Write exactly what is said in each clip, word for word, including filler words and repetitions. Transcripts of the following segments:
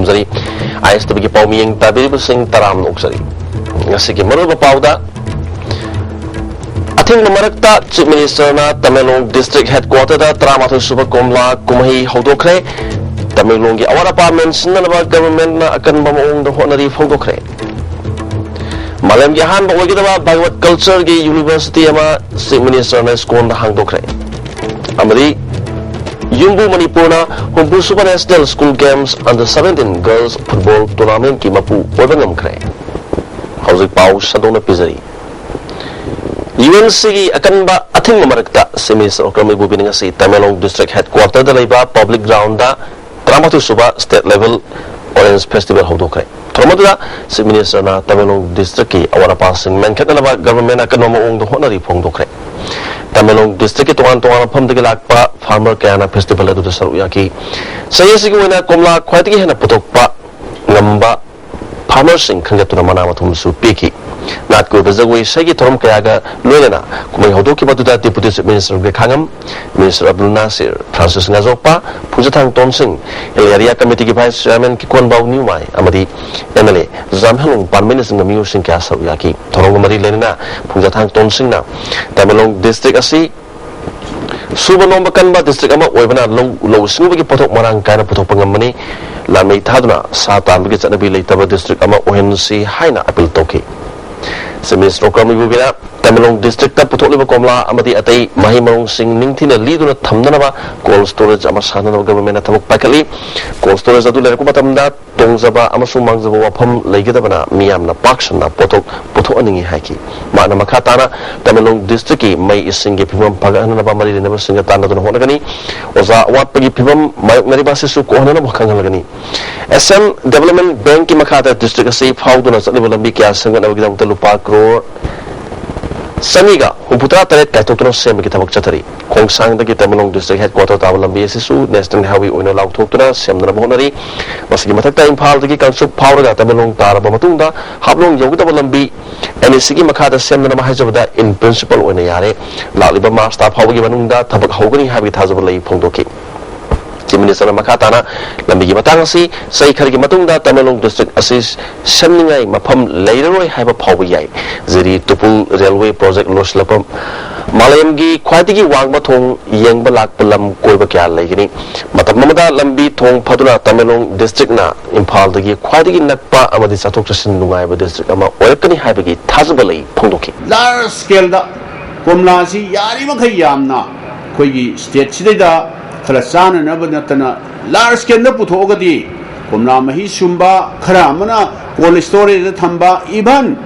ꯊꯝꯖꯔꯤ꯫ ꯑꯥꯏ ꯑꯦꯁ ꯇꯤꯚꯤꯒꯤ ꯄꯥꯎꯃꯤꯌꯦꯡ ꯇꯥꯕꯤꯔꯤꯕꯁꯤꯡ ꯇꯔꯥꯝꯅ ꯑꯣꯛꯆꯔꯤ꯫ ꯉꯁꯤꯒꯤ ꯃꯔꯨꯑꯣꯏꯕ ꯄꯥꯎꯗ, ꯑꯊꯤꯡꯕ ꯃꯔꯛꯇ Chief Minister ꯅ ꯇꯃꯦꯡꯂꯣꯡ District Headquarter ꯗ ꯇꯔꯥꯃꯥꯊꯣꯏ ꯁꯨꯕ ꯀꯣꯝꯂꯥ ꯀꯨꯝꯍꯩ ꯍꯧꯗꯣꯛꯈ꯭ꯔꯦ꯫ ꯇꯃꯦꯡꯂꯣꯡꯒꯤ ꯑꯋꯥꯠ ꯑꯄꯥ ꯃꯦꯟꯁꯤꯟꯅꯅꯕ Government ꯅ ꯑꯀꯟꯕ ꯃꯑꯣꯡꯗ ꯍꯣꯠꯅꯔꯤ ꯐꯣꯡꯗꯣꯛꯈ꯭ꯔꯦ꯫ ꯃꯥꯂꯦꯝꯒꯤ ꯑꯍꯥꯟꯕ ꯑꯣꯏꯒꯗꯕ Bhagwat Culture ꯒꯤ University ꯑꯃ Chief Minister ꯅ ISKCON ꯗ ꯍꯥꯡꯗꯣꯛꯈ꯭ꯔꯦ꯫ ꯑꯃꯗꯤ ꯌꯨꯝꯕꯨ ꯃꯅꯤꯄꯨꯔꯅ ꯍꯨꯝꯐꯨ ꯁꯨꯕ National School Games Under seventeen Girls Football Tournament ꯀꯤ ꯃꯄꯨ ꯑꯣꯏꯕ ꯉꯝꯈ꯭ꯔꯦ꯫ ꯍꯧꯖꯤꯛ ꯄꯥꯎ ꯁꯟꯗꯣꯛꯅ ꯄꯤꯖꯔꯤ꯫ ꯌꯨ ꯑꯦꯟ ꯁꯤ ꯒꯤ ꯑꯀꯟꯕ ꯑꯊꯤꯡꯕ ꯃꯔꯛꯇ Chief Minister ꯑꯣꯀ꯭ꯔꯝ ꯏꯕꯣꯕꯤꯅ ꯉꯁꯤ ꯇꯃꯦꯡꯂꯣꯡ District Headquarter ꯗ ꯂꯩꯕ Public Ground ꯗ ꯇꯔꯥꯃꯥꯊꯣꯏ ꯁꯨꯕ State Level Orange Festival ꯍꯧꯗꯣꯛꯈ꯭ꯔꯦ꯫ ꯊꯧꯔꯝ ꯑꯗꯨꯗ Chief Minister ꯅ ꯇꯃꯦꯡꯂꯣꯡ District ꯀꯤ ꯑꯋꯥꯠ ꯑꯄꯥꯁꯤꯡ ꯃꯦꯟꯈꯠꯅꯅꯕ Government ꯅ ꯑꯀꯟꯕ ꯃꯑꯣꯡꯗ ꯍꯣꯠꯅꯔꯤ ꯐꯣꯡꯗꯣꯛꯈ꯭ꯔꯦ꯫ ꯇꯃꯦꯡꯂꯣꯡ District ꯀꯤ ꯇꯣꯉꯥꯟ ꯇꯣꯉꯥꯟꯕ ꯃꯐꯝꯗꯒꯤ ꯂꯥꯛꯄ farmer ꯀꯌꯥꯅ festival ꯑꯗꯨꯗ ꯁꯔꯨꯛ ꯌꯥꯈꯤ꯫ ꯆꯍꯤ ꯑꯁꯤꯒꯤ ꯑꯣꯏꯅ ꯀꯣꯝꯂꯥ ꯈ꯭ꯋꯥꯏꯗꯒꯤ ꯍꯦꯟꯅ ꯄꯨꯊꯣꯛꯄ ꯉꯝꯕ farmer ꯁꯤꯡ ꯈꯟꯒꯠꯇꯨꯅ ꯃꯅꯥ ꯃꯊꯨꯝꯁꯨ ꯄꯤꯈꯤ꯫ ꯅꯥꯠꯀꯤ ꯑꯣꯏꯕ ꯖꯒꯣꯏ ꯏꯁꯩꯒꯤ ꯊꯧꯔꯝ ꯀꯌꯥꯒ ꯂꯣꯏꯅꯅ ꯀꯨꯝꯍꯩ ꯍꯧꯗꯣꯛꯈꯤꯕ ꯑꯗꯨꯗ Deputy Chief Minister ꯔꯦꯈꯥꯉꯝ, Minister Abdul Nasir, Francis ꯉꯥꯖꯣꯛꯄ, ꯐꯨꯖꯊꯥꯡ ꯇꯣꯟꯁꯤꯡ, Hill Area Committee ꯒꯤ Vice Chairman ꯀꯤꯀꯣꯟꯕꯥꯎ ꯅ꯭ꯌꯨꯃꯥꯏ ꯑꯃꯗꯤ M L A ꯖꯥꯝꯍꯦꯂꯣꯡ ꯄꯥꯟꯕꯅꯆꯤꯡꯕ ꯃꯤꯑꯣꯏꯁꯤꯡ ꯀꯌꯥ ꯁꯔꯨꯛ ꯌꯥꯈꯤ꯫ ꯊꯧꯔꯝꯒ ꯃꯔꯤ ꯂꯩꯅꯅ ꯐꯨꯖꯊꯥꯡ ꯇꯣꯟꯁꯤꯡꯅ ꯇꯃꯦꯡꯂꯣꯡ District ꯑꯁꯤ ꯁꯨꯕ ꯅꯣꯝꯕ ꯀꯟꯕ District ꯑꯃ ꯑꯣꯏꯕꯅ ꯂꯧ, ꯂꯧꯎ ꯁꯤꯡꯎꯕꯒꯤ ꯄꯣꯠꯊꯣꯛ ꯃꯔꯥꯡ ꯀꯥꯏꯅ ꯄꯨꯊꯣꯛꯄ ꯉꯝꯕꯅꯤ꯫ ꯂꯥꯟꯃꯩ ꯊꯥꯗꯨꯅ ꯁꯥ ꯇꯥꯟꯕꯒꯤ ꯆꯠꯅꯕꯤ ꯂꯩꯇꯕ District ꯑꯃ ꯑꯣꯏꯍꯟꯁꯤ ꯍꯥꯏꯅ appeal ꯇꯧꯈꯤ꯫ Chief Minister Okram ꯏꯕꯣꯕꯤꯅ Tamenglong District ꯇ ꯄꯨꯊꯣꯛꯂꯤꯕ ꯀꯣꯝꯂꯥ ꯑꯃꯗꯤ ꯑꯇꯩ ꯃꯍꯩ ꯃꯔꯣꯡꯁꯤꯡ ꯅꯤꯡꯊꯤꯅ ꯂꯤꯗꯨꯅ ꯊꯝꯅꯅꯕ cold storage ꯑꯃ ꯁꯥꯅꯅꯕ Government ꯅ ꯊꯕꯛ ꯄꯥꯏꯈꯠꯂꯤ꯫ Cold storage ꯑꯗꯨ ꯂꯩꯔꯛꯄ ꯃꯇꯝꯗ ꯇꯣꯡꯖꯕ ꯑꯃꯁꯨꯡ ꯃꯥꯡꯖꯕ ꯋꯥꯐꯝ ꯂꯩꯒꯗꯕꯅ ꯃꯤꯌꯥꯝꯅ ꯄꯥꯛ ꯁꯟꯅ ꯄꯣꯠꯊꯣꯛ ꯄꯨꯊꯣꯛꯍꯟꯅꯤꯡꯏ ꯍꯥꯏꯈꯤ꯫ ꯃꯍꯥꯛꯅ ꯃꯈꯥ ꯇꯥꯅ ꯇꯃꯦꯡꯂꯣꯡ District ꯀꯤ ꯃꯩ ꯏꯁꯤꯡꯒꯤ ꯐꯤꯕꯝ ꯐꯒꯠꯍꯟꯅꯕ ꯃꯔꯤ ꯂꯩꯅꯕꯁꯤꯡꯒ ꯇꯥꯟꯅꯗꯨꯅ ꯍꯣꯠꯅꯒꯅꯤ꯫ ꯑꯣꯖꯥ ꯑꯋꯥꯠꯄꯒꯤ ꯐꯤꯕꯝ ꯃꯥꯌꯣꯛꯅꯔꯤꯕ ꯑꯁꯤꯁꯨ ꯀꯣꯛꯍꯟꯅꯅꯕ ꯈꯪꯍꯜꯂꯒꯅꯤ꯫ Asian Development Bank ꯀꯤ ꯃꯈꯥꯗ District ꯑꯁꯤ ꯐꯥꯎꯗꯨꯅ ꯆꯠꯂꯤꯕ ꯂꯝꯕꯤ ꯀꯌꯥ ꯁꯦꯝꯒꯠꯅꯕꯒꯤꯗꯃꯛꯇ ꯂꯨꯄꯥ ꯀ꯭ꯔꯣꯔ ꯆꯅꯤꯒ ꯍꯨꯝꯐꯨꯇꯔꯥ ꯇꯔꯦꯠ ꯀꯥꯏꯊꯣꯛꯇꯨꯅ ꯁꯦꯝꯕꯒꯤ ꯊꯕꯛ ꯆꯠꯊꯔꯤ꯫ ꯈꯣꯡꯁꯥꯡꯗꯒꯤ ꯇꯃꯦꯡꯂꯣꯡ District Headquarter ꯇꯥꯕ ꯂꯝꯕꯤ ꯑꯁꯤꯁꯨ National Highway ꯑꯣꯏꯅ ꯂꯥꯎꯊꯣꯛꯇꯨꯅ ꯁꯦꯝꯅꯅꯕ ꯍꯣꯠꯅꯔꯤ꯫ ꯃꯁꯤꯒꯤ ꯃꯊꯛꯇ ꯏꯝꯐꯥꯜꯗꯒꯤ ꯀꯥꯡꯆꯨꯞ ꯐꯥꯎꯔꯒ ꯇꯃꯦꯡꯂꯣꯡ ꯇꯥꯔꯕ ꯃꯇꯨꯡꯗ ꯍꯥꯞꯂꯣꯡ ꯌꯧꯒꯗꯕ ꯂꯝꯕꯤ N E C ꯒꯤ ꯃꯈꯥꯗ ꯁꯦꯝꯅꯅꯕ ꯍꯥꯏꯖꯕꯗ in principle ꯑꯣꯏꯅ ꯌꯥꯔꯦ꯫ ꯂꯥꯛꯂꯤꯕ March ꯊꯥ ꯐꯥꯎꯕꯒꯤ ꯃꯅꯨꯡꯗ ꯊꯕꯛ ꯍꯧꯒꯅꯤ ꯍꯥꯏꯕꯒꯤ ꯊꯥꯖꯕ ꯂꯩ ꯐꯣꯡꯗꯣꯛꯈꯤ꯫ Chief Minister ꯅ ꯃꯈꯥ ꯇꯥꯅ ꯂꯝꯕꯤꯒꯤ ꯃꯇꯥꯡ ꯑꯁꯤ ꯆꯍꯤ ꯈꯔꯒꯤ ꯃꯇꯨꯡꯗ ꯇꯃꯦꯡꯂꯣꯡ district ꯑꯁꯤ ꯁꯦꯝꯅꯤꯡꯉꯥꯏ ꯃꯐꯝ ꯂꯩꯔꯔꯣꯏ ꯍꯥꯏꯕ ꯐꯥꯎꯕ ꯌꯥꯏ꯫ ꯖꯤꯔꯤ ꯇꯨꯄꯨꯜ railway project ꯂꯣꯏꯁꯤꯜꯂꯛꯄ ꯃꯥꯂꯦꯝꯒꯤ ꯈ꯭ꯋꯥꯏꯗꯒꯤ ꯋꯥꯡꯕ ꯊꯣꯡ ꯌꯦꯡꯕ ꯂꯥꯛꯄ ꯂꯝ ꯀꯣꯏꯕ ꯀꯌꯥ ꯂꯩꯒꯅꯤ꯫ ꯃꯇꯝ ꯑꯃꯗ ꯂꯝꯕꯤ ꯊꯣꯡ ꯐꯗꯨꯅ ꯇꯃꯦꯡꯂꯣꯡ district ꯅ ꯏꯝꯐꯥꯜꯗꯒꯤ ꯈ꯭ꯋꯥꯏꯗꯒꯤ ꯅꯛꯄ ꯑꯃꯗꯤ ꯆꯠꯊꯣꯛ ꯆꯠꯁꯤꯟ ꯅꯨꯡꯉꯥꯏꯕ district ꯑꯃ ꯑꯣꯏꯔꯛꯀꯅꯤ ꯍꯥꯏꯕꯒꯤ ꯊꯥꯖꯕ ꯂꯩ ꯐꯣꯡꯗꯣꯛꯈꯤ꯫ Large scale ꯗ ꯀꯣꯝꯂꯥꯁꯤ ꯌꯥꯔꯤꯕꯈꯩ ꯌꯥꯝꯅ ꯑꯩꯈꯣꯏꯒꯤ state ꯁꯤꯗꯩꯗ ꯈꯔ ꯆꯥꯅꯅꯕ ꯅꯠꯇꯅ large scale ꯗ ꯄꯨꯊꯣꯛꯑꯒꯗꯤ ꯀꯣꯝꯂꯥ ꯃꯍꯤ ꯁꯨꯝꯕ, ꯈꯔ ꯑꯃꯅ cold storage ꯗ ꯊꯝꯕ, even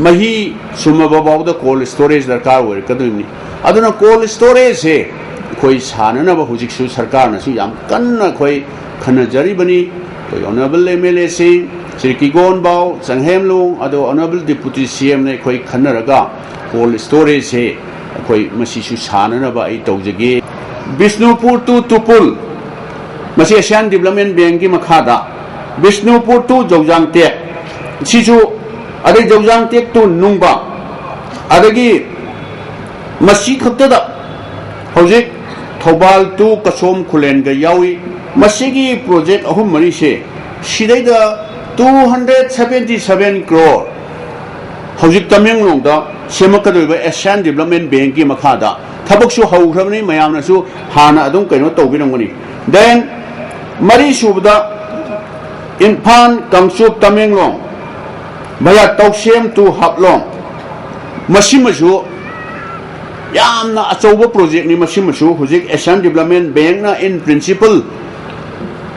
ꯃꯍꯤ ꯁꯨꯝꯃꯕ ꯐꯥꯎꯗ cold storage ꯗꯔꯀꯥꯔ ꯑꯣꯏꯔꯛꯀꯗꯣꯏꯅꯤ꯫ ꯑꯗꯨꯅ cold storage ꯁꯦ ꯑꯩꯈꯣꯏ ꯁꯥꯅꯅꯕ ꯍꯧꯖꯤꯛꯁꯨ ꯁꯔꯀꯥꯔꯅꯁꯨ ꯌꯥꯝ ꯀꯟꯅ ꯑꯩꯈꯣꯏ ꯈꯟꯅꯖꯔꯤꯕꯅꯤ꯫ ꯑꯩꯈꯣꯏ honourable M L A ꯁꯤꯡ, ꯁ꯭ꯔꯤ ꯀꯤꯒꯣꯟꯕꯥꯎ, ꯆꯪꯍꯦꯝꯂꯣꯡ, ꯑꯗꯣ honourable deputy C M ꯅ ꯑꯩꯈꯣꯏ ꯈꯟꯅꯔꯒ cold storage ꯁꯦ ꯑꯩꯈꯣꯏ ꯃꯁꯤꯁꯨ ꯁꯥꯅꯅꯕ ꯑꯩ ꯇꯧꯖꯒꯦ꯫ ꯕꯤꯁꯅꯨꯄꯨꯔ to ꯇꯨꯄꯨꯜ, ꯃꯁꯤ Asian Development Bank ꯀꯤ ꯃꯈꯥꯗ, ꯕꯤꯁꯅꯨꯄꯨꯔ to ꯖꯧꯖꯥꯡꯇꯦꯛ, ꯁꯤꯁꯨ, ꯑꯗꯩ ꯖꯧꯖꯥꯡꯇꯦꯛ to ꯅꯨꯡꯕ, ꯑꯗꯒꯤ ꯃꯁꯤ ꯈꯛꯇꯗ ꯍꯧꯖꯤꯛ ꯊꯧꯕꯥꯜ to ꯀꯁꯣꯝ ꯈꯨꯂꯦꯟꯒ ꯌꯥꯎꯏ꯫ ꯃꯁꯤꯒꯤ project ꯑꯍꯨꯝ ꯃꯔꯤꯁꯦ ꯁꯤꯗꯩꯗ two hundred seventy seven crore ꯍꯧꯖꯤꯛ ꯇꯃꯦꯡꯂꯣꯡꯗ ꯁꯦꯝꯃꯛꯀꯗꯧꯔꯤꯕ Asian Development Bank ꯀꯤ ꯃꯈꯥꯗ ꯊꯕꯛꯁꯨ ꯍꯧꯈ꯭ꯔꯕꯅꯤ, ꯃꯌꯥꯝꯅꯁꯨ ꯍꯥꯟꯅ ꯑꯗꯨꯝ ꯀꯩꯅꯣ ꯇꯧꯕꯤꯔꯝꯒꯅꯤ꯫ Then ꯃꯔꯤ ꯁꯨꯕꯗ ꯏꯝꯐꯥꯜ, ꯀꯥꯡꯆꯨꯞ, ꯇꯃꯦꯡꯂꯣꯡ via ꯇꯧꯁꯦꯝ to ꯍꯥꯐꯂꯣꯡ, ꯃꯁꯤꯃꯁꯨ ꯌꯥꯝꯅ ꯑꯆꯧꯕ project ꯅꯤ꯫ ꯃꯁꯤꯃꯁꯨ ꯍꯧꯖꯤꯛ Asian Development Bank ꯅ in principle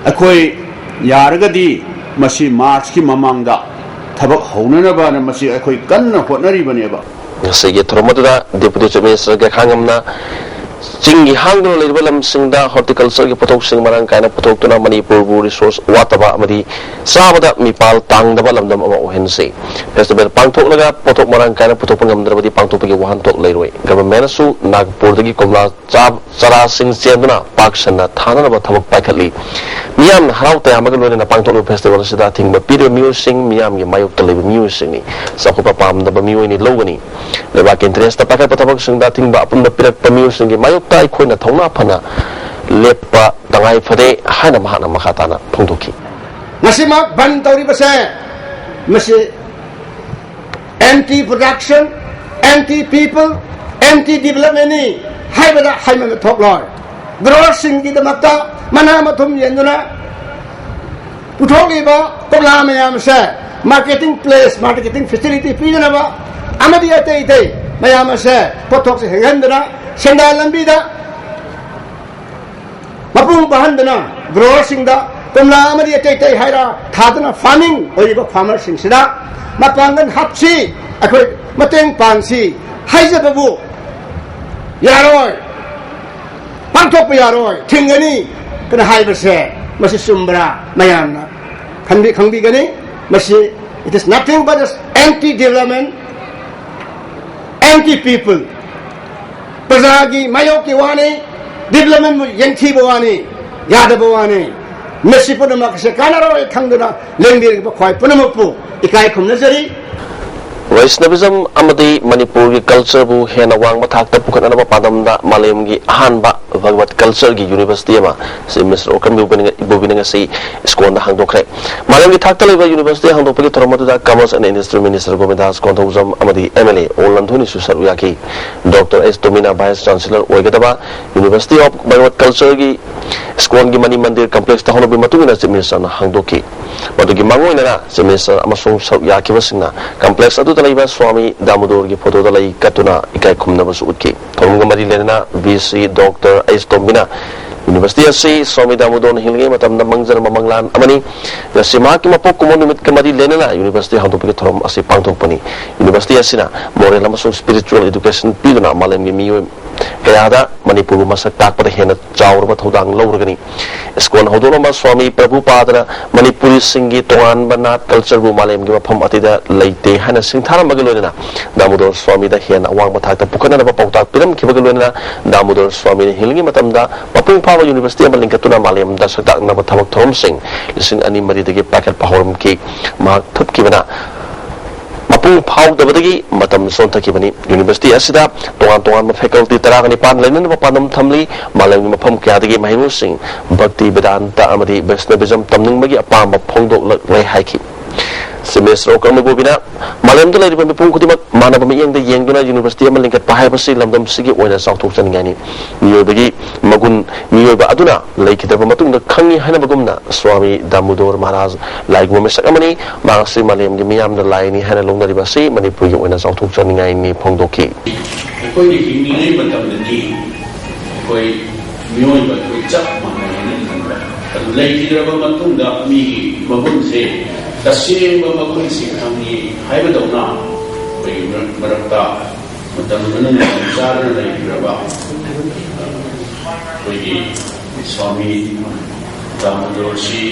ꯑꯩꯈꯣꯏ ꯌꯥꯔꯒꯗꯤ ꯃꯁꯤ March ꯀꯤ ꯃꯃꯥꯡꯗ ꯊꯕꯛ ꯍꯧꯅꯅꯕꯅ ꯃꯁꯤ ꯑꯩꯈꯣꯏ ꯀꯟꯅ ꯍꯣꯠꯅꯔꯤꯕꯅꯦꯕ꯫ ꯉꯁꯤꯒꯤ ꯊꯧꯔꯝ ꯑꯗꯨꯗ Deputy Chief Minister ꯒꯦꯈꯥꯉꯝꯅ ꯆꯤꯡꯒꯤ ꯍꯥꯡꯗꯨꯅ ꯂꯩꯔꯤꯕ ꯂꯝꯁꯤꯡꯗ horticulture ꯒꯤ ꯄꯣꯠꯊꯣꯛꯁꯤꯡ ꯃꯔꯥꯡ ꯀꯥꯏꯅ ꯄꯨꯊꯣꯛꯇꯨꯅ ꯃꯅꯤꯄꯨꯔꯕꯨ resource ꯋꯥꯠꯇꯕ ꯑꯃꯗꯤ ꯆꯥꯕꯗ ꯃꯤꯄꯥꯜ ꯇꯥꯡꯗꯕ ꯂꯝꯗꯝ ꯑꯃ ꯑꯣꯏꯍꯟꯁꯤ꯫ Festival ꯄꯥꯡꯊꯣꯛꯂꯒ ꯄꯣꯠꯊꯣꯛ ꯃꯔꯥꯡ ꯀꯥꯏꯅ ꯄꯨꯊꯣꯛꯄ ꯉꯝꯗ꯭ꯔꯕꯗꯤ ꯄꯥꯡꯊꯣꯛꯄꯒꯤ ꯋꯥꯍꯟꯊꯣꯛ ꯂꯩꯔꯣꯏ꯫ Government ꯅꯁꯨ ꯅꯥꯒꯄꯨꯔꯗꯒꯤ ꯀꯣꯝꯂꯥ ꯆꯥ-, ꯆꯥꯔꯥꯁꯤꯡ ꯆꯦꯟꯗꯨꯅ ꯄꯥꯛ ꯁꯟꯅ ꯊꯥꯅꯅꯕ ꯊꯕꯛ ꯄꯥꯏꯈꯠꯂꯤ꯫ ꯃꯤꯌꯥꯝꯅ ꯍꯔꯥꯎ ꯇꯌꯥꯝꯕꯒ ꯂꯣꯏꯅꯅ ꯄꯥꯡꯊꯣꯛꯂꯤꯕ festival ꯑꯁꯤꯗ ꯑꯊꯤꯡꯕ ꯄꯤꯔꯤꯕ ꯃꯤꯑꯣꯏꯁꯤꯡ ꯃꯤꯌꯥꯝꯒꯤ ꯃꯥꯌꯣꯛꯇ ꯂꯩꯕ ꯃꯤꯑꯣꯏꯁꯤꯡꯅꯤ꯫ ꯆꯥꯎꯈꯠꯄ ꯄꯥꯝꯗꯕ ꯃꯤꯑꯣꯏꯅꯤ ꯂꯧꯒꯅꯤ꯫ ꯂꯩꯕꯥꯛꯀꯤ interest ꯇ ꯄꯥꯏꯈꯠꯄ ꯊꯕꯛꯁꯤꯡꯗ ꯑꯊꯤꯡꯕ ꯑꯄꯨꯟꯕ ꯄꯤꯔꯛꯄ ꯃꯤꯑꯣꯏꯁꯤꯡꯒꯤ ꯃꯥꯌꯣꯛꯇ ꯑꯩꯈꯣꯏꯅ ꯊꯧꯅꯥ ꯐꯅ ꯂꯦꯞꯄ ꯇꯉꯥꯏ ꯐꯗꯦ ꯍꯥꯏꯅ ꯃꯍꯥꯛꯅ ꯃꯈꯥ ꯇꯥꯅ ꯐꯣꯡꯗꯣꯛꯈꯤ꯫ ꯃꯁꯤꯃꯛ ꯕꯟ ꯇꯧꯔꯤꯕꯁꯦ, ꯃꯁꯤ anti production, anti people, anti developmentꯅꯤ ꯍꯥꯏꯕꯗ ꯍꯥꯏꯃꯟꯕ ꯊꯣꯛꯂꯣꯏ꯫ ꯒ꯭ꯔꯣꯋꯔꯁꯤꯡꯒꯤꯗꯃꯛꯇ ꯃꯅꯥ ꯃꯊꯨꯝ ꯌꯦꯟꯗꯨꯅ ꯄꯨꯊꯣꯛꯂꯤꯕ ꯀꯣꯝꯂꯥ ꯃꯌꯥꯝ ꯑꯁꯦ marketing place, marketing facility ꯄꯤꯗꯅꯕ ꯑꯃꯗꯤ ꯑꯇꯩ ꯑꯇꯩ ꯃꯌꯥꯝ ꯑꯁꯦ ꯄꯣꯠꯊꯣꯛꯁꯦ ꯍꯦꯟꯒꯟꯗꯅ ꯁꯦꯟꯗꯥꯟ ꯂꯝꯕꯤꯗ ꯃꯄꯨꯡ ꯐꯥꯍꯟꯗꯅ ꯒ꯭ꯔꯣꯋꯔꯁꯤꯡꯗ ꯀꯣꯝꯂꯥ ꯑꯃꯗꯤ ꯑꯇꯩ ꯑꯇꯩ ꯍꯥꯏꯔ ꯊꯥꯗꯨꯅ farming ꯑꯣꯏꯔꯤꯕ ꯐꯥꯔꯃꯔꯁꯤꯡꯁꯤꯗ ꯃꯄꯥꯡꯒꯜ ꯍꯥꯞꯁꯤ, ꯑꯩꯈꯣꯏ ꯃꯇꯦꯡ ꯄꯥꯡꯁꯤ ꯍꯥꯏꯖꯕꯕꯨ ꯌꯥꯔꯣꯏ, ꯄꯥꯡꯊꯣꯛꯄ ꯌꯥꯔꯣꯏ, ꯊꯤꯡꯒꯅꯤ ꯀꯅ ꯍꯥꯏꯕꯁꯦ ꯃꯁꯤ ꯆꯨꯝꯕ꯭ꯔꯥ? ꯃꯌꯥꯝꯅ ꯈꯟꯕꯤ ꯈꯪꯕꯤꯒꯅꯤ꯫ ꯃꯁꯤ it is nothing but anti development, anti people꯫ ꯄ꯭ꯔꯖꯥꯒꯤ ꯃꯥꯌꯣꯛꯀꯤ ꯋꯥꯅꯤ, ꯗꯤꯕꯂꯞꯃꯦꯟꯕꯨ ꯌꯦꯡꯊꯤꯕ ꯋꯥꯅꯤ, ꯌꯥꯗꯕ ꯋꯥꯅꯤ꯫ ꯃꯁꯤ ꯄꯨꯝꯅꯃꯛ ꯑꯁꯤ ꯀꯥꯟꯅꯔꯣꯏ ꯈꯪꯗꯨꯅ ꯂꯦꯡꯕꯤꯔꯤꯕ ꯈ꯭ꯋꯥꯏ ꯄꯨꯝꯅꯃꯛꯄꯨ ꯏꯀꯥꯏ ꯈꯨꯝꯅꯖꯔꯤ꯫ ꯋꯩꯁꯅꯕꯤꯖꯝ ꯑꯃꯗꯤ ꯃꯅꯤꯄꯨꯔꯒꯤ ꯀꯜꯆꯔꯕꯨ ꯍꯦꯟꯅ ꯋꯥꯡꯕ ꯊꯥꯛꯇ ꯄꯨꯈꯠꯅꯅꯕ ꯄꯥꯟꯗꯝꯗ ꯃꯥꯂꯦꯝꯒꯤ ꯑꯍꯥꯟꯕ ꯚꯒꯋꯠ ꯀꯜꯆꯔꯒꯤ ꯌꯨꯅꯤꯚꯔꯁꯤꯇꯤ ꯑꯃ ꯆꯤꯐ ꯃꯤꯅꯤꯁꯇꯔ ꯑꯣꯀ꯭ꯔꯝ ꯏꯕꯣꯕꯤꯅ ꯉꯁꯤ ꯏꯁꯀꯣꯟꯗ ꯍꯥꯡꯗꯣꯛꯈ꯭ꯔꯦ꯫ ꯃꯥꯂꯦꯝꯒꯤ ꯊꯥꯛꯇ ꯂꯩꯕ ꯌꯨꯅꯤꯚꯔꯁꯤꯇꯤ ꯍꯥꯡꯗꯣꯛꯄꯒꯤ ꯊꯧꯔꯝ ꯑꯗꯨꯗ commerce and industry minister ꯒꯣꯕꯤꯟꯗꯥꯁ Konthoujam ꯑꯃꯗꯤ ꯑꯦꯝ ꯑꯦꯜ ꯑꯦ ꯑꯣ ꯂꯟꯊꯣꯏꯅꯤꯁꯨ ꯁꯔꯨꯛ ꯌꯥꯈꯤ꯫ ꯗꯣꯛꯇꯔ ꯑꯦꯁ ꯇꯣꯃꯤꯅ ꯚꯥꯏꯁ ꯆꯥꯟꯁꯦꯂꯔ ꯑꯣꯏꯒꯗꯕ ꯌꯨꯅꯤꯚꯔꯁꯤꯇꯤ ꯑꯣꯐ ꯚꯒꯋꯠ ꯀꯜꯆꯔꯒꯤ ꯏꯁꯀꯣꯟꯒꯤ ꯃꯅꯤ ꯃꯟꯗꯤꯔ ꯀꯝꯄ꯭ꯂꯦꯛꯁꯇ ꯍꯧꯅꯕꯤ ꯃꯇꯨꯡ ꯏꯟꯅ ꯆꯤꯐ ꯃꯤꯅꯤꯁꯇꯔꯅ ꯍꯥꯡꯗꯣꯛꯈꯤ꯫ ꯃꯗꯨꯒꯤ ꯃꯥꯡꯑꯣꯏꯅꯅ ꯆꯤꯐ ꯃꯤꯅꯤꯁꯇꯔ ꯑꯃꯁꯨꯡ ꯁꯔꯨꯛ ꯌꯥꯈꯤꯕꯁꯤꯡꯅ ꯀꯝꯄ꯭ꯂꯦꯛꯁ ꯑꯗꯨꯗ ꯂꯩꯕ ꯁ꯭ꯋꯥꯃꯤ ꯗꯥꯃꯣꯗꯣꯔꯒꯤ ꯐꯣꯇꯣꯗ ꯂꯩ ꯀꯠꯇꯨꯅ ꯏꯀꯥꯏ ꯈꯨꯝꯅꯕꯁꯨ ꯎꯠꯈꯤ꯫ ꯊꯧꯔꯝꯒ ꯃꯔꯤ ꯂꯩꯅꯅ V C doctor H ꯇꯣꯝꯕꯤꯅ university ꯑꯁꯤ ꯁ꯭ꯋꯥꯃꯤ ꯗꯥꯃꯣꯗꯣꯔꯅ ꯍꯤꯡꯂꯤꯉꯩ ꯃꯇꯝꯗ ꯃꯪꯖꯔꯝꯕ ꯃꯪꯂꯥꯟ ꯑꯃꯅꯤ꯫ ꯉꯁꯤ ꯃꯍꯥꯛꯀꯤ ꯃꯄꯣꯛ ꯀꯨꯝꯑꯣꯟ ꯅꯨꯃꯤꯠꯀ ꯃꯔꯤ ꯂꯩꯅꯅ ꯌꯨꯅꯤꯚꯔꯁꯤꯇꯤ ꯍꯥꯡꯗꯣꯛꯄꯒꯤ ꯊꯧꯔꯝ ꯑꯁꯤ ꯄꯥꯡꯊꯣꯛꯄꯅꯤ꯫ ꯌꯨꯅꯤꯚꯔꯁꯤꯇꯤ ꯑꯁꯤꯅ ꯃꯣꯔꯦꯜ ꯑꯃꯁꯨꯡ ꯁ꯭ꯄꯤꯔꯤꯆꯨꯋꯦꯜ ꯏꯗꯨꯀꯦꯁꯟ ꯄꯤꯗꯨꯅ ꯃꯥꯂꯦꯝꯒꯤ ꯃꯤꯑꯣꯏ ꯀꯌꯥꯗ ꯃꯅꯤꯄꯨꯔꯕꯨ ꯃꯁꯛ ꯇꯥꯛꯄꯗ ꯍꯦꯟꯅ ꯆꯥꯎꯔꯕ ꯊꯧꯗꯥꯡ ꯂꯧꯔꯒꯅꯤ꯫ ꯏꯁꯀꯣꯟ ꯍꯧꯗꯣꯛꯂꯝꯕ ꯁ꯭ꯋꯥꯃꯤ ꯄ꯭ꯔꯚꯨꯄꯥꯗꯅ ꯃꯅꯤꯄꯨꯔꯤꯁꯤꯡꯒꯤ ꯇꯣꯉꯥꯟꯕ ꯅꯥꯠ ꯀꯜꯆꯔꯕꯨ ꯃꯥꯂꯦꯝꯒꯤ ꯃꯐꯝ ꯑꯇꯩꯗ ꯂꯩꯇꯦ ꯍꯥꯏꯅ ꯁꯤꯡꯊꯥꯔꯝꯕꯒ ꯂꯣꯏꯅꯅ ꯗꯥꯃꯣꯗꯣꯔ ꯁ꯭ꯋꯥꯃꯤꯗ ꯍꯦꯟꯅ ꯑꯋꯥꯡꯕ ꯊꯥꯛꯇ ꯄꯨꯈꯠꯅꯅꯕ ꯄꯥꯎꯇꯥꯛ ꯄꯤꯔꯝꯈꯤꯕꯒ ꯂꯣꯏꯅꯅ ꯗꯥꯃꯣꯗꯣꯔ ꯁ꯭ꯋꯥꯃꯤꯅ ꯍꯤꯡꯂꯤꯉꯩ ꯃꯇꯝꯗ ꯃꯄꯨꯡ ꯐꯥꯕ ꯌꯨꯅꯤꯚꯔꯁꯤꯇꯤ ꯑꯃ ꯂꯤꯡꯈꯠꯇꯨꯅ ꯃꯥꯂꯦꯝꯗ ꯁꯛꯇꯥꯛꯅꯕ ꯊꯕꯛ ꯊꯧꯔꯝꯁꯤꯡ ꯂꯤꯁꯤꯡ ꯑꯅꯤ ꯃꯔꯤꯗꯒꯤ ꯄꯥꯏꯈꯠꯄ ꯍꯧꯔꯝꯈꯤ꯫ ꯃꯍꯥꯛ ꯊꯨꯞꯈꯤꯕꯅ ꯄꯨꯡ ꯐꯥꯎꯗꯕꯗꯒꯤ ꯃꯇꯝ ꯁꯣꯟꯊꯈꯤꯕꯅꯤ꯫ ꯌꯨꯅꯤꯚꯔꯁꯤꯇꯤ ꯑꯁꯤꯗ ꯇꯣꯉꯥꯟ ꯇꯣꯉꯥꯟꯕ ꯐꯦꯀꯜꯇꯤ ꯇꯔꯥꯒ ꯅꯤꯄꯥꯟ ꯂꯩꯅꯅꯕ ꯄꯥꯟꯗꯝ ꯊꯝꯂꯤ꯫ ꯃꯥꯂꯦꯝꯒꯤ ꯃꯐꯝ ꯀꯌꯥꯗꯒꯤ ꯃꯍꯩꯔꯣꯏꯁꯤꯡ ꯚꯛꯇꯤ, ꯚꯦꯗꯥꯟꯇ ꯑꯃꯗꯤ ꯚꯩꯁꯅꯚꯤꯖꯝ ꯇꯝꯅꯤꯡꯕꯒꯤ ꯑꯄꯥꯝꯕ ꯐꯣꯡꯗꯣꯛꯂꯛꯂꯦ ꯍꯥꯏꯈꯤ꯫ ꯁꯤꯃꯦꯁ ꯔꯣꯀꯔꯃꯒꯣꯕꯤꯅ ꯃꯥꯂꯦꯝꯗ ꯂꯩꯔꯤꯕ ꯃꯤꯄꯨꯝ ꯈꯨꯗꯤꯡꯃꯛ ꯃꯥꯟꯅꯕ ꯃꯤꯠꯌꯦꯡꯗ ꯌꯦꯡꯗꯨꯅ ꯌꯨꯅꯤꯚꯔꯁꯤꯇꯤ ꯑꯃ ꯂꯤꯡꯈꯠꯄ ꯍꯥꯏꯕꯁꯤ ꯂꯝꯗꯝꯁꯤꯒꯤ ꯑꯣꯏꯅ ꯆꯥꯎꯊꯣꯛꯆꯅꯤꯡꯉꯥꯏꯅꯤ꯫ ꯃꯤꯑꯣꯏꯕꯒꯤ ꯃꯒꯨꯟ ꯃꯤꯑꯣꯏꯕ ꯑꯗꯨꯅ ꯂꯩꯈꯤꯗ꯭ꯔꯕ ꯃꯇꯨꯡꯗ ꯈꯪꯉꯤ ꯍꯥꯏꯅꯕꯒꯨꯝꯅ ꯁ꯭ꯋꯥꯃꯤ ꯗꯥꯃꯣꯗꯣꯔ ꯃꯍꯥꯔꯥꯖ ꯂꯥꯏꯒꯨꯝꯕ ꯃꯤꯁꯛ ꯑꯃꯅꯤ꯫ ꯃꯍꯥꯛ ꯑꯁꯤ ꯃꯥꯂꯦꯝꯒꯤ ꯃꯤꯌꯥꯝꯅ ꯂꯥꯏꯅꯤ ꯍꯥꯏꯅ ꯂꯧꯅꯔꯤꯕ ꯑꯁꯤ ꯃꯅꯤꯄꯨꯔꯒꯤ ꯑꯣꯏꯅ ꯆꯥꯎꯊꯣꯛꯆꯅꯤꯡꯉꯥꯏꯅꯤ ꯐꯣꯡꯗꯣꯛꯈꯤ꯫ ꯑꯩꯈꯣꯏꯅ ꯍꯤꯡꯂꯤꯉꯩ ꯃꯇꯝꯗꯗꯤ ꯑꯩꯈꯣꯏ ꯃꯤꯑꯣꯏꯕ ꯑꯩꯈꯣꯏ ꯆꯞ ꯃꯥꯟꯅꯩ ꯍꯥꯏꯅ ꯈꯟꯕ, ꯑꯗꯨ ꯂꯩꯈꯤꯗ꯭ꯔꯕ ꯃꯇꯨꯡꯗ ꯃꯤꯒꯤ ꯃꯒꯨꯟꯁꯦ, ꯇꯁꯦꯡꯕ ꯃꯒꯨꯟꯁꯦ ꯈꯪꯉꯤ ꯍꯥꯏꯕꯗꯧꯅ ꯑꯩꯈꯣꯏꯒꯤ ꯃꯔꯛ-, ꯃꯔꯛꯇ ꯃꯇꯝ ꯃꯅꯨꯡꯗ ꯆꯥꯗꯨꯅ ꯂꯩꯈ꯭ꯔꯕ ꯑꯩꯈꯣꯏꯒꯤ ꯁ꯭ꯋꯥꯃꯤ ꯗꯥꯃꯣꯗꯣꯔꯁꯤ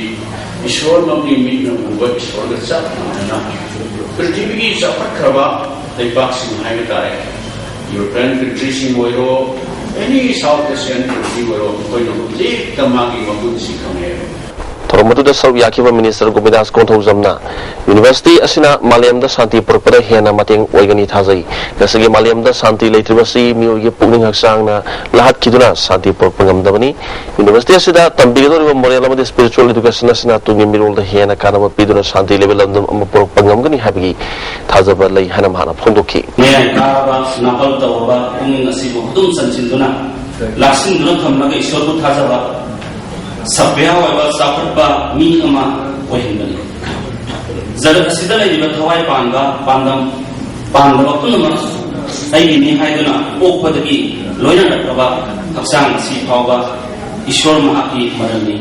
ꯏꯁꯣꯔꯃꯛꯅꯤ, ꯃꯤꯠꯅ ꯎꯕ ꯏꯁꯣꯔꯒ ꯆꯞ ꯃꯥꯟꯅꯅ ꯄ꯭ꯔꯤꯊꯤꯕꯤꯒꯤ ꯆꯥꯎꯈꯠꯈ꯭ꯔꯕ ꯂꯩꯕꯥꯛꯁꯤꯡ ꯍꯥꯏꯕ ꯇꯥꯔꯦ, ꯌꯨꯔꯣꯄꯤꯌꯟ ꯀꯟꯇ꯭ꯔꯤꯁꯤꯡ ꯑꯣꯏꯔꯣ, ꯑꯦꯅꯤ ꯁꯥꯎꯠ ꯑꯦꯁꯤꯌꯥꯟ ꯀꯟꯇ꯭ꯔꯤ ꯑꯣꯏꯔꯣ, ꯃꯈꯣꯏꯅ ꯍꯧꯖꯤꯛꯇ ꯃꯥꯒꯤ ꯃꯒꯨꯟꯁꯤ ꯈꯪꯉꯦ꯫ ꯊꯧꯔꯝ ꯑꯗꯨꯗ ꯁꯔꯨꯛ ꯌꯥꯈꯤꯕ ꯃꯤꯅꯤꯁꯇꯔ ꯒꯣꯄꯤꯗꯥꯁ ꯀꯣꯟꯊꯧꯖꯝꯅ ꯌꯨꯅꯤꯚꯔꯁꯤꯇꯤ ꯑꯁꯤꯅ ꯃꯥꯂꯦꯝꯗ ꯁꯥꯟꯇꯤ ꯄꯨꯔꯛꯄꯗ ꯍꯦꯟꯅ ꯃꯇꯦꯡ ꯑꯣꯏꯒꯅꯤ ꯊꯥꯖꯩ꯫ ꯉꯁꯤꯒꯤ ꯃꯥꯂꯦꯝꯗ ꯁꯥꯟꯇꯤ ꯂꯩꯇ꯭ꯔꯤꯕꯁꯤ ꯃꯤꯑꯣꯏꯒꯤ ꯄꯨꯛꯅꯤꯡ ꯍꯛꯆꯥꯡꯅ ꯂꯥꯍꯠꯈꯤꯗꯨꯅ ꯁꯥꯟꯇꯤ ꯄꯨꯔꯛꯄ ꯉꯝꯗꯕꯅꯤ꯫ ꯌꯨꯅꯤꯚꯔꯁꯤꯇꯤ ꯑꯁꯤꯗ ꯇꯝꯕꯤꯒꯗꯧꯔꯤꯕ ꯃꯣꯔꯦꯜ ꯑꯃꯗꯤ ꯁ꯭ꯄꯤꯔꯤꯆꯨꯋꯦꯜ ꯏꯗꯨꯀꯦꯁꯟ ꯑꯁꯤꯅ ꯇꯨꯡꯒꯤ ꯃꯤꯔꯣꯜꯗ ꯍꯦꯟꯅ ꯀꯥꯟꯅꯕ ꯄꯤꯗꯨꯅ ꯁꯥꯟꯇꯤ ꯂꯩꯕ ꯂꯝꯗꯝ ꯑꯃ ꯄꯨꯔꯛꯄ ꯉꯝꯒꯅꯤ ꯍꯥꯏꯕꯒꯤ ꯊꯥꯖꯕ ꯂꯩ ꯍꯥꯏꯅ ꯃꯍꯥꯛꯅ ꯐꯣꯡꯗꯣꯛꯈꯤ꯫ ꯃꯌꯥꯏ ꯀꯥꯔꯕ, ꯅꯥꯄꯜ ꯇꯧꯔꯕ ꯄꯨꯛꯅꯤꯡ ꯑꯁꯤꯕꯨ ꯑꯗꯨꯝ ꯆꯟꯁꯤꯟꯗꯨꯅ, ꯂꯥꯛꯁꯤꯟꯗꯨꯅ ꯊꯝꯂꯒ ꯏꯁꯣꯔꯕꯨ ꯊꯥꯖꯕ, ꯁꯚ꯭ꯌ ꯑꯣꯏꯕ ꯆꯥꯎꯈꯠꯄ ꯃꯤ ꯑꯃ ꯑꯣꯏꯍꯟꯕꯅꯤ꯫ ꯖꯒꯠ ꯑꯁꯤꯗ ꯂꯩꯔꯤꯕ ꯊꯋꯥꯏ ꯄꯥꯟꯕ, ꯄꯥꯟꯗꯝ ꯄꯥꯟꯗꯕ ꯄꯨꯝꯅꯃꯛ ꯑꯩꯒꯤꯅꯤ ꯍꯥꯏꯗꯨꯅ ꯄꯣꯛꯄꯗꯒꯤ ꯂꯣꯏꯅꯔꯛꯂꯕ ꯍꯛꯆꯥꯡ ꯑꯁꯤ ꯐꯥꯎꯕ ꯏꯁꯣꯔ ꯃꯍꯥꯛꯀꯤ ꯃꯔꯜꯅꯤ꯫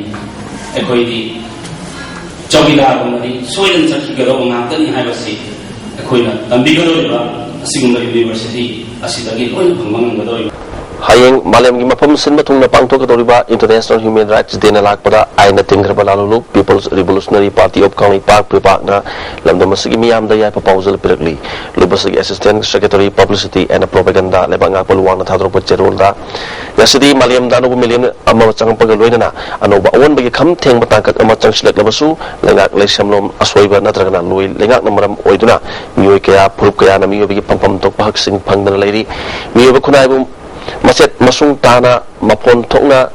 ꯑꯩꯈꯣꯏꯗꯤ ꯆꯧꯀꯤꯗꯥꯔꯒꯨꯝꯕꯗꯤ ꯁꯣꯏꯗꯅ ꯆꯠꯈꯤꯒꯗꯧꯕ ꯉꯥꯛꯇꯅꯤ ꯍꯥꯏꯕꯁꯤ ꯑꯩꯈꯣꯏꯅ ꯇꯝꯕꯤꯒꯗꯧꯔꯤꯕ ꯑꯁꯤꯒꯨꯝꯕ ꯌꯨꯅꯤꯚꯔꯁꯤꯇꯤ ꯑꯁꯤꯗꯒꯤ ꯂꯣꯏꯅ ꯐꯪꯕ ꯉꯝꯒꯗꯧꯔꯤꯕ꯫ ꯍꯌꯦꯡ ꯃꯥꯂꯦꯝꯒꯤ ꯃꯐꯝ ꯁꯤꯟꯕ ꯊꯨꯡꯅ ꯄꯥꯡꯊꯣꯛꯀꯗꯧꯔꯤꯕ International Human Rights Day ꯅ ꯂꯥꯛꯄꯗ ꯑꯥꯏꯟꯅ ꯊꯤꯡꯈ꯭ꯔꯕ ꯂꯥꯂꯣꯡ People's Revolutionary Party of Kangleipak, ꯄꯤꯄꯥꯛꯅ ꯂꯝꯗꯝ ꯑꯁꯤꯒꯤ ꯃꯤꯌꯥꯝꯗ ꯌꯥꯏꯐ ꯄꯥꯎꯖꯦꯜ ꯄꯤꯔꯛꯂꯤ꯫ ꯂꯨꯞ ꯑꯁꯤꯒꯤ Assistant Secretary Publicity and Propaganda ꯂꯩꯕꯥꯛ ꯉꯥꯛꯄ ꯂꯨꯋꯥꯡꯅ ꯊꯥꯗꯣꯔꯛꯄ ꯆꯦꯔꯣꯜꯗ, ꯉꯁꯤꯗꯤ ꯃꯥꯂꯦꯝꯗ ꯑꯅꯧꯕ ꯃꯤꯂꯦꯝ ꯑꯃ ꯆꯪꯉꯛꯄꯒ ꯂꯣꯏꯅꯅ ꯑꯅꯧꯕ ꯑꯑꯣꯟꯕꯒꯤ ꯈꯝ ꯊꯦꯡꯕ ꯇꯥꯡꯀꯛ ꯑꯃ ꯆꯪꯁꯤꯜꯂꯛꯂꯕꯁꯨ, ꯂꯩꯉꯥꯛ ꯂꯩꯁꯦꯝꯂꯣꯝ ꯑꯁꯣꯏꯕ ꯅꯠꯇ꯭ꯔꯒꯅ ꯂꯣꯏ ꯂꯩꯉꯥꯛꯅ ꯃꯔꯝ ꯑꯣꯏꯗꯨꯅ ꯃꯤꯑꯣꯏ ꯀꯌꯥ, ꯐꯨꯔꯨꯞ ꯀꯌꯥꯅ ꯃꯤꯑꯣꯏꯕꯒꯤ ꯐꯪꯐꯝ ꯊꯣꯛꯄ ꯍꯛꯁꯤꯡ ꯐꯪꯗꯅ ꯂꯩꯔꯤ꯫ ꯃꯤꯑꯣꯏꯕ ꯈꯨꯟꯅꯥꯏꯕꯨ ꯃꯆꯦꯠ ꯃꯁꯨꯡ ꯇꯥꯅ ꯃꯐꯣꯟ ꯊꯣꯛꯅ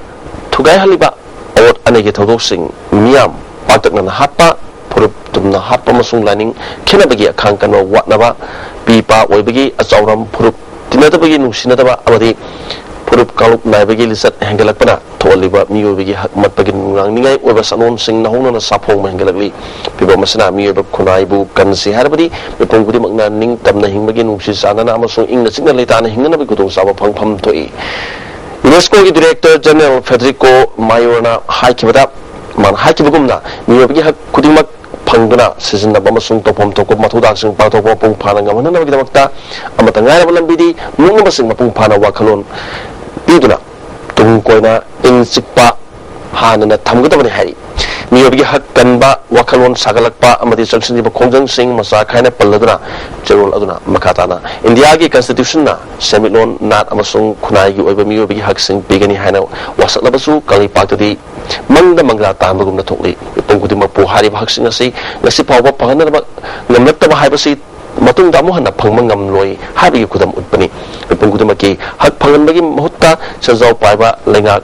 ꯊꯨꯒꯥꯏꯍꯜꯂꯤꯕ ꯑꯣꯠ ꯑꯅꯩꯒꯤ ꯊꯧꯗꯣꯛꯁꯤꯡ, ꯃꯤꯌꯥꯝ ꯄꯥꯛꯇꯛꯅꯅ ꯍꯥꯠꯄ, ꯐꯨꯔꯨꯞ ꯇꯨꯝꯅ ꯍꯥꯠꯄ ꯑꯃꯁꯨꯡ ꯂꯥꯏꯅꯤꯡ ꯈꯦꯠꯅꯕꯒꯤ ꯑꯈꯥꯡ ꯀꯟꯕ ꯋꯥꯠꯅꯕ, ꯄꯤ ꯄꯥ ꯑꯣꯏꯕꯒꯤ ꯑꯆꯥꯎꯔꯝ, ꯐꯨꯔꯨꯞ ꯇꯤꯟꯅꯗꯕꯒꯤ ꯅꯨꯡꯁꯤꯅꯗꯕ ꯑꯃꯗꯤ ꯐꯨꯔꯨꯞ ꯀꯥꯡꯂꯨꯞ ꯅꯥꯏꯕꯒꯤ ꯂꯤꯆꯠ ꯍꯦꯟꯒꯠꯂꯛꯄꯅ ꯊꯣꯛꯍꯜꯂꯤꯕ ꯃꯤꯑꯣꯏꯕꯒꯤ ꯍꯛ ꯃꯠꯄꯒꯤ ꯉꯥꯡꯅꯤꯡꯉꯥꯏ ꯑꯣꯏꯕ ꯁꯛꯂꯣꯟꯁꯤꯡ ꯅꯧꯍꯧꯅꯅ ꯁꯥꯐꯣꯡꯕ ꯍꯦꯟꯒꯠꯂꯛꯂꯤ꯫ ꯐꯤꯕꯝ ꯑꯁꯤꯅ ꯃꯤꯑꯣꯏꯕ ꯈꯨꯟꯅꯥꯏꯕꯨ ꯀꯟꯁꯤ ꯍꯥꯏꯔꯕꯗꯤ ꯃꯤꯄꯨꯝ ꯈꯨꯗꯤꯡꯃꯛꯅ ꯅꯤꯡꯇꯝꯅ ꯍꯤꯡꯕꯒꯤ, ꯅꯨꯡꯁꯤ ꯆꯥꯟꯅꯅ ꯑꯃꯁꯨꯡ ꯏꯪꯅ ꯆꯤꯛꯅ ꯂꯩꯇꯥꯅ ꯍꯤꯡꯅꯅꯕꯒꯤ ꯈꯨꯗꯣꯡꯆꯥꯕ ꯐꯪꯐꯝ ꯊꯣꯛꯏ꯫ ꯌꯨꯅꯦꯁꯀꯣꯒꯤ Director General Federico Moreira ꯅ ꯍꯥꯏꯈꯤꯕꯗ, ꯃꯥꯅ ꯍꯥꯏꯈꯤꯕꯒꯨꯝꯅ, ꯃꯤꯑꯣꯏꯕꯒꯤ ꯍꯛ ꯈꯨꯗꯤꯡꯃꯛ ꯐꯪꯗꯨꯅ ꯁꯤꯖꯤꯟꯅꯕ ꯑꯃꯁꯨꯡ ꯇꯧꯐꯝ ꯊꯣꯛꯄ ꯃꯊꯧ ꯃꯊꯧꯗꯥꯡꯁꯤꯡ ꯄꯥꯡꯊꯣꯛꯄ ꯃꯄꯨꯡ ꯐꯥꯅ ꯉꯝꯍꯟꯅꯕꯒꯤꯗꯃꯛꯇ ꯑꯃꯠꯇ ꯉꯥꯏꯔꯕ ꯂꯝꯕꯤꯗꯤ ꯃꯤꯄꯨꯝꯅꯃꯛꯁꯤꯡ ꯃꯄꯨꯡ ꯐꯥꯅ ꯋꯥꯈꯜꯂꯣꯟ ꯄꯤꯗꯨꯅ ꯇꯨꯡ ꯀꯣꯏꯅ ꯏꯪ ꯆꯤꯛꯄ ꯍꯥꯟꯅꯅ ꯊꯝꯒꯗꯕꯅꯤ ꯍꯥꯏꯔꯤ꯫ ꯃꯤꯑꯣꯏꯕꯒꯤ ꯍꯛ ꯀꯟꯕ ꯋꯥꯈꯜꯂꯣꯟ ꯁꯥꯒꯠꯂꯛꯄ ꯑꯃꯗꯤ ꯆꯪꯁꯤꯟꯈꯤꯕ ꯈꯣꯡꯖꯪꯁꯤꯡ ꯃꯆꯥ ꯈꯥꯏꯅ ꯄꯜꯂꯗꯨꯅ ꯆꯦꯔꯣꯜ ꯑꯗꯨꯅ ꯃꯈꯥ ꯇꯥꯅ, ꯏꯟꯗꯤꯌꯥꯒꯤ Constitution ꯅ ꯁꯦꯟꯃꯤꯠꯂꯣꯟ, ꯅꯥꯠ ꯑꯃꯁꯨꯡ ꯈꯨꯟꯅꯥꯏꯒꯤ ꯑꯣꯏꯕ ꯃꯤꯑꯣꯏꯕꯒꯤ ꯍꯛꯁꯤꯡ ꯄꯤꯒꯅꯤ ꯍꯥꯏꯅ ꯋꯥꯁꯛꯂꯕꯁꯨ, ꯀꯪꯂꯩꯄꯥꯛꯇꯗꯤ ꯃꯪꯗ ꯃꯪꯂꯥ ꯇꯥꯟꯕꯒꯨꯝꯅ ꯊꯣꯛꯂꯤ꯫ ꯃꯤꯄꯨꯝ ꯈꯨꯗꯤꯡꯃꯛꯄꯨ ꯍꯥꯏꯔꯤꯕ ꯍꯛꯁꯤꯡ ꯑꯁꯤ ꯉꯁꯤ ꯐꯥꯎꯕ ꯐꯪꯍꯟꯅꯕ ꯉꯝꯂꯛꯇꯕ ꯍꯥꯏꯕꯁꯤ ꯃꯇꯨꯡꯗ ꯑꯃꯨꯛ ꯍꯟꯅ ꯐꯪꯕ ꯉꯝꯂꯣꯏ ꯍꯥꯏꯕꯒꯤ ꯈꯨꯗꯝ ꯎꯠꯄꯅꯤ꯫ ꯃꯤꯄꯨꯝ ꯈꯨꯗꯤꯡꯃꯛꯀꯤ ꯍꯛ ꯐꯪꯍꯟꯕꯒꯤ ꯃꯍꯨꯠꯇ ꯁꯦꯟꯖꯥꯎ ꯄꯥꯏꯕ ꯂꯩꯉꯥꯛ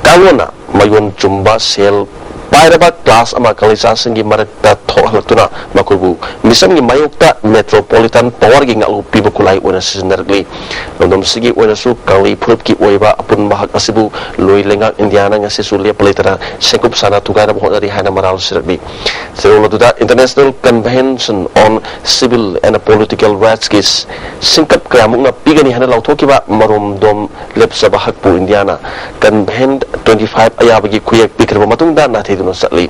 ꯀꯥꯡꯂꯣꯟꯅ ꯃꯌꯣꯟ ꯆꯨꯝꯕ ꯁꯦꯜ ꯄꯥꯏꯔꯕ class ꯑꯃ ꯀꯪꯂꯩꯆꯥꯁꯤꯡꯒꯤ ꯃꯔꯛꯇ ꯊꯣꯛꯍꯜꯂꯛꯇꯨꯅ ꯃꯈꯣꯏꯕꯨ ꯃꯤꯆꯝꯒꯤ ꯃꯥꯌꯣꯛꯇ metropolitan power ꯒꯤ ꯉꯥꯛꯂꯨꯞ ꯄꯤꯕ ꯈꯨꯠꯂꯥꯏ ꯑꯣꯏꯅ ꯁꯤꯖꯤꯟꯅꯔꯛꯂꯤ꯫ ꯂꯝꯗꯝꯁꯤꯒꯤ ꯑꯣꯏꯅꯁꯨ ꯀꯪꯂꯩ ꯐꯨꯔꯨꯞꯀꯤ ꯑꯣꯏꯕ ꯑꯄꯨꯟꯕ ꯍꯛ ꯑꯁꯤꯕꯨ ꯂꯣꯏ ꯂꯩꯉꯥꯛ ꯏꯟꯗꯤꯌꯥꯅ ꯉꯁꯤꯁꯨ ꯂꯦꯞꯄ ꯂꯩꯇꯅ ꯁꯦꯡꯀꯨꯞ ꯁꯥꯅ ꯊꯨꯒꯥꯏꯅꯕ ꯍꯣꯠꯅꯔꯤ ꯍꯥꯏꯅ ꯃꯔꯥꯜ ꯁꯤꯔꯛꯂꯤ꯫ ꯆꯦꯔꯣꯜ ꯑꯗꯨꯗ International Convention on Civil and Political Rights ꯀꯤ ꯁꯤꯡꯀꯞ ꯀꯌꯥꯃꯨꯛꯅ ꯄꯤꯒꯅꯤ ꯍꯥꯏꯅ ꯂꯥꯎꯊꯣꯛꯈꯤꯕ ꯃꯔꯣꯝꯗꯣꯝ ꯂꯦꯞꯆꯕ ꯍꯛꯄꯨ ꯏꯟꯗꯤꯌꯥꯅ Convention twenty five ꯑꯌꯥꯕꯒꯤ ꯈꯨꯌꯦꯛ ꯄꯤꯈ꯭ꯔꯕ ꯃꯇꯨꯡꯗ ꯅꯥꯊꯩꯗꯨꯅ ꯆꯠꯂꯤ꯫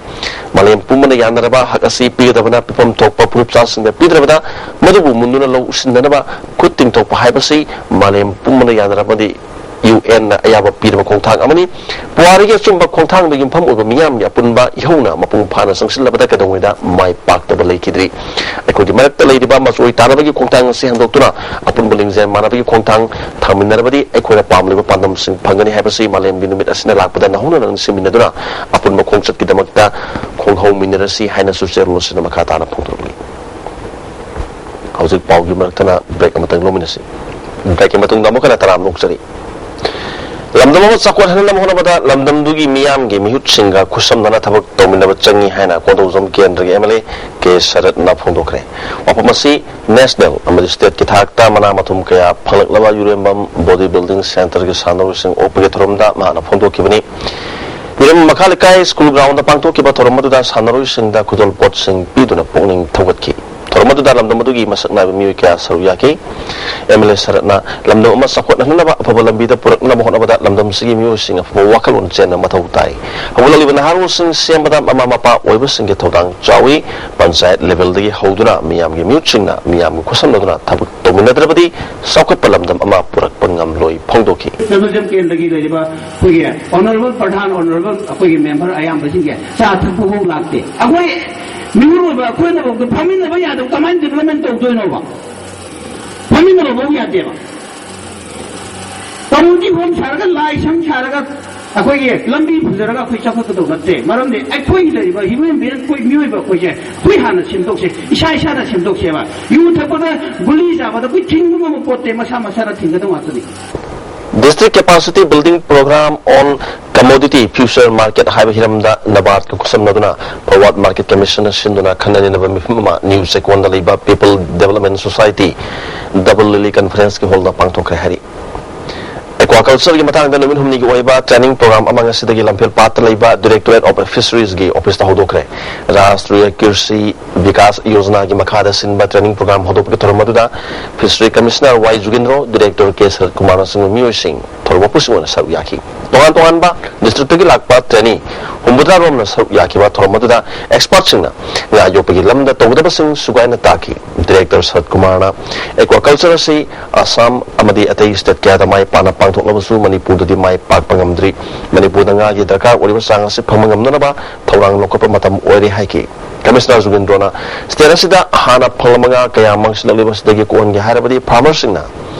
ꯃꯥꯂꯦꯝ ꯄꯨꯝꯕꯅ ꯌꯥꯅꯔꯕ ꯍꯛ ꯑꯁꯤ ꯄꯤꯒꯗꯕꯅ ꯄꯤꯐꯝ ꯊꯣꯛꯄ ꯐꯨꯔꯨꯞꯆꯥꯁꯤꯡꯗ ꯄꯤꯗ꯭ꯔꯕꯗ ꯃꯗꯨꯕꯨ ꯃꯨꯟꯗꯨꯅ ꯂꯧ ꯎꯁꯤꯟꯅꯅꯕ ꯈꯨꯠ ꯇꯤꯡꯊꯣꯛꯄ ꯍꯥꯏꯕꯁꯤ ꯃꯥꯂꯦꯝ ꯄꯨꯝꯕꯅ ꯌꯥꯅꯔꯕꯗꯤ ꯌꯨ ꯑꯦꯟꯅ ꯑꯌꯥꯕ ꯄꯤꯔꯕ ꯈꯣꯡꯊꯥꯡ ꯑꯃꯅꯤ꯫ ꯄꯨꯋꯥꯔꯤꯒꯤ ꯑꯆꯨꯝꯕ ꯈꯣꯡꯊꯥꯡꯗ ꯌꯨꯝꯐꯝ ꯑꯣꯏꯕ ꯃꯤꯌꯥꯝꯒꯤ ꯑꯄꯨꯟꯕ ꯏꯍꯧꯅ ꯃꯄꯨꯡ ꯐꯥꯅ ꯆꯪꯁꯤꯜꯂꯕꯗ ꯀꯩꯗꯧꯉꯩꯗ ꯃꯥꯏ ꯄꯥꯛꯇꯕ ꯂꯩꯈꯤꯗ꯭ꯔꯤ꯫ ꯑꯩꯈꯣꯏꯒꯤ ꯃꯔꯛꯇ ꯂꯩꯔꯤꯕ ꯃꯆꯣꯏ ꯇꯥꯅꯕꯒꯤ ꯈꯣꯡꯊꯥꯡ ꯑꯁꯤ ꯍꯟꯗꯣꯛꯇꯨꯅ ꯑꯄꯨꯟꯕ ꯂꯤꯡꯖꯦꯜ ꯃꯥꯟꯅꯕꯒꯤ ꯈꯣꯡꯊꯥꯡ ꯊꯥꯡꯃꯤꯟꯅꯔꯕꯗꯤ ꯑꯩꯈꯣꯏꯅ ꯄꯥꯝꯂꯤꯕ ꯄꯥꯟꯗꯝꯁꯤꯡ ꯐꯪꯒꯅꯤ ꯍꯥꯏꯕꯁꯤ ꯃꯥꯂꯦꯝꯒꯤ ꯅꯨꯃꯤꯠ ꯑꯁꯤꯅ ꯂꯥꯛꯄꯗ ꯅꯧꯍꯧꯅꯅ ꯅꯤꯡꯁꯤꯡꯃꯤꯟꯅꯗꯨꯅ ꯑꯄꯨꯟꯕ ꯈꯣꯡꯆꯠꯀꯤꯗꯃꯛꯇ ꯈꯣꯡꯍꯧꯃꯤꯟꯅꯔꯁꯤ ꯍꯥꯏꯅꯁꯨ ꯆꯦꯔꯣꯜ ꯑꯁꯤꯅ ꯃꯈꯥ ꯇꯥꯅ ꯐꯣꯡꯗꯣꯔꯛꯂꯤ꯫ ꯍꯧꯖꯤꯛ ꯄꯥꯎꯒꯤ ꯃꯔꯛꯇꯅ ꯕ꯭ꯔꯦꯛ ꯑꯃꯇꯪ ꯂꯧꯃꯤꯟꯅꯁꯤ꯫ ꯕ꯭ꯔꯦꯛꯀꯤ ꯃꯇꯨꯡꯗ ꯑꯃꯨꯛ ꯍꯟꯅ ꯇꯔꯥꯝꯅ ꯑꯣꯛꯆꯔꯤ꯫ ꯂꯝꯗꯝ ꯑꯃ ꯆꯥꯎꯈꯠꯍꯟꯅꯕ ꯍꯣꯠꯅꯕꯗ ꯂꯝꯗꯝꯗꯨꯒꯤ ꯃꯤꯌꯥꯝꯒꯤ ꯃꯤꯍꯨꯠꯁꯤꯡꯒ ꯈꯨꯠꯁꯝꯅꯅ ꯊꯕꯛ ꯇꯧꯃꯤꯟꯅꯕ ꯆꯪꯏ ꯍꯥꯏꯅ ꯀꯣꯟꯗꯧꯖꯝ ꯀꯦꯟꯗ꯭ꯔꯒꯤ ꯑꯦꯝ ꯑꯦꯜ ꯑꯦ ꯀꯦ ꯁꯔꯠꯅ ꯐꯣꯡꯗꯣꯛꯈ꯭ꯔꯦ꯫ ꯋꯥꯐꯝ ꯑꯁꯤ ꯅꯦꯁꯅꯦꯜ ꯑꯃꯗꯤ ꯁ꯭ꯇꯦꯠꯀꯤ ꯊꯥꯛꯇ ꯃꯅꯥ ꯃꯊꯨꯝ ꯀꯌꯥ ꯐꯪꯂꯛꯂꯕ ꯌꯨꯔꯦꯝꯕꯝ ꯕꯣꯗꯤ ꯕꯤꯜꯗꯤꯡ ꯁꯦꯟꯇꯔꯒꯤ ꯁꯥꯟꯅꯔꯣꯏꯁꯤꯡ ꯑꯣꯛꯄꯒꯤ ꯊꯧꯔꯝꯗ ꯃꯍꯥꯛꯅ ꯐꯣꯡꯗꯣꯛꯈꯤꯕꯅꯤ꯫ ꯌꯨꯔꯦꯝꯕꯝ ꯃꯈꯥ ꯂꯩꯀꯥꯏ ꯁ꯭ꯀꯨꯜ ꯒ꯭ꯔꯥꯎꯟꯗ ꯄꯥꯡꯊꯣꯛꯈꯤꯕ ꯊꯧꯔꯝ ꯑꯗꯨꯗ ꯁꯥꯟꯅꯔꯣꯏꯁꯤꯡꯗ ꯈꯨꯗꯣꯜꯄꯣꯠꯁꯤꯡ ꯄꯤꯗꯨꯅ ꯄꯨꯛꯅꯤꯡ ꯊꯧꯒꯠꯈꯤ꯫ ꯊꯧꯔꯝ ꯑꯗꯨꯗ ꯂꯝꯗꯝ ꯑꯗꯨꯒꯤ ꯃꯁꯛ ꯅꯥꯏꯕ ꯃꯤꯑꯣꯏ ꯀꯌꯥ ꯁꯔꯨꯛ ꯌꯥꯈꯤ꯫ ꯑꯦꯝ ꯑꯦꯜ ꯑꯦ ꯁꯔꯠꯅ ꯂꯝꯗꯝ ꯑꯃ ꯆꯥꯎꯈꯠꯍꯟꯅꯕ ꯑꯐꯕ ꯂꯝꯕꯤꯗ ꯄꯨꯔꯛꯅꯕ ꯍꯣꯠꯅꯕꯗ ꯂꯝꯗꯝꯁꯤꯒꯤ ꯃꯤꯑꯣꯏꯁꯤꯡ ꯑꯐꯕ ꯋꯥꯈꯜꯂꯣꯟ ꯆꯦꯟꯕ ꯃꯊꯧ ꯇꯥꯏ꯫ ꯍꯧꯒꯠꯂꯛꯂꯤꯕ ꯅꯍꯥꯔꯣꯜꯁꯤꯡ ꯁꯦꯝꯕꯗ ꯃꯃꯥ ꯃꯄꯥ ꯑꯣꯏꯕꯁꯤꯡꯒꯤ ꯊꯧꯗꯥꯡ ꯆꯥꯎꯏ꯫ ꯄꯟꯆꯥꯌꯠ ꯂꯦꯚꯦꯜꯗꯒꯤ ꯍꯧꯗꯨꯅ ꯃꯤꯌꯥꯝꯒꯤ ꯃꯤꯍꯨꯠꯁꯤꯡꯅ ꯃꯤꯌꯥꯝꯒ ꯈꯨꯠꯁꯝꯅꯗꯨꯅ ꯊꯕꯛ ꯇꯧꯃꯤꯟꯅꯗ꯭ꯔꯕꯗꯤ ꯆꯥꯎꯈꯠꯄ ꯂꯝꯗꯝ ꯑꯃ ꯄꯨꯔꯛꯄ ꯉꯝꯂꯣꯏ ꯐꯣꯡꯗꯣꯛꯈꯤ꯫ ꯇꯦꯂꯤꯚꯤꯖꯟ ꯀꯦꯟꯗ꯭ꯔꯒꯤ ꯂꯩꯔꯤꯕ ꯑꯩꯈꯣꯏꯒꯤ ꯑꯣꯅꯔꯦꯕꯜ ꯄ꯭ꯔꯙꯥꯟ, ꯑꯣꯅꯔꯦꯕꯜ ꯑꯩꯈꯣꯏꯒꯤ ꯃꯦꯝꯕꯔ ꯑꯌꯥꯝꯕꯁꯤꯡꯁꯦ ꯆꯥ ꯊꯛꯄ ꯐꯥꯎ ꯂꯥꯛꯇꯦ꯫ ꯑꯩꯈꯣꯏ ꯃꯤꯑꯣꯏꯕ ꯑꯩꯈꯣꯏꯅ ꯐꯥꯎꯗ ꯐꯝꯃꯤꯟꯅꯕ ꯌꯥꯗꯕ ꯀꯃꯥꯏꯅ ꯗꯤꯕꯂꯞꯃꯦꯟ ꯇꯧꯗꯣꯏꯅꯣꯕ? ꯐꯝꯃꯤꯟꯅꯕ ꯐꯥꯎ ꯌꯥꯗꯦꯕ꯫ ꯀꯃꯨꯅꯤꯇꯤ ꯍꯣꯝ ꯁꯥꯔꯒ, ꯂꯥꯏ ꯁꯪ ꯁꯥꯔꯒ, ꯑꯩꯈꯣꯏꯒꯤ ꯂꯝꯕꯤ ꯐꯖꯔꯒ ꯑꯩꯈꯣꯏ ꯆꯥꯎꯈꯠꯀꯗꯧ ꯅꯠꯇꯦ꯫ ꯃꯔꯝꯗꯤ ꯑꯩꯈꯣꯏꯒꯤ ꯂꯩꯔꯤꯕ ꯍ꯭ꯌꯨꯃꯦꯟ ꯕꯤꯡ, ꯑꯩꯈꯣꯏ ꯃꯤꯑꯣꯏꯕ ꯑꯩꯈꯣꯏꯁꯦ ꯑꯩꯈꯣꯏ ꯍꯥꯟꯅ ꯁꯦꯝꯗꯣꯛꯁꯦ, ꯏꯁꯥ ꯏꯁꯥꯅ ꯁꯦꯝꯗꯣꯛꯁꯦꯕ꯫ ꯌꯨ ꯊꯛꯄꯗ, ꯒꯨꯂꯤ ꯆꯥꯕꯗ ꯑꯩꯈꯣꯏ ꯊꯤꯡꯕ ꯉꯝꯕ ꯄꯣꯠꯇꯦ, ꯃꯁꯥ ꯃꯁꯥꯅ ꯊꯤꯡꯒꯗꯧ ꯉꯥꯛꯇꯅꯤ꯫ District Capacity Building Program on Commodity Future Market ꯍꯥꯏꯕ ꯍꯤꯔꯝꯗ ꯅꯕꯥꯔꯠꯀ ꯈꯨꯠꯁꯝꯅꯗꯨꯅ ꯐꯣꯔꯋꯥꯔꯗ ꯃꯥꯔꯀꯦꯠ ꯀꯃꯤꯁꯟꯅ ꯁꯤꯟꯗꯨꯅ ꯈꯟꯅ ꯅꯩꯅꯕ ꯃꯤꯐꯝ ꯑꯃ ꯅ꯭ꯌꯨ ꯆꯦꯛꯀꯣꯟꯗ ꯂꯩꯕ ꯄꯤꯄꯜ ꯗꯦꯕꯂꯞꯃꯦꯟ ꯁꯣꯁꯥꯏꯇꯤ ꯗꯕꯜ ꯂꯤꯂꯤ ꯀꯟꯐꯔꯦꯟꯁꯀꯤ ꯍꯣꯜꯗ ꯄꯥꯡꯊꯣꯛꯈ꯭ꯔꯦ ꯍꯥꯏꯔꯤ꯫ ꯑꯦꯀ꯭ꯋꯥꯀꯜꯆꯔꯒꯤ ꯃꯇꯥꯡꯗ ꯅꯨꯃꯤꯠ ꯍꯨꯝꯅꯤꯒꯤ ꯑꯣꯏꯕ ꯇ꯭ꯔꯦꯅꯤꯡ ꯄ꯭ꯔꯣꯒ꯭ꯔꯥꯝ ꯑꯃ ꯉꯁꯤꯗꯒꯤ ꯂꯝꯐꯦꯜ ꯄꯥꯠꯇ ꯂꯩꯕ ꯗꯤꯔꯦꯛꯇꯣꯔꯦꯠ ꯑꯣꯐ ꯐꯤꯁꯔꯤꯖꯒꯤ ꯑꯣꯐꯤꯁꯇ ꯍꯧꯗꯣꯛꯈ꯭ꯔꯦ꯫ ꯔꯥꯁꯇ꯭ꯔꯤꯌ ꯀ꯭ꯔꯤꯁꯤ ꯕꯤꯀꯥꯁ ꯌꯣꯖꯅꯥꯒꯤ ꯃꯈꯥꯗ ꯁꯤꯟꯕ ꯇ꯭ꯔꯦꯅꯤꯡ ꯄ꯭ꯔꯣꯒ꯭ꯔꯥꯝ ꯍꯧꯗꯣꯛꯄꯒꯤ ꯊꯧꯔꯝ ꯑꯗꯨꯗ ꯐꯤꯁꯔꯤ ꯀꯃꯤꯁꯅꯔ ꯋꯥꯏ ꯖꯨꯒꯦꯟꯗ꯭ꯔꯣ, ꯗꯤꯔꯦꯛꯇꯣꯔ ꯀꯦ ꯁꯔꯠ ꯀꯨꯃꯥꯔꯅꯆꯤꯡꯕ ꯃꯤꯑꯣꯏꯁꯤꯡ ꯐꯔꯨꯕ ꯄꯨꯁꯤꯡ ꯑꯣꯏꯅ ꯁꯔꯨꯛ ꯌꯥꯈꯤ꯫ ꯇꯣꯉꯥꯟ ꯇꯣꯉꯥꯟꯕ district ꯇꯒꯤ ꯂꯥꯛꯄ trainee ꯍꯨꯝꯐꯨꯇꯔꯥ ꯔꯣꯝꯅ ꯁꯔꯨꯛ ꯌꯥꯈꯤꯕ ꯊꯧꯔꯝ ꯑꯗꯨꯗ expert ꯁꯤꯡꯅ ꯉꯥ ꯌꯣꯛꯄꯒꯤ ꯂꯝꯗ ꯇꯧꯒꯗꯕꯁꯤꯡ ꯁꯨꯒꯥꯏꯅ ꯇꯥꯛꯈꯤ꯫ Director ꯁꯔꯠ ꯀꯨꯃꯥꯔꯅ aquaculture ꯑꯁꯤ ꯑꯁꯥꯝ ꯑꯃꯗꯤ ꯑꯇꯩ state ꯀꯌꯥꯗ ꯃꯥꯏ ꯄꯥꯛꯅ ꯄꯥꯡꯊꯣꯛꯂꯕꯁꯨ ꯃꯅꯤꯄꯨꯔꯗꯗꯤ ꯃꯥꯏ ꯄꯥꯛꯄ ꯉꯝꯗ꯭ꯔꯤ꯫ ꯃꯅꯤꯄꯨꯔꯗ ꯉꯥꯒꯤ ꯗꯔꯀꯥꯔ ꯑꯣꯏꯔꯤꯕ ꯆꯥꯡ ꯑꯁꯤ ꯐꯪꯕ ꯉꯝꯅꯅꯕ ꯊꯧꯔꯥꯡ ꯂꯧꯈꯠꯄ ꯃꯇꯝ ꯑꯣꯏꯔꯦ ꯍꯥꯏꯈꯤ꯫ Commissioner ꯖꯨꯒꯦꯟꯗ꯭ꯔꯣꯅ state ꯑꯁꯤꯗ ꯍꯥꯟꯅ ꯐꯪꯂꯝꯕ ꯉꯥ ꯀꯌꯥ ꯃꯥꯡꯁꯤꯜꯂꯛꯂꯤꯕꯁꯤꯗꯒꯤ ꯀꯣꯛꯍꯟꯒꯦ ꯍꯥꯏꯔꯕꯗꯤ farmer ꯁꯤꯡꯅ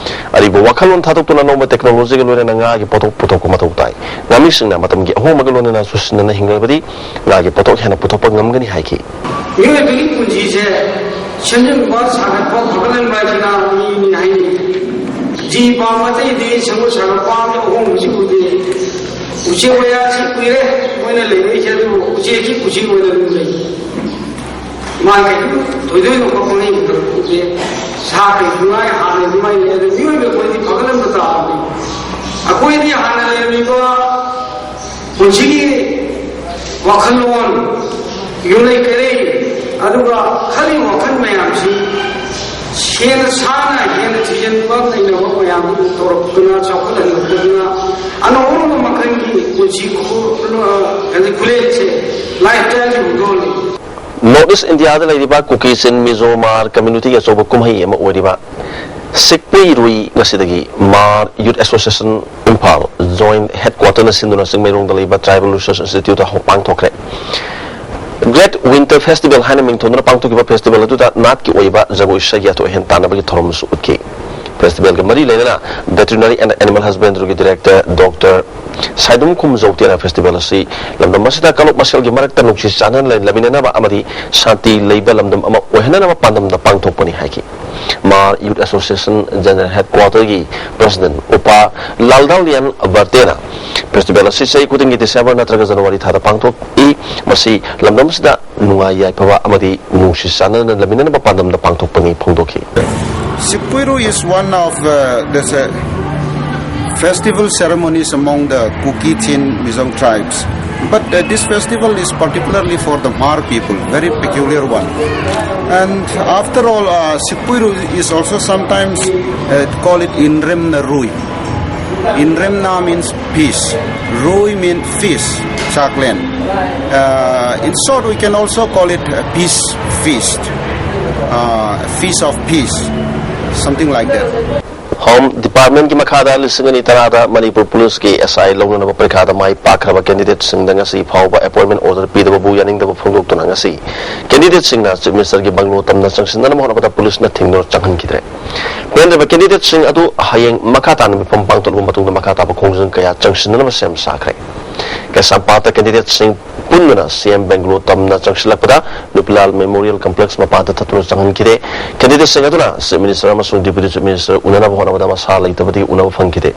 ꯑꯔꯤꯕ ꯋꯥꯈꯜꯂꯣꯟ ꯊꯥꯗꯣꯛꯇꯨꯅ ꯑꯅꯧꯕ technology ꯒ ꯂꯣꯏꯅꯅ ꯉꯥꯒꯤ ꯄꯣꯠꯊꯣꯛ ꯄꯨꯊꯣꯛꯄ ꯃꯊꯧ ꯇꯥꯏ꯫ ꯉꯥꯃꯤꯁꯤꯡꯅ ꯃꯇꯝꯒꯤ ꯑꯍꯣꯡꯕꯒ ꯂꯣꯏꯅꯅ ꯆꯨꯁꯤꯟꯅꯅ ꯍꯤꯡꯂꯕꯗꯤ ꯉꯥꯒꯤ ꯄꯣꯠꯊꯣꯛ ꯍꯦꯟꯅ ꯄꯨꯊꯣꯛꯄ ꯉꯝꯒꯅꯤ ꯍꯥꯏꯈꯤ꯫ ꯃꯤꯑꯣꯏꯕꯒꯤ ꯄꯨꯟꯁꯤꯁꯦ ꯁꯦꯝꯖꯤꯟꯕ ꯁꯥꯒꯠꯄ ꯐꯒꯠꯍꯟꯕ ꯍꯥꯏꯁꯤꯅ ꯃꯤꯅꯤ ꯍꯥꯏꯅꯩ꯫ ꯖꯤ ꯄꯥꯝꯕ ꯑꯇꯩꯗꯤ ꯁꯦꯝꯒꯠ ꯁꯥꯒꯠꯄ ꯑꯃꯗꯤ ꯑꯍꯣꯡꯕꯁꯤ ꯎꯗꯦ꯫ ꯎꯆꯦꯛ ꯋꯥꯌꯥꯁꯤ ꯀꯨꯏꯔꯦ ꯃꯣꯏꯅ ꯂꯩꯔꯛꯏꯁꯦ, ꯑꯗꯨꯕꯨ ꯎꯆꯦꯛꯁꯤ ꯎꯆꯦꯛ ꯑꯣꯏꯅ ꯑꯗꯨꯝ ꯂꯩ꯫ ꯃꯥꯒꯤ ꯊꯣꯏꯗꯣꯛ ꯍꯦꯟꯗꯣꯛꯄ ꯄꯪꯂꯩ ꯂꯩꯇꯕ ꯎꯗꯦ꯫ ꯁꯥ ꯀꯩꯁꯨ ꯉꯥꯏ ꯍꯥꯟꯅ ꯑꯗꯨꯃꯥꯏꯅ ꯂꯩ꯫ ꯑꯗꯨ ꯃꯤꯑꯣꯏꯕ ꯑꯩꯈꯣꯏꯗꯤ ꯐꯒꯠꯍꯟꯕ ꯇꯥꯕꯅꯤ꯫ ꯑꯩꯈꯣꯏꯗꯤ ꯍꯥꯟꯅ ꯂꯩꯔꯝꯃꯤꯕ ꯄꯨꯟꯁꯤꯒꯤ ꯋꯥꯈꯜꯂꯣꯟ, ꯌꯨꯝꯂꯩ ꯀꯩꯔꯩ, ꯑꯗꯨꯒ ꯈꯜꯂꯤꯕ ꯋꯥꯈꯜ ꯃꯌꯥꯝꯁꯤ ꯍꯦꯟꯅ ꯁꯥꯅ, ꯍꯦꯟꯅ ꯊꯤꯖꯤꯟꯕ ꯅꯩꯅꯕ ꯃꯌꯥꯝꯗꯨ ꯇꯧꯔꯛꯇꯨꯅ, ꯆꯥꯎꯈꯠꯍꯜꯂꯛꯇꯨꯅ, ꯑꯅꯧꯕ ꯃꯈꯜꯒꯤ ꯄꯨꯟꯁꯤ ꯈꯨ-, ꯍꯥꯏꯗꯤ ꯈꯨꯂꯦꯟꯁꯦ ꯂꯥꯏꯐ ꯁ꯭ꯇꯥꯏꯜꯁꯦ ꯍꯨꯟꯗꯣꯛꯍꯜꯂꯤ꯫ North East India ꯗ ꯂꯩꯔꯤꯕ ꯀꯨꯀꯤ ꯆꯤꯟ ꯃꯤꯖꯣ ꯃꯥꯔ community ꯒꯤ ꯑꯆꯧꯕ ꯀꯨꯝꯍꯩ ꯑꯃ ꯑꯣꯏꯔꯤꯕ ꯁꯤꯛꯄꯨꯏ ꯔꯨꯏ ꯉꯁꯤꯗꯒꯤ ꯃꯥꯔ Youth Association Imphal Joint Headquarter ꯅ ꯁꯤꯟꯗꯨꯅ ꯆꯤꯡꯃꯩꯔꯣꯡꯗ ꯂꯩꯕ Tribal Research Institute ꯇ ꯍꯧ-, ꯄꯥꯡꯊꯣꯛꯈ꯭ꯔꯦ꯫ Great Winter Festival ꯍꯥꯏꯅ ꯃꯤꯡꯊꯣꯟꯗꯨꯅ ꯄꯥꯡꯊꯣꯛꯈꯤꯕ festival ꯑꯗꯨꯗ ꯅꯥꯠꯀꯤ ꯑꯣꯏꯕ ꯖꯒꯣꯏ ꯏꯁꯩꯒꯤ ꯑꯊꯣꯏ ꯑꯍꯦꯟ ꯇꯥꯟꯅꯕꯒꯤ ꯊꯧꯔꯝꯁꯨ ꯎꯠꯈꯤ꯫ Festival ꯒ ꯃꯔꯤ ꯂꯩꯅꯅ Veterinary and Animal Husbandry ꯒꯤ Director Doctor ꯁꯥꯏꯗꯨꯝꯈꯨꯝ ꯖꯧꯇꯦꯅ festival ꯑꯁꯤ ꯂꯝꯗꯝ ꯑꯁꯤꯗ ꯀꯥꯡꯂꯨꯞ ꯃꯁꯦꯜꯒꯤ ꯃꯔꯛꯇ ꯅꯨꯡꯁꯤ ꯆꯥꯟꯅꯅ ꯂꯩꯃꯤꯟꯅꯅꯕ ꯑꯃꯗꯤ ꯁꯥꯟꯇꯤ ꯂꯩꯕ ꯂꯝꯗꯝ ꯑꯃ ꯑꯣꯏꯍꯟꯅꯅꯕ ꯄꯥꯟꯗꯝꯗ ꯄꯥꯡꯊꯣꯛꯄꯅꯤ ꯍꯥꯏꯈꯤ꯫ ꯃꯥꯔ Youth Association General Headquarter ꯒꯤ President ꯎꯄꯥ ꯂꯥꯜꯗꯥꯎꯂꯤꯌꯥꯟ ꯕꯔꯇꯦꯅ festival ꯑꯁꯤ ꯆꯍꯤ ꯈꯨꯗꯤꯡꯒꯤ December ꯅꯠꯇ꯭ꯔꯒ January ꯊꯥꯗ ꯄꯥꯡꯊꯣꯛꯏ꯫ ꯃꯁꯤ ꯂꯝꯗꯝ ꯑꯁꯤꯗ ꯅꯨꯡꯉꯥꯏ ꯌꯥꯏꯐꯕ ꯑꯃꯗꯤ ꯅꯨꯡꯁꯤ ꯆꯥꯟꯅꯅ ꯂꯩꯃꯤꯟꯅꯅꯕ ꯄꯥꯟꯗꯝꯗ ꯄꯥꯡꯊꯣꯛꯄꯅꯤ ꯐꯣꯡꯗꯣꯛꯈꯤ꯫ Sipui Rui is one of uh, the uh, festival ceremonies among the Kuki Chin Mizo tribes. But uh, this festival is particularly for the Hmar people, very peculiar one. And after all, uh, Sipui Rui is also sometimes uh, called Inrem Rui. Inremna means peace. Rui means fish, saklen. Uh, in short, we can also call it a peace feast, uh, feast of peace, something like that. Home Department ꯀꯤ ꯃꯈꯥꯗ ꯂꯤꯁꯤꯡ ꯑꯅꯤ ꯇꯔꯥꯗ ꯃꯅꯤꯄꯨꯔ ꯄꯨꯂꯤꯁꯀꯤ ꯑꯦꯁ ꯑꯥꯏ ꯂꯧꯅꯅꯕ ꯄꯔꯤꯈꯥꯗ ꯃꯥꯏ ꯄꯥꯛꯈ꯭ꯔꯕ ꯀꯦꯟꯗꯤꯗꯦꯠꯁꯤꯡꯗ ꯉꯁꯤ ꯐꯥꯎꯕ ꯑꯦꯄꯣꯏꯟꯃꯦꯟ order ꯄꯤꯗꯕꯕꯨ ꯌꯥꯅꯤꯡꯗꯕ ꯐꯣꯡꯗꯣꯛꯇꯨꯅ ꯉꯁꯤ ꯀꯦꯟꯗꯤꯗꯦꯠꯁꯤꯡꯅ ꯆꯤꯐ ꯃꯤꯅꯤꯁꯇꯔꯒꯤ ꯕꯪꯒ꯭ꯂꯣ ꯇꯝꯅ ꯆꯪꯁꯤꯟꯅꯅꯕ ꯍꯣꯠꯅꯕꯗ ꯄꯨꯂꯤꯁꯅ ꯊꯤꯡꯗꯨꯅ ꯆꯪꯍꯟꯈꯤꯗ꯭ꯔꯦ꯫ ꯄꯦꯟꯗ꯭ꯔꯕ ꯀꯦꯟꯗꯤꯗꯦꯠꯁꯤꯡ ꯑꯗꯨ ꯍꯌꯦꯡ ꯃꯈꯥ ꯇꯥꯅ ꯃꯤꯐꯝ ꯄꯥꯡꯊꯣꯛꯂꯕ ꯃꯇꯨꯡꯗ ꯃꯈꯥ ꯇꯥꯕ ꯈꯣꯡꯖꯪ ꯀꯌꯥ ꯆꯪꯁꯤꯟꯅꯅꯕ ꯁꯦꯝ ꯁꯥꯈ꯭ꯔꯦ꯫ ꯀꯩꯁꯥꯝꯄꯥꯠꯇ ꯀꯦꯟꯗꯤꯗꯦꯠꯁꯤꯡ ꯄꯨꯟꯗꯨꯅ ꯁꯤ ꯑꯦꯝ ꯕꯦꯡꯒ꯭ꯂꯣ ꯇꯝꯅ ꯆꯪꯁꯤꯜꯂꯛꯄꯗ ꯅꯨꯄꯤꯂꯥꯜ ꯃꯦꯃꯣꯔꯤꯌꯦꯜ ꯀꯝꯄ꯭ꯂꯦꯛꯁ ꯃꯄꯥꯗ ꯊꯠꯇꯨꯅ ꯆꯪꯍꯟꯈꯤꯗꯦ꯫ ꯀꯦꯟꯗꯤꯗꯦꯠꯁꯤꯡ ꯑꯗꯨꯅ ꯆꯤꯐ ꯃꯤꯅꯤꯁꯇꯔ ꯑꯃꯁꯨꯡ ꯗꯤꯄ꯭ꯌꯨꯇꯤ ꯆꯤꯐ ꯃꯤꯅꯤꯁꯇꯔ ꯎꯅꯅꯕ ꯍꯣꯠꯅꯕꯗ ꯃꯁꯥ ꯂꯩꯇꯕꯗꯒꯤ ꯎꯅꯕ ꯐꯪꯈꯤꯗꯦ꯫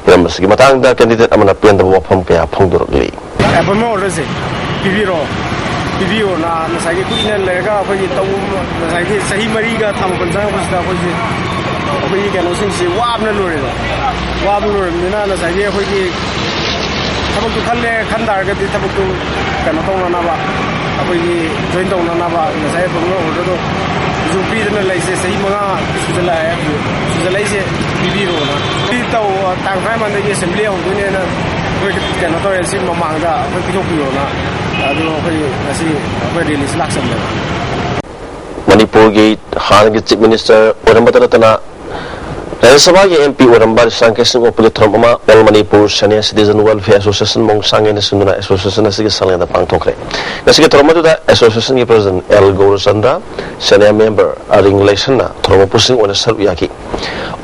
ꯍꯤꯔꯝ ꯑꯁꯤꯒꯤ ꯃꯇꯥꯡꯗ ꯀꯦꯟꯗꯤꯗꯦꯠ ꯑꯃꯅ ꯄꯦꯟꯗꯕ ꯋꯥꯐꯝ ꯀꯌꯥ ꯐꯣꯡꯗꯣꯔꯛꯂꯤ꯫ ꯑꯦꯄꯣꯏꯟꯃꯦꯟ ꯑꯣꯔꯗꯔꯁꯦ ꯄꯤꯕꯤꯔꯣ, ꯄꯤꯕꯤꯌꯣꯅ ꯉꯁꯥꯏꯒꯤ ꯀꯨꯏꯅ ꯂꯩꯔꯒ ꯑꯩꯈꯣꯏꯒꯤ ꯇꯧ ꯉꯁꯥꯏꯒꯤ ꯆꯍꯤ ꯃꯔꯤꯒ ꯊꯥ ꯃꯥꯄꯟ ꯆꯪꯉꯛꯄꯁꯤꯗ ꯑꯩꯈꯣꯏꯁꯦ ꯑꯩꯈꯣꯏꯒꯤ ꯀꯩꯅꯣꯁꯤꯡꯁꯤ ꯋꯥꯕꯅ ꯂꯣꯏꯔꯦꯕ꯫ ꯋꯥꯕ ꯂꯣꯏꯔꯕꯅꯤꯅ ꯉꯁꯥꯏꯒꯤ ꯑꯩꯈꯣꯏꯒꯤ ꯊꯕꯛꯇꯨ ꯈꯜꯂꯦ, ꯈꯟ ꯇꯥꯔꯒꯗꯤ ꯊꯕꯛꯇꯨ ꯀꯩꯅꯣ ꯇꯧꯅꯅꯕ, ꯑꯩꯈꯣꯏꯒꯤ ꯖꯣꯏꯟ ꯇꯧꯅꯅꯕ ꯉꯁꯥꯏ ꯑꯦꯄꯣꯏꯟꯃꯦꯟ ꯑꯣꯔꯗꯔꯗꯣ ꯍꯧꯖꯤꯛ ꯄꯤꯗꯅ ꯂꯩꯁꯦ ꯆꯍꯤ ꯃꯉꯥ ꯁꯨꯖꯜꯂꯛꯑꯦ꯫ ꯁꯨꯖꯜꯂꯛꯏꯁꯦ ꯄꯤꯕꯤꯔꯣꯅ꯫ ꯁꯤ ꯇꯧ ꯇꯥꯡ ꯇꯔꯥꯃꯥꯄꯟꯗꯒꯤ ꯑꯦꯁꯦꯝꯕ꯭ꯂꯤ ꯍꯧꯗꯣꯏꯅꯦꯅ ꯑꯩꯈꯣꯏ ꯀꯩꯅꯣ ꯇꯧꯔꯦ꯫ ꯁꯤ ꯃꯃꯥꯡꯗ ꯑꯩꯈꯣꯏ ꯄꯤꯊꯣꯛꯄꯤꯔꯣꯅ꯫ ꯑꯗꯨ ꯑꯩꯈꯣꯏ ꯉꯁꯤ ꯑꯩꯈꯣꯏ ꯔꯦꯂꯤꯁꯤ ꯂꯥꯛꯆꯕꯅꯦꯕ꯫ ꯃꯅꯤꯄꯨꯔꯒꯤ ꯍꯥꯟꯅꯒꯤ ꯆꯤꯐ ꯃꯤꯅꯤꯁꯇꯔ ꯑꯣꯏꯔꯝꯕꯇ ꯅꯠꯇꯅ ꯔꯥꯖ꯭ꯌ ꯁꯚꯥꯒꯤ ꯑꯦꯝ ꯄꯤ ꯑꯣꯏꯔꯝꯕ ꯔꯤꯁꯥꯡ ꯀꯩꯁꯤꯡ ꯑꯣꯛꯄꯒꯤ ꯊꯧꯔꯝ ꯑꯃ all Manipur senior citizen welfare association ꯃꯣꯡꯁꯥꯡ ꯍꯥꯏꯅ ꯁꯤꯟꯗꯨꯅ ꯑꯦꯁꯣꯁꯤꯌꯦꯁꯟ ꯑꯁꯤꯒꯤ ꯁꯪꯂꯦꯟꯗ ꯄꯥꯡꯊꯣꯛꯈ꯭ꯔꯦ꯫ ꯉꯁꯤꯒꯤ ꯊꯧꯔꯝ ꯑꯗꯨꯗ ꯑꯦꯁꯣꯁꯤꯌꯦꯁꯟꯒꯤ president L Gourachandra, senior member ꯑꯔꯤꯡ ꯂꯩꯁꯟꯅ ꯊꯧꯔꯝ ꯃꯄꯨꯁꯤꯡ ꯑꯣꯏꯅ ꯁꯔꯨꯛ ꯌꯥꯈꯤ꯫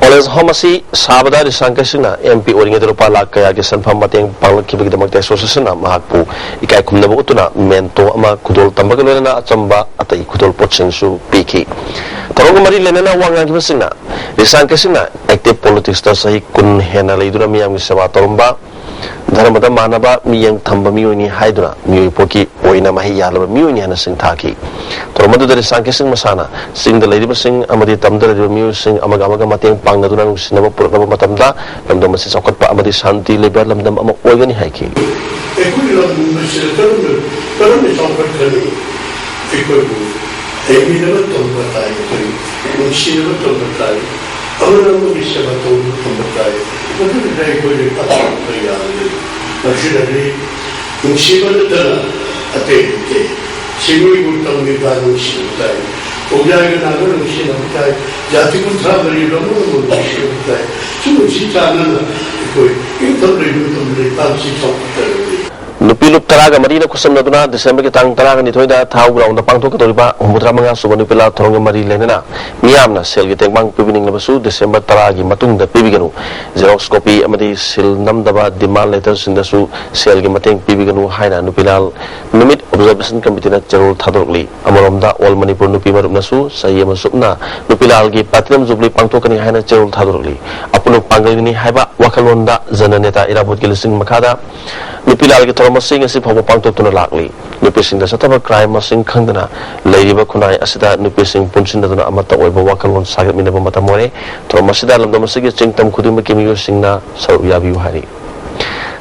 ꯑꯣꯜ ꯑꯦꯖ ꯍꯣꯝ ꯑꯁꯤ ꯁꯥꯕꯗ ꯔꯤꯁꯥꯡ ꯀꯩꯁꯤꯡꯅ ꯑꯦꯝ ꯄꯤ ꯑꯣꯏꯔꯤꯉꯩꯗ ꯂꯨꯄꯥ ꯂꯥꯈ ꯀꯌꯥꯒꯤ ꯁꯦꯟꯐꯝ ꯃꯇꯦꯡ ꯄꯥꯡꯂꯛꯈꯤꯕꯒꯤꯗꯃꯛꯇ ꯑꯦꯁꯣꯁꯤꯌꯦꯁꯟꯅ ꯃꯍꯥꯛꯄꯨ ꯏꯀꯥꯏ ꯈꯨꯝꯅꯕ ꯎꯠꯇꯨꯅ ꯃꯦꯟꯇꯣ ꯑꯃ ꯈꯨꯗꯣꯜ ꯇꯝꯕꯒ ꯂꯣꯏꯅꯅ ꯑꯆꯝꯕ ꯑꯇꯩ ꯈꯨꯗꯣꯜ ꯄꯣꯠꯁꯤꯡꯁꯨ ꯄꯤꯈꯤ꯫ ꯊꯧꯔꯝꯒ ꯃꯔꯤ ꯂꯩꯅꯅ ꯋꯥ ꯉꯥꯡꯈꯤꯕꯁꯤꯡꯅ ꯔꯤꯁꯥꯡ ꯀꯩꯁꯤꯡꯅ ꯑꯦꯛꯇꯤꯚ ꯄꯣꯂꯤꯇꯤꯛꯁꯇ ꯆꯍꯤ ꯀꯨꯟ ꯍꯦꯟꯅ ꯂꯩꯗꯨꯅ ꯃꯤꯌꯥꯝꯒꯤ ꯁꯦꯕꯥ ꯇꯧꯔꯝꯕ, ꯙꯔꯃꯗ ꯃꯥꯟꯅꯕ ꯃꯤꯠꯌꯦꯡ ꯊꯝꯕ ꯃꯤꯑꯣꯏꯅꯤ ꯍꯥꯏꯗꯨꯅ ꯃꯤꯑꯣꯏ ꯄꯣꯠꯀꯤ ꯑꯣꯏꯅ ꯃꯍꯩ ꯌꯥꯜꯂꯕ ꯃꯤꯑꯣꯏꯅꯤ ꯍꯥꯏꯅ ꯁꯤꯡꯊꯥꯈꯤ꯫ ꯊꯧꯔꯝ ꯑꯗꯨꯗ ꯔꯤꯁꯥꯡ ꯀꯩꯁꯤꯡ ꯃꯁꯥꯅ ꯆꯤꯡꯗ ꯂꯩꯔꯤꯕꯁꯤꯡ ꯑꯃꯗꯤ ꯇꯝꯗ ꯂꯩꯔꯤꯕ ꯃꯤꯑꯣꯏꯁꯤꯡ ꯑꯃꯒ ꯑꯃꯒ ꯃꯇꯦꯡ ꯄꯥꯡꯅꯗꯨꯅ ꯅꯨꯡꯁꯤꯅꯕ ꯄꯨꯔꯛꯅꯕ ꯃꯇꯝꯗ ꯂꯝꯗꯝ ꯑꯁꯤ ꯆꯥꯎꯈꯠꯄ ꯑꯃꯗꯤ ꯁꯥꯟꯇꯤ ꯂꯩꯕ ꯂꯝꯗꯝ ꯑꯃ ꯑꯣꯏꯒꯅꯤ ꯍꯥꯏꯈꯤ꯫ ꯑꯩꯈꯣꯏ ꯂꯝꯗꯝ ꯑꯁꯤꯗ ꯀꯔꯝꯅ ꯀꯔꯝꯅ ꯆꯥꯎꯈꯠꯀꯅꯤ? ꯑꯩꯈꯣꯏꯕꯨ ꯍꯩꯃꯤꯟꯅꯕ ꯇꯝꯕ ꯇꯥꯏ, ꯑꯩꯈꯣꯏ ꯅꯨꯡꯁꯤꯅꯕ ꯇꯝꯕ ꯇꯥꯏ, ꯑꯃꯅ ꯑꯃꯒꯤ ꯁꯦꯕꯥ ꯇꯧꯕ ꯇꯝꯕ ꯇꯥꯏ꯫ ꯃꯗꯨꯗ ꯑꯩꯈꯣꯏ ꯂꯩꯕꯥꯛ ꯀꯌꯥ ꯂꯩ꯫ ꯃꯁꯤꯗꯗꯤ ꯅꯨꯡꯁꯤꯕ ꯅꯠꯇꯅ ꯑꯇꯩ ꯂꯩꯇꯦ꯫ ꯁꯤꯡꯃꯤꯕꯨ ꯇꯝꯂꯤꯕ ꯅꯨꯡꯁꯤꯕ ꯇꯥꯏ꯫ ꯈꯣꯡꯖꯥꯏꯒ ꯅꯥꯒ ꯅꯨꯡꯁꯤꯅꯕ ꯇꯥꯏ꯫ ꯖꯥꯇꯤ ꯀꯨꯟꯊ꯭ꯔꯥ ꯃꯔꯤ ꯂꯣꯏꯅꯃꯛ ꯅꯨꯡꯁꯤꯅꯕ ꯇꯥꯏ꯫ ꯁꯤ ꯅꯨꯡꯁꯤ ꯆꯥꯟꯅꯅ ꯑꯩꯈꯣꯏ ꯏꯪꯊꯝ ꯂꯩꯕ ꯃꯇꯝꯗ ꯂꯩꯕꯥꯛꯁꯤ ꯆꯥꯎꯈꯠꯇꯔꯒꯗꯤ꯫ ꯅꯨꯄꯤ ꯂꯨꯞ ꯇꯔꯥꯒ ꯃꯔꯤꯅ ꯈꯨꯠꯁꯝꯅꯗꯨꯅ ꯗꯤꯁꯦꯝꯕꯔꯒꯤ ꯇꯥꯡ ꯇꯔꯥꯒ ꯅꯤꯊꯣꯏꯗ ꯊꯥꯎ ꯒ꯭ꯔꯥꯎꯟꯗ ꯄꯥꯡꯊꯣꯛꯀꯗꯧꯔꯤꯕ ꯍꯨꯝꯐꯨꯇꯔꯥ ꯃꯉꯥ ꯁꯨꯕ ꯅꯨꯄꯤ ꯂꯥꯜ ꯊꯧꯔꯝꯒ ꯃꯔꯤ ꯂꯩꯅꯅ ꯃꯤꯌꯥꯝꯅ ꯁꯦꯜꯒꯤ ꯇꯦꯡꯕꯥꯡ ꯄꯤꯕꯤꯅꯤꯡꯂꯕꯁꯨ ꯗꯤꯁꯦꯝꯕꯔ ꯇꯔꯥꯒꯤ ꯃꯇꯨꯡꯗ ꯄꯤꯕꯤꯒꯅꯨ꯫ Xerox copy ꯑꯃꯗꯤ ꯁꯤꯜ ꯅꯝꯗꯕ demand letterꯁꯤꯡꯗꯁꯨ ꯁꯦꯜꯒꯤ ꯃꯇꯦꯡ ꯄꯤꯕꯤꯒꯅꯨ ꯍꯥꯏꯅ ꯅꯨꯄꯤ ꯂꯥꯜ ꯅꯨꯃꯤꯠ Observation Committeeꯅ ꯆꯦꯔꯣꯜ ꯊꯥꯗꯣꯔꯛꯂꯤ꯫ ꯑꯃꯔꯣꯝꯗ All Manipur ꯅꯨꯄꯤ ꯃꯔꯨꯞꯅꯁꯨ ꯆꯍꯤ ꯑꯃ ꯆꯨꯞꯅ ꯅꯨꯄꯤ ꯂꯥꯜꯒꯤ Platinum Jubilee ꯄꯥꯡꯊꯣꯛꯀꯅꯤ ꯍꯥꯏꯅ ꯆꯦꯔꯣꯜ ꯊꯥꯗꯣꯔꯛꯂꯤ꯫ ꯑꯄꯨꯟꯕ ꯄꯥꯡꯒꯜꯒꯤꯅꯤ ꯍꯥꯏꯕ ꯋꯥꯈꯜꯂꯣꯟꯗ ꯖꯅ ꯅꯦꯇꯥ ꯏꯔꯥꯕꯣꯠꯀꯤ ꯂꯨꯆꯤꯡ ꯃꯈꯥꯗ ꯅꯨꯄꯤ ꯂꯥꯜꯒꯤ ꯊꯧꯔꯝ ꯑꯁꯤ ꯉꯁꯤ ꯐꯥꯎꯕ ꯄꯥꯡꯊꯣꯛꯇꯨꯅ ꯂꯥꯛꯂꯤ꯫ ꯅꯨꯄꯤꯁꯤꯡꯗ ꯆꯠꯊꯕ crime ꯃꯁꯤꯡ ꯈꯪꯗꯅ ꯂꯩꯔꯤꯕ ꯈꯨꯟꯅꯥꯏ ꯑꯁꯤꯗ ꯅꯨꯄꯤꯁꯤꯡ ꯄꯨꯟꯁꯤꯟꯅꯗꯨꯅ ꯑꯃꯠꯇ ꯑꯣꯏꯕ ꯋꯥꯈꯜꯂꯣꯟ ꯁꯥꯒꯠꯃꯤꯟꯅꯕ ꯃꯇꯝ ꯑꯣꯏꯔꯦ꯫ ꯊꯧꯔꯝ ꯑꯁꯤꯗ ꯂꯝꯗꯝ ꯑꯁꯤꯒꯤ ꯆꯤꯡꯇꯝ ꯈꯨꯗꯤꯡꯃꯛꯀꯤ ꯃꯤꯑꯣꯏꯁꯤꯡꯅ ꯁꯔꯨꯛ ꯌꯥꯕꯤꯌꯨ ꯍꯥꯏꯔꯤ꯫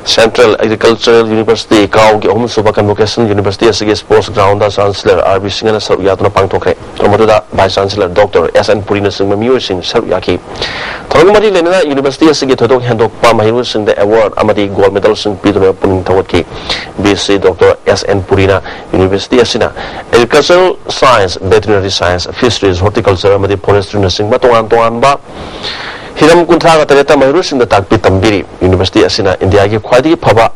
Central Agricultural University ꯀꯥꯎꯒꯤ ꯑꯍꯨꯝꯁꯨꯕ Convocation University ꯑꯁꯤꯒꯤ Sports Groundꯗ Chancellor ꯑꯥꯔ ꯕꯤ ꯁꯤꯡꯍꯅ ꯁꯔꯨꯛ ꯌꯥꯗꯨꯅ ꯄꯥꯡꯊꯣꯛꯈ꯭ꯔꯦ꯫ ꯊꯧꯔꯝ ꯑꯗꯨꯗ Vice Chancellor Doctor S N ꯄꯨꯔꯤꯅꯆꯤꯡꯕ ꯃꯤꯑꯣꯏꯁꯤꯡ ꯁꯔꯨꯛ ꯌꯥꯈꯤ꯫ ꯊꯧꯔꯝꯒ ꯃꯔꯤ ꯂꯩꯅꯅ university ꯑꯁꯤꯒꯤ ꯊꯣꯏꯗꯣꯛ ꯍꯦꯟꯗꯣꯛꯄ ꯃꯍꯩꯔꯣꯏꯁꯤꯡꯗ award ꯑꯃꯗꯤ gold medalꯁꯤꯡ ꯄꯤꯗꯨꯅ ꯄꯨꯛꯅꯤꯡ ꯊꯧꯒꯠꯈꯤ꯫ V C doctor S and ꯄꯨꯔꯤꯅ university ꯑꯁꯤꯅ Agricultural Science, Veterinary Science, Fisheries, Horticulture ꯑꯃꯗꯤ Forestryꯅꯆꯤꯡꯕ ꯇꯣꯉꯥꯟ ꯇꯣꯉꯥꯟꯕ ꯍꯤꯔꯝ ꯀꯨꯟꯊ꯭ꯔꯥꯒ ꯇꯔꯦꯠꯇ ꯃꯍꯩꯔꯣꯏꯁꯤꯡꯗ ꯇꯥꯛꯄꯤ ꯇꯝꯕꯤꯔꯤ꯫ University ꯑꯁꯤꯅ ꯏꯟꯗꯤꯌꯥꯒꯤ ꯈ꯭ꯋꯥꯏꯗꯒꯤ ꯐꯕ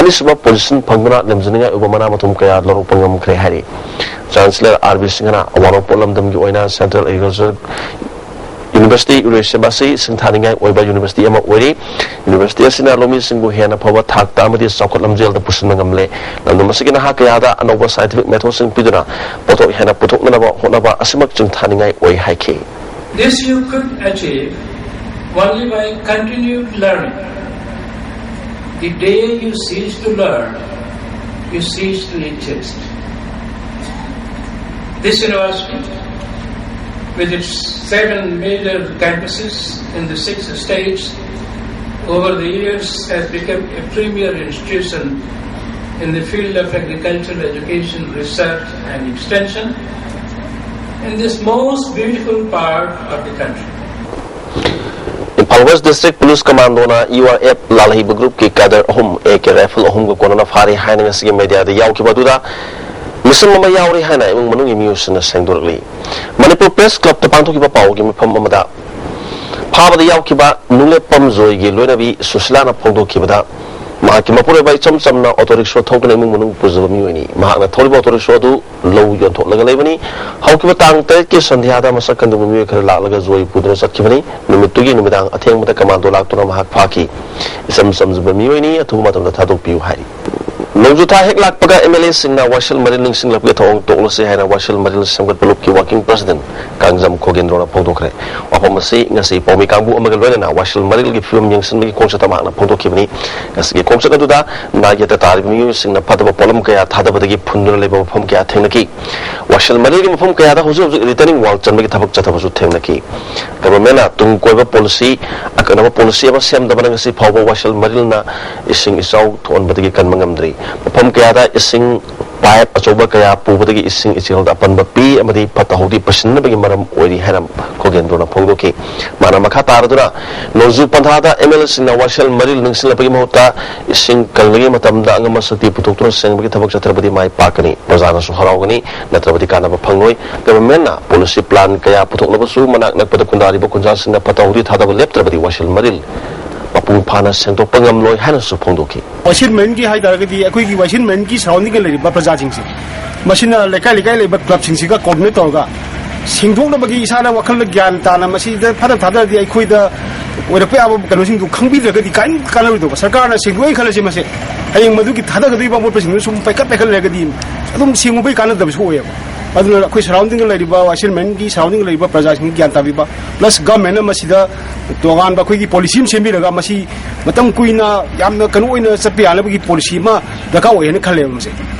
ꯑꯅꯤꯁꯨꯕ position ꯐꯪꯗꯨꯅ ꯂꯦꯝꯖꯅꯤꯡꯉꯥꯏ ꯑꯣꯏꯕ ꯃꯅꯥ ꯃꯊꯨꯝ ꯀꯌꯥ ꯂꯧꯔꯛꯄ ꯉꯝꯈ꯭ꯔꯦ ꯍꯥꯏꯔꯤ꯫ Chancellor ꯑꯥꯔ ꯕꯤ ꯁꯤꯡꯍꯅ ꯑꯋꯥꯡ ꯅꯣꯡꯄꯣꯛ ꯂꯝꯗꯝꯒꯤ ꯑꯣꯏꯅ Central Agriculture University ꯏꯔꯣꯏꯁꯦꯝꯕ ꯑꯁꯤ ꯁꯤꯡꯊꯥꯅꯤꯡꯉꯥꯏ ꯑꯣꯏꯕ university ꯑꯃ ꯑꯣꯏꯔꯤ꯫ University ꯑꯁꯤꯅ ꯂꯧꯃꯤꯁꯤꯡꯕꯨ ꯍꯦꯟꯅ ꯐꯕ ꯊꯥꯛꯇ ꯑꯃꯗꯤ ꯆꯥꯎꯈꯠ ꯂꯝꯖꯦꯜꯗ ꯄꯨꯁꯤꯟꯕ ꯉꯝꯂꯦ꯫ ꯂꯝꯗꯝ ꯑꯁꯤꯒꯤ ꯅꯍꯥ ꯀꯌꯥꯗ ꯑꯅꯧꯕ scientific methodꯁꯤꯡ ꯄꯤꯗꯨꯅ ꯄꯣꯠꯊꯣꯛ ꯍꯦꯟꯅ ꯄꯨꯊꯣꯛꯅꯅꯕ ꯍꯣꯠꯅꯕ ꯑꯁꯤꯃꯛ ꯆꯤꯡꯊꯥꯅꯤꯡꯉꯥꯏ ꯑꯣꯏ ꯍꯥꯏꯈꯤ꯫ This you could achieve only by continued learning. The day you cease to learn, you cease to exist. This university, with its seven major campuses in the six states, over the years has become a premier institution in the field of agricultural education, research and extension in this most beautiful part of the country. Imphal West District Police Commando ꯅ U R F ꯂꯥꯜꯍꯩꯕ group ꯀꯤ cadre ꯑꯍꯨꯝ, A K rifle ꯑꯍꯨꯝꯒ ꯀꯣꯟꯅꯅ ꯐꯥꯔꯦ ꯍꯥꯏꯅ ꯉꯁꯤꯒꯤ media ꯗ ꯌꯥꯎꯈꯤꯕ ꯑꯗꯨꯗ ꯃꯤꯁꯝ ꯑꯃ ꯌꯥꯎꯔꯦ ꯍꯥꯏꯅ ꯏꯃꯨꯡ ꯃꯅꯨꯡꯒꯤ ꯃꯤꯑꯣꯏꯁꯤꯡꯅ ꯁꯦꯡꯗꯣꯔꯛꯂꯤ꯫ ꯃꯅꯤꯄꯨꯔ Press Club ꯇ ꯄꯥꯡꯊꯣꯛꯈꯤꯕ ꯄꯥꯎꯒꯤ ꯃꯤꯐꯝ ꯑꯃꯗ ꯐꯥꯕꯗ ꯌꯥꯎꯈꯤꯕ ꯅꯨꯡꯂꯦꯞꯄꯝ ꯖꯣꯏꯒꯤ ꯂꯣꯏꯅꯕꯤ ꯁꯨꯁꯤꯂꯥꯅ ꯐꯣꯡꯗꯣꯛꯈꯤꯕꯗ, ꯃꯍꯥꯛꯀꯤ ꯃꯄꯨꯔꯣꯏꯕ ꯏꯆꯝ ꯆꯝꯅ auto rickshaw ꯊꯧꯗꯨꯅ ꯏꯃꯨꯡ ꯃꯅꯨꯡ ꯄꯨꯖꯕ ꯃꯤꯑꯣꯏꯅꯤ꯫ ꯃꯍꯥꯛꯅ ꯊꯧꯔꯤꯕ auto rickshaw ꯑꯗꯨ ꯂꯧ ꯌꯣꯟꯊꯣꯛꯂꯒ ꯂꯩꯕꯅꯤ꯫ ꯍꯧꯈꯤꯕ ꯇꯥꯡ ꯇꯔꯦꯠꯀꯤ ꯁꯟꯙ꯭ꯌꯥꯗ ꯃꯁꯛ ꯈꯪꯗꯕ ꯃꯤꯑꯣꯏ ꯈꯔ ꯂꯥꯛꯂꯒ ꯖꯣꯏ ꯄꯨꯗꯨꯅ ꯆꯠꯈꯤꯕꯅꯤ꯫ ꯅꯨꯃꯤꯠꯇꯨꯒꯤ ꯅꯨꯃꯤꯗꯥꯡ ꯑꯊꯦꯡꯕꯗ commando ꯂꯥꯛꯇꯨꯅ ꯃꯍꯥꯛ ꯐꯥꯈꯤ꯫ ꯏꯆꯝ ꯆꯝꯖꯕ ꯃꯤꯑꯣꯏꯅꯤ, ꯑꯊꯨꯕ ꯃꯇꯝꯗ ꯊꯥꯗꯣꯛꯄꯤꯌꯨ ꯍꯥꯏꯔꯤ꯫ ꯅꯣꯡꯖꯨ ꯊꯥ ꯍꯦꯛ ꯂꯥꯛꯄꯒ M L A ꯁꯤꯡꯅ ꯋꯥꯁꯤꯜ ꯃꯔꯤꯜ ꯅꯤꯡꯁꯤꯡꯂꯛꯄꯒꯤ ꯊꯧꯑꯣꯡ ꯇꯣꯛꯂꯁꯤ ꯍꯥꯏꯅ ꯋꯥꯁꯤꯜ ꯃꯔꯤꯜ ꯁꯦꯝꯒꯠꯄ ꯂꯨꯞꯀꯤ working president ꯀꯥꯡꯖꯝ ꯈꯣꯒꯦꯟꯗ꯭ꯔꯣꯅ ꯐꯣꯡꯗꯣꯛꯈ꯭ꯔꯦ꯫ ꯋꯥꯐꯝ ꯑꯁꯤ ꯉꯁꯤ ꯄꯥꯎꯃꯤ ꯀꯥꯡꯕꯨ ꯑꯃꯒ ꯂꯣꯏꯅꯅ ꯋꯥꯁꯤꯜ ꯃꯔꯤꯜꯒꯤ ꯐꯤꯕꯝ ꯌꯦꯡꯁꯤꯟꯕꯒꯤ ꯈꯣꯡꯆꯠꯇ ꯃꯍꯥꯛꯅ ꯐꯣꯡꯗꯣꯛꯈꯤꯕꯅꯤ꯫ ꯉꯁꯤꯒꯤ ꯈꯣꯡꯆꯠ ꯑꯗꯨꯗ ꯅꯥꯒꯦꯠꯇ ꯇꯥꯔꯤꯕ ꯃꯤꯑꯣꯏꯁꯤꯡꯅ ꯐꯠꯇꯕ ꯄꯣꯠꯂꯝ ꯀꯌꯥ ꯊꯥꯗꯕꯗꯒꯤ ꯐꯨꯟꯗꯨꯅ ꯂꯩꯕ ꯃꯐꯝ ꯀꯌꯥ ꯊꯦꯡꯅꯈꯤ꯫ ꯋꯥꯁꯤꯜ ꯃꯔꯤꯜꯒꯤ ꯃꯐꯝ ꯀꯌꯥꯗ ꯍꯧꯖꯤꯛ ꯍꯧꯖꯤꯛ retaining wall ꯆꯟꯕꯒꯤ ꯊꯕꯛ ꯆꯠꯊꯕꯁꯨ ꯊꯦꯡꯅꯈꯤ꯫ Government ꯅ ꯇꯨꯡ ꯀꯣꯏꯕ policy, ꯑꯀꯛꯅꯕ policy ꯑꯃ ꯁꯦꯝꯗꯕꯅ ꯉꯁꯤ ꯐꯥꯎꯕ ꯋꯥꯁꯤꯜ ꯃꯔꯤꯜꯅ ꯏꯁꯤꯡ ꯏꯆꯥꯎ ꯊꯣꯛꯍꯟꯕꯗꯒꯤ ꯀꯟꯕ ꯉꯝꯗ꯭ꯔꯤ꯫ ꯃꯐꯝ ꯀꯌꯥꯗ ꯏꯁꯤꯡ pipe ꯑꯆꯧꯕ ꯀꯌꯥ ꯄꯨꯕꯗꯒꯤ ꯏꯁꯤꯡ ꯏꯆꯦꯜꯗ ꯑꯄꯟꯕ ꯄꯤ ꯑꯃꯗꯤ ꯐꯠꯇ ꯍꯥꯎꯗꯤ ꯄꯩꯁꯤꯟꯅꯕꯒꯤ ꯃꯔꯝ ꯑꯣꯏꯔꯤ ꯍꯥꯏꯅ ꯈꯣꯒꯦꯟꯗ꯭ꯔꯣꯅ ꯐꯣꯡꯗꯣꯛꯈꯤ꯫ ꯃꯥꯅ ꯃꯈꯥ ꯇꯥꯔꯗꯨꯅ, ꯅꯣꯡꯖꯨ ꯄꯟꯊꯥꯗ M L A ꯁꯤꯡꯅ ꯋꯥꯁꯤꯜ ꯃꯔꯤꯜ ꯅꯤꯡꯁꯤꯡꯂꯛꯄꯒꯤ ꯃꯍꯨꯠꯇ ꯏꯁꯤꯡ ꯀꯪꯂꯤꯉꯩ ꯃꯇꯝꯗ ꯑꯉꯝꯕ ꯁꯛꯇꯤ ꯄꯨꯊꯣꯛꯇꯨꯅ ꯁꯦꯡꯕꯒꯤ ꯊꯕꯛ ꯆꯠꯊꯔꯕꯗꯤ ꯃꯥꯏ ꯄꯥꯛꯀꯅꯤ꯫ ꯄ꯭ꯔꯖꯥꯅꯁꯨ ꯍꯔꯥꯎꯒꯅꯤ, ꯅꯠꯇ꯭ꯔꯕꯗꯤ ꯀꯥꯟꯅꯕ ꯐꯪꯂꯣꯏ꯫ Government ꯅ policy plan ꯀꯌꯥ ꯄꯨꯊꯣꯛꯂꯕꯁꯨ ꯃꯅꯥꯛ ꯅꯛꯄꯗ ꯈꯨꯟꯗꯥꯔꯤꯕ ꯈꯨꯟꯖꯥꯁꯤꯡꯅ ꯐꯠꯇ ꯍꯥꯎꯗꯤ ꯊꯥꯗꯕ ꯂꯦꯞꯇ꯭ꯔꯕꯗꯤ ꯋꯥꯁꯤꯜ ꯃꯔꯤꯜ ꯃꯄꯨꯡ ꯐꯥꯅ ꯁꯦꯡꯗꯣꯛꯄ ꯉꯝꯂꯣꯏ ꯍꯥꯏꯅꯁꯨ ꯐꯣꯡꯗꯣꯛꯈꯤ꯫ ꯋꯥꯏꯁꯤꯟ ꯃꯔꯤꯜꯒꯤ ꯍꯥꯏ ꯇꯥꯔꯒꯗꯤ ꯑꯩꯈꯣꯏꯒꯤ ꯋꯥꯏꯁꯤꯟ ꯃꯔꯤꯜꯒꯤ surrounding ꯗ ꯂꯩꯔꯤꯕ ꯄ꯭ꯔꯖꯥꯁꯤꯡꯁꯦ, ꯃꯁꯤꯅ ꯂꯩꯀꯥꯏ ꯂꯩꯀꯥꯏ ꯂꯩꯕ club ꯁꯤꯡꯁꯤꯒ coordinate ꯇꯧꯔꯒ ꯁꯦꯡꯗꯣꯛꯅꯕꯒꯤ ꯏꯁꯥꯅ ꯋꯥꯈꯜꯗ ꯒ꯭ꯌꯥꯟ ꯇꯥꯅ ꯃꯁꯤꯗ ꯐꯖꯅ ꯊꯥꯗꯔꯗꯤ ꯑꯩꯈꯣꯏꯗ ꯑꯣꯏꯔꯛꯄ ꯌꯥꯕ ꯀꯩꯅꯣꯁꯤꯡꯗꯨ ꯈꯪꯕꯤꯗ꯭ꯔꯒꯗꯤ ꯀꯔꯤꯝ ꯀꯥꯟꯅꯔꯣꯏꯗꯧꯕ꯫ ꯁꯔꯀꯥꯔꯅ ꯁꯦꯡꯗꯣꯛꯑꯦꯅ ꯈꯜꯂꯁꯤ ꯃꯁꯦ, ꯍꯌꯦꯡ ꯃꯗꯨꯒꯤ ꯊꯥꯗꯒꯗꯧꯔꯤꯕ ꯑꯃꯣꯠꯄꯁꯤꯡꯗꯨ ꯁꯨꯝ ꯄꯩꯀꯠ ꯄꯩꯀꯠ ꯂꯩꯔꯒꯗꯤ ꯑꯗꯨꯝ ꯁꯦꯡꯉꯨꯕꯒꯤ ꯀꯥꯟꯅꯗꯕꯁꯨ ꯑꯣꯏꯌꯦꯕ꯫ ꯑꯗꯨꯅ ꯑꯩꯈꯣꯏ surrounding ꯗ ꯂꯩꯔꯤꯕ, ꯋꯥꯏꯁꯤꯟ ꯃꯔꯤꯜꯒꯤ surrounding ꯗ ꯂꯩꯔꯤꯕ ꯄ꯭ꯔꯖꯥꯁꯤꯡꯒꯤ ꯒ꯭ꯌꯥꯟ ꯇꯥꯕꯤꯕ, plus government ꯅ ꯃꯁꯤꯗ ꯇꯣꯉꯥꯟꯕ ꯑꯩꯈꯣꯏꯒꯤ policy ꯑꯃ ꯁꯦꯝꯕꯤꯔꯒ ꯃꯁꯤ ꯃꯇꯝ ꯀꯨꯏꯅ ꯌꯥꯝꯅ ꯀꯩꯅꯣ ꯑꯣꯏꯅ ꯆꯠꯄ ꯌꯥꯅꯕꯒꯤ policy ꯑꯃ ꯗꯔꯀꯥꯔ ꯑꯣꯏ ꯍꯥꯏꯅ ꯈꯜꯂꯦꯕ ꯃꯁꯦ꯫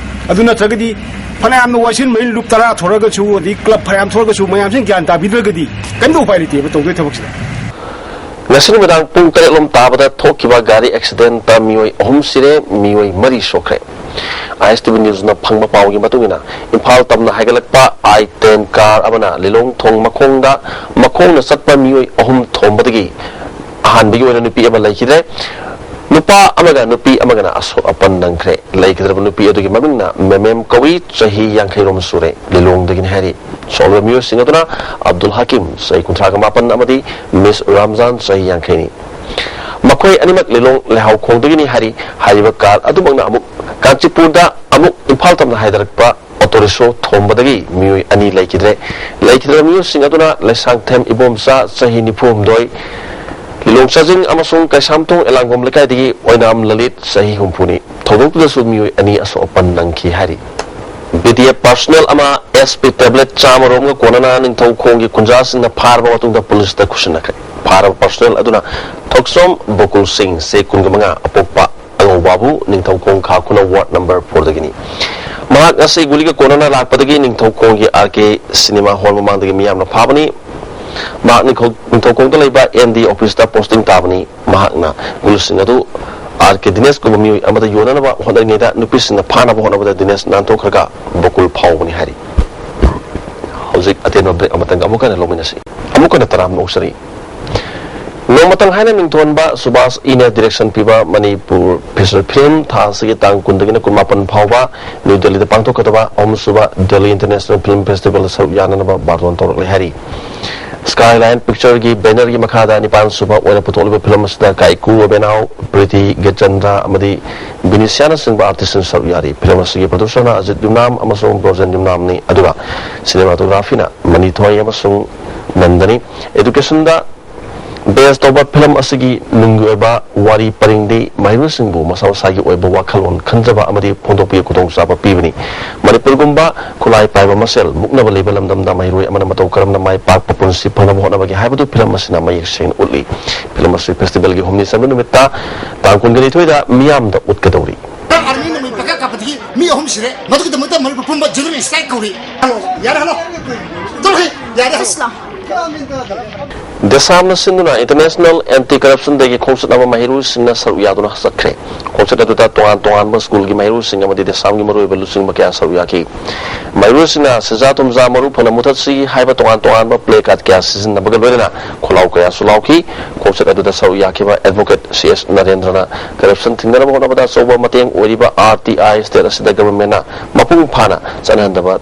ꯑꯗꯨ ꯅꯠꯇ꯭ꯔꯒꯗꯤ ꯐꯅꯌꯥꯝꯅ ꯋꯥꯏꯁꯤꯟ ꯃꯔꯤꯜ ꯂꯨꯞ ꯇꯔꯥ ꯊꯣꯔꯒꯁꯨ, ꯑꯗꯩ club ꯐꯅꯌꯥꯝ ꯊꯣꯔꯒꯁꯨ ꯃꯌꯥꯝꯁꯤꯅ ꯒ꯭ꯌꯥꯟ ꯇꯥꯕꯤꯗ꯭ꯔꯒꯗꯤ ꯀꯔꯤꯝꯇ ꯎꯄꯥꯏ ꯂꯩꯇꯦꯕ ꯇꯧꯗꯣꯏ ꯊꯕꯛꯁꯤꯗ꯫ ꯉꯁꯤ ꯅꯨꯃꯤꯗꯥꯡ ꯄꯨꯡ ꯇꯔꯦꯠ ꯂꯣꯝ ꯇꯥꯕꯗ ꯊꯣꯛꯈꯤꯕ ꯒꯥꯔꯤ accident ꯇ ꯃꯤꯑꯣꯏ ꯑꯍꯨꯝ ꯁꯤꯔꯦ, ꯃꯤꯑꯣꯏ ꯃꯔꯤ ꯁꯣꯛꯈ꯭ꯔꯦ꯫ I S T V News ꯅ ꯐꯪꯕ ꯄꯥꯎꯒꯤ ꯃꯇꯨꯡ ꯏꯟꯅ, ꯏꯝꯐꯥꯜ ꯇꯝꯅ ꯍꯥꯏꯒꯠꯂꯛꯄ I ten car ꯑꯃꯅ ꯂꯤꯂꯣꯡ ꯊꯣꯡ ꯃꯈꯣꯡꯗ ꯃꯈꯣꯡꯅ ꯆꯠꯄ ꯃꯤꯑꯣꯏ ꯑꯍꯨꯝ ꯊꯣꯝꯕꯗꯒꯤ ꯑꯍꯥꯟꯕꯒꯤ ꯑꯣꯏꯅ ꯅꯨꯄꯤ ꯑꯃ ꯂꯩꯈꯤꯗ꯭ꯔꯦ꯫ ꯅꯨꯄꯥ ꯑꯃꯒ ꯅꯨꯄꯤ ꯑꯃꯒꯅ ꯑꯁꯣꯛ ꯑꯄꯟ ꯅꯪꯈ꯭ꯔꯦ꯫ ꯂꯩꯈꯤꯗ꯭ꯔꯕ ꯅꯨꯄꯤ ꯑꯗꯨꯒꯤ ꯃꯃꯤꯡꯅ ꯃꯦꯃꯦꯝ ꯀꯧꯏ, ꯆꯍꯤ ꯌꯥꯡꯈꯩ ꯔꯣꯝ ꯁꯨꯔꯦ, ꯂꯤꯂꯣꯡꯗꯒꯤꯅꯤ ꯍꯥꯏꯔꯤ꯫ ꯁꯣꯛꯂꯕ ꯃꯤꯑꯣꯏꯁꯤꯡ ꯑꯗꯨꯅ ꯑꯕꯗꯨꯜ ꯍꯀꯤꯝ, ꯆꯍꯤ ꯀꯨꯟꯊ꯭ꯔꯥꯒ ꯃꯥꯄꯟ, ꯑꯃꯗꯤ ꯃꯤꯁ ꯔꯥꯝꯖꯥꯟ, ꯆꯍꯤ ꯌꯥꯡꯈꯩꯅꯤ꯫ ꯃꯈꯣꯏ ꯑꯅꯤꯃꯛ ꯂꯤꯂꯣꯡ ꯂꯩꯍꯥꯎꯈꯣꯡꯗꯒꯤꯅꯤ ꯍꯥꯏꯔꯤ꯫ ꯍꯥꯏꯔꯤꯕ ꯀꯥꯔ ꯑꯗꯨꯃꯛꯅ ꯑꯃꯨꯛ ꯀꯥꯟꯆꯤꯄꯨꯔꯗ ꯑꯃꯨꯛ ꯏꯝꯐꯥꯜ ꯇꯝꯅ ꯍꯥꯏꯗꯔꯛꯄ ꯑꯣꯇꯣ ꯔꯤꯛꯁꯣ ꯊꯣꯝꯕꯗꯒꯤ ꯃꯤꯑꯣꯏ ꯑꯅꯤ ꯂꯩꯈꯤꯗ꯭ꯔꯦ꯫ ꯂꯩꯈꯤꯗ꯭ꯔꯕ ꯃꯤꯑꯣꯏꯁꯤꯡ ꯑꯗꯨꯅ ꯂꯩꯁꯥꯡꯊꯦꯝ ꯏꯕꯣꯝꯆꯥ, ꯆꯍꯤ ꯅꯤꯐꯨ ꯍꯨꯝꯗꯣꯏ, ꯂꯤꯂꯣꯡ ꯆꯥꯖꯤꯡ ꯑꯃꯁꯨꯡ ꯀꯩꯁꯥꯝꯊꯣꯡ ꯑꯦꯂꯥꯡꯒꯣꯝ ꯂꯩꯀꯥꯏꯗꯒꯤ ꯑꯣꯏꯅꯥꯝ ꯂꯂꯤꯠ, ꯆꯍꯤ ꯍꯨꯝꯐꯨꯅꯤ꯫ ꯊꯧꯗꯣꯛꯇꯨꯗꯁꯨ ꯃꯤꯑꯣꯏ ꯑꯅꯤ ꯑꯁꯣꯛ ꯑꯄꯟ ꯅꯪꯈꯤ ꯍꯥꯏꯔꯤ꯫ ꯕꯤ ꯗꯤ ꯑꯦꯐ ꯄꯥꯔꯁꯣꯅꯦꯜ ꯑꯃ ꯑꯦꯁ ꯄꯤ ꯇꯦꯕ꯭ꯂꯦꯠ ꯆꯥꯝꯃ ꯔꯣꯝꯒ ꯀꯣꯟꯅꯅ ꯅꯤꯡꯊꯧꯈꯣꯡꯒꯤ ꯈꯨꯟꯖꯥꯁꯤꯡꯅ ꯐꯥꯔꯕ ꯃꯇꯨꯡꯗ ꯄꯨꯂꯤꯁꯇ ꯈꯨꯠꯁꯤꯟꯅꯈ꯭ꯔꯦ꯫ ꯐꯥꯔꯕ ꯄꯥꯔꯁꯣꯅꯦꯜ ꯑꯗꯨꯅ ꯊꯣꯛꯆꯣꯝ ꯕꯣꯀꯨꯜ ꯁꯤꯡ, ꯆꯍꯤ ꯀꯨꯟꯒ ꯃꯉꯥ, ꯑꯄꯣꯛꯄ ꯑꯉꯧꯕꯥꯕꯨ, ꯅꯤꯡꯊꯧꯈꯣꯡ ꯈꯥ ꯈꯨꯅꯧ ꯋꯥꯔꯗ ꯅꯝꯕꯔ ꯐꯣꯔꯗꯒꯤꯅꯤ꯫ ꯃꯍꯥꯛ ꯉꯁꯤ ꯒꯨꯂꯤꯒ ꯀꯣꯟꯅꯅ ꯂꯥꯛꯄꯗꯒꯤ ꯅꯤꯡꯊꯧꯈꯣꯡꯒꯤ ꯑꯥꯔ ꯀꯦ ꯁꯤꯅꯦꯃꯥ ꯍꯣꯜ ꯃꯃꯥꯡꯗꯒꯤ ꯃꯤꯌꯥꯝꯅ ꯐꯥꯕꯅꯤ꯫ ꯃꯍꯥꯛ ꯅꯤꯡꯈꯧ-, ꯅꯤꯡꯊꯧꯈꯣꯡꯗ ꯂꯩꯕ ꯑꯦꯟ ꯗꯤ ꯑꯣꯐꯤꯁꯇ ꯄꯣꯁꯇꯤꯡ ꯇꯥꯕꯅꯤ꯫ ꯃꯍꯥꯛꯅ ꯒꯨꯂꯤꯁꯤꯡ ꯑꯗꯨ ꯑꯥꯔ ꯀꯦ ꯗꯤꯅꯦꯁ ꯀꯧꯕ ꯃꯤꯑꯣꯏ ꯑꯃꯗ ꯌꯣꯟꯅꯅꯕ ꯍꯣꯠꯅꯔꯤꯉꯩꯗ ꯅꯨꯄꯤꯁꯤꯡꯅ ꯐꯥꯅꯕ ꯍꯣꯠꯅꯕꯗ ꯗꯤꯅꯦꯁ ꯅꯥꯟꯊꯣꯛꯈ꯭ꯔꯒ ꯕꯣꯀꯨꯜ ꯐꯥꯎꯕꯅꯤ ꯍꯥꯏꯔꯤ꯫ ꯍꯧꯖꯤꯛ ꯑꯇꯦꯟꯕ ꯕ꯭ꯔꯦꯛ ꯑꯃꯇꯪ ꯑꯃꯨꯛ ꯍꯟꯅ ꯂꯧꯃꯤꯟꯅꯁꯤ꯫ ꯑꯃꯨꯛ ꯍꯟꯅ ꯇꯔꯥꯝꯅ ꯑꯣꯛꯆꯔꯤ꯫ ꯅꯣꯡꯃꯇꯪ ꯍꯥꯏꯅ ꯃꯤꯡꯊꯣꯟꯕ ꯁꯨꯕꯥꯁ ꯏꯅ ꯗꯤꯔꯦꯛꯁꯟ ꯄꯤꯕ ꯃꯅꯤꯄꯨꯔ ꯐꯤꯆꯔ ꯐꯤꯂꯝ ꯊꯥ ꯑꯁꯤꯒꯤ ꯇꯥꯡ ꯀꯨꯟꯗꯒꯤꯅ ꯀꯨꯟꯃꯥꯄꯟ ꯐꯥꯎꯕ ꯅ꯭ꯌꯨ ꯗꯦꯜꯂꯤꯗ ꯄꯥꯡꯊꯣꯛꯀꯗꯕ ꯑꯍꯨꯝꯁꯨꯕ ꯗꯦꯜꯂꯤ ꯏꯟꯇꯔꯅꯦꯁꯅꯦꯜ ꯐꯤꯂꯝ ꯐꯦꯁꯇꯤꯚꯦꯜꯗ ꯁꯔꯨꯛ ꯌꯥꯅꯅꯕ ꯕꯥꯔꯇꯣꯟ ꯇꯧꯔꯛꯂꯦ ꯍꯥꯏꯔꯤ꯫ ꯁ꯭ꯀꯥꯏꯂꯥꯏꯟ ꯄꯤꯛꯆꯔꯒꯤ ꯕꯦꯅꯔꯒꯤ ꯃꯈꯥꯗ ꯅꯤꯄꯥꯟ ꯁꯨꯕ ꯑꯣꯏꯅ ꯄꯨꯊꯣꯛꯂꯤꯕ ꯐꯤꯂꯝ ꯑꯁꯤꯗ ꯀꯥꯏꯀꯨ ꯑꯕꯦꯅꯥꯎ, ꯄ꯭ꯔꯤꯇꯤ ꯒꯦꯆꯟꯗ꯭ꯔ ꯑꯃꯗꯤ ꯕꯤꯅꯤꯁꯤꯌꯥꯅꯆꯤꯡꯕ ꯑꯥꯔꯇꯤꯁꯁꯤꯡ ꯁꯔꯨꯛ ꯌꯥꯔꯤ꯫ ꯐꯤꯂꯝ ꯑꯁꯤꯒꯤ ꯄ꯭ꯔꯣꯗ꯭ꯌꯨꯁꯔꯅ ꯑꯖꯤꯠ ꯌꯨꯝꯅꯥꯝ ꯑꯃꯁꯨꯡ ꯕ꯭ꯔꯣꯖꯦꯟ ꯌꯨꯝꯅꯥꯝꯅꯤ, ꯑꯗꯨꯒ ꯁꯤꯅꯦꯃꯥꯇꯣꯒ꯭ꯔꯥꯐꯤꯅ ꯃꯅꯤꯊꯣꯏ ꯑꯃꯁꯨꯡ ꯅꯟꯗꯅꯤ꯫ ꯑꯦꯗꯨꯀꯦꯁꯟꯗ ꯕꯦꯖ ꯇꯧꯕ ꯐꯤꯂꯝ ꯑꯁꯤꯒꯤ ꯅꯨꯡꯒꯤ ꯑꯣꯏꯕ ꯋꯥꯔꯤ ꯄꯔꯤꯡꯗꯤ ꯃꯍꯩꯔꯣꯏꯁꯤꯡꯕꯨ ꯃꯁꯥ ꯃꯁꯥꯒꯤ ꯑꯣꯏꯕ ꯋꯥꯈꯜꯂꯣꯟ ꯈꯟꯖꯕ ꯑꯃꯗꯤ ꯐꯣꯡꯗꯣꯛꯄꯒꯤ ꯈꯨꯗꯣꯡꯆꯥꯕ ꯄꯤꯕꯅꯤ꯫ ꯃꯅꯤꯄꯨꯔꯒꯨꯝꯕ ꯈꯨꯠꯂꯥꯏ ꯄꯥꯏꯕ ꯃꯁꯦꯜ ꯃꯨꯛꯅꯕ ꯂꯩꯕ ꯂꯝꯗꯝꯗ ꯃꯍꯩꯔꯣꯏ ꯑꯃꯅ ꯃꯇꯧ ꯀꯔꯝꯅ ꯃꯥꯏ ꯄꯥꯛꯄ ꯄꯨꯟꯁꯤ ꯐꯪꯅꯕ ꯍꯣꯠꯅꯕꯒꯦ ꯍꯥꯏꯕꯗꯨ ꯐꯤꯂꯝ ꯑꯁꯤꯅ ꯃꯌꯦꯛ ꯁꯦꯡꯅ ꯎꯠꯂꯤ꯫ ꯐꯤꯂꯝ ꯑꯁꯤ ꯐꯦꯁꯇꯤꯚꯦꯜꯒꯤ ꯍꯨꯝꯅꯤ ꯆꯟꯕ ꯅꯨꯃꯤꯠꯇ ꯇꯥꯡ ꯀꯨꯟꯒ ꯅꯤꯊꯣꯏꯗ ꯃꯤꯌꯥꯝꯗ ꯎꯠꯀꯗꯧꯔꯤ꯫ ꯑꯥꯔꯃꯤ ꯅꯣꯡꯃꯩ ꯄꯪꯀꯥꯞ ꯀꯥꯞꯄꯗꯒꯤ ꯃꯤ ꯑꯍꯨꯝ ꯁꯤꯔꯦ꯫ ꯃꯗꯨꯒꯤꯗꯃꯛꯇ ꯃꯅꯤꯄꯨꯔ ꯄꯨꯝꯕ ꯖꯦꯅꯔꯦꯜ ꯁ꯭ꯇ꯭ꯔꯥꯏꯛ ꯀꯧꯔꯤ꯫ ꯍꯜꯂꯣ, ꯌꯥꯔꯦ, ꯍꯜꯂꯣ꯫ ꯆꯠꯂꯣꯍꯦ, ꯌꯥꯔꯦ, ꯍꯜꯂꯣ꯫ ꯗꯦꯁꯥꯝꯅ ꯁꯤꯟꯗꯨꯅ International Anti Corruption Dayꯒꯤ ꯈꯣꯡꯆꯠ ꯑꯃ ꯃꯍꯩꯔꯣꯏꯁꯤꯡꯅ ꯁꯔꯨꯛ ꯌꯥꯗꯨꯅ ꯆꯠꯈ꯭ꯔꯦ꯫ ꯈꯣꯡꯆꯠ ꯑꯗꯨꯗ ꯇꯣꯉꯥꯟ ꯇꯣꯉꯥꯟꯕ ꯁ꯭ꯀꯨꯜꯒꯤ ꯃꯍꯩꯔꯣꯏꯁꯤꯡ ꯑꯃꯗꯤ ꯗꯦꯁꯥꯝꯒꯤ ꯃꯔꯨꯑꯣꯏꯕ ꯂꯨꯆꯤꯡꯕ ꯀꯌꯥ ꯁꯔꯨꯛ ꯌꯥꯈꯤ꯫ ꯃꯍꯩꯔꯣꯏꯁꯤꯡꯅ "ꯁꯦꯟꯖꯥ ꯊꯨꯝꯖꯥ ꯃꯔꯨ ꯐꯅ ꯃꯨꯊꯠꯁꯤ" ꯍꯥꯏꯕ ꯇꯣꯉꯥꯟ ꯇꯣꯉꯥꯟꯕ placard ꯀꯌꯥ ꯁꯤꯖꯤꯟꯅꯕꯒ ꯂꯣꯏꯅꯅ ꯈꯣꯜꯂꯥꯎ ꯀꯌꯥꯁꯨ ꯂꯥꯎꯈꯤ꯫ ꯈꯣꯡꯆꯠ ꯑꯗꯨꯗ ꯁꯔꯨꯛ ꯌꯥꯈꯤꯕ Advocate ꯁꯤ ꯑꯦꯁ ꯅꯔꯦꯟꯗ꯭ꯔꯅ corruption ꯊꯤꯡꯅꯅꯕ ꯍꯣꯠꯅꯕꯗ ꯑꯆꯧꯕ ꯃꯇꯦꯡ ꯑꯣꯏꯔꯤꯕ ꯑꯥꯔ ꯇꯤ ꯑꯥꯏ state ꯑꯁꯤꯗ governmentꯅ ꯃꯄꯨꯡ ꯐꯥꯅ ꯆꯠꯅꯍꯟꯗꯕ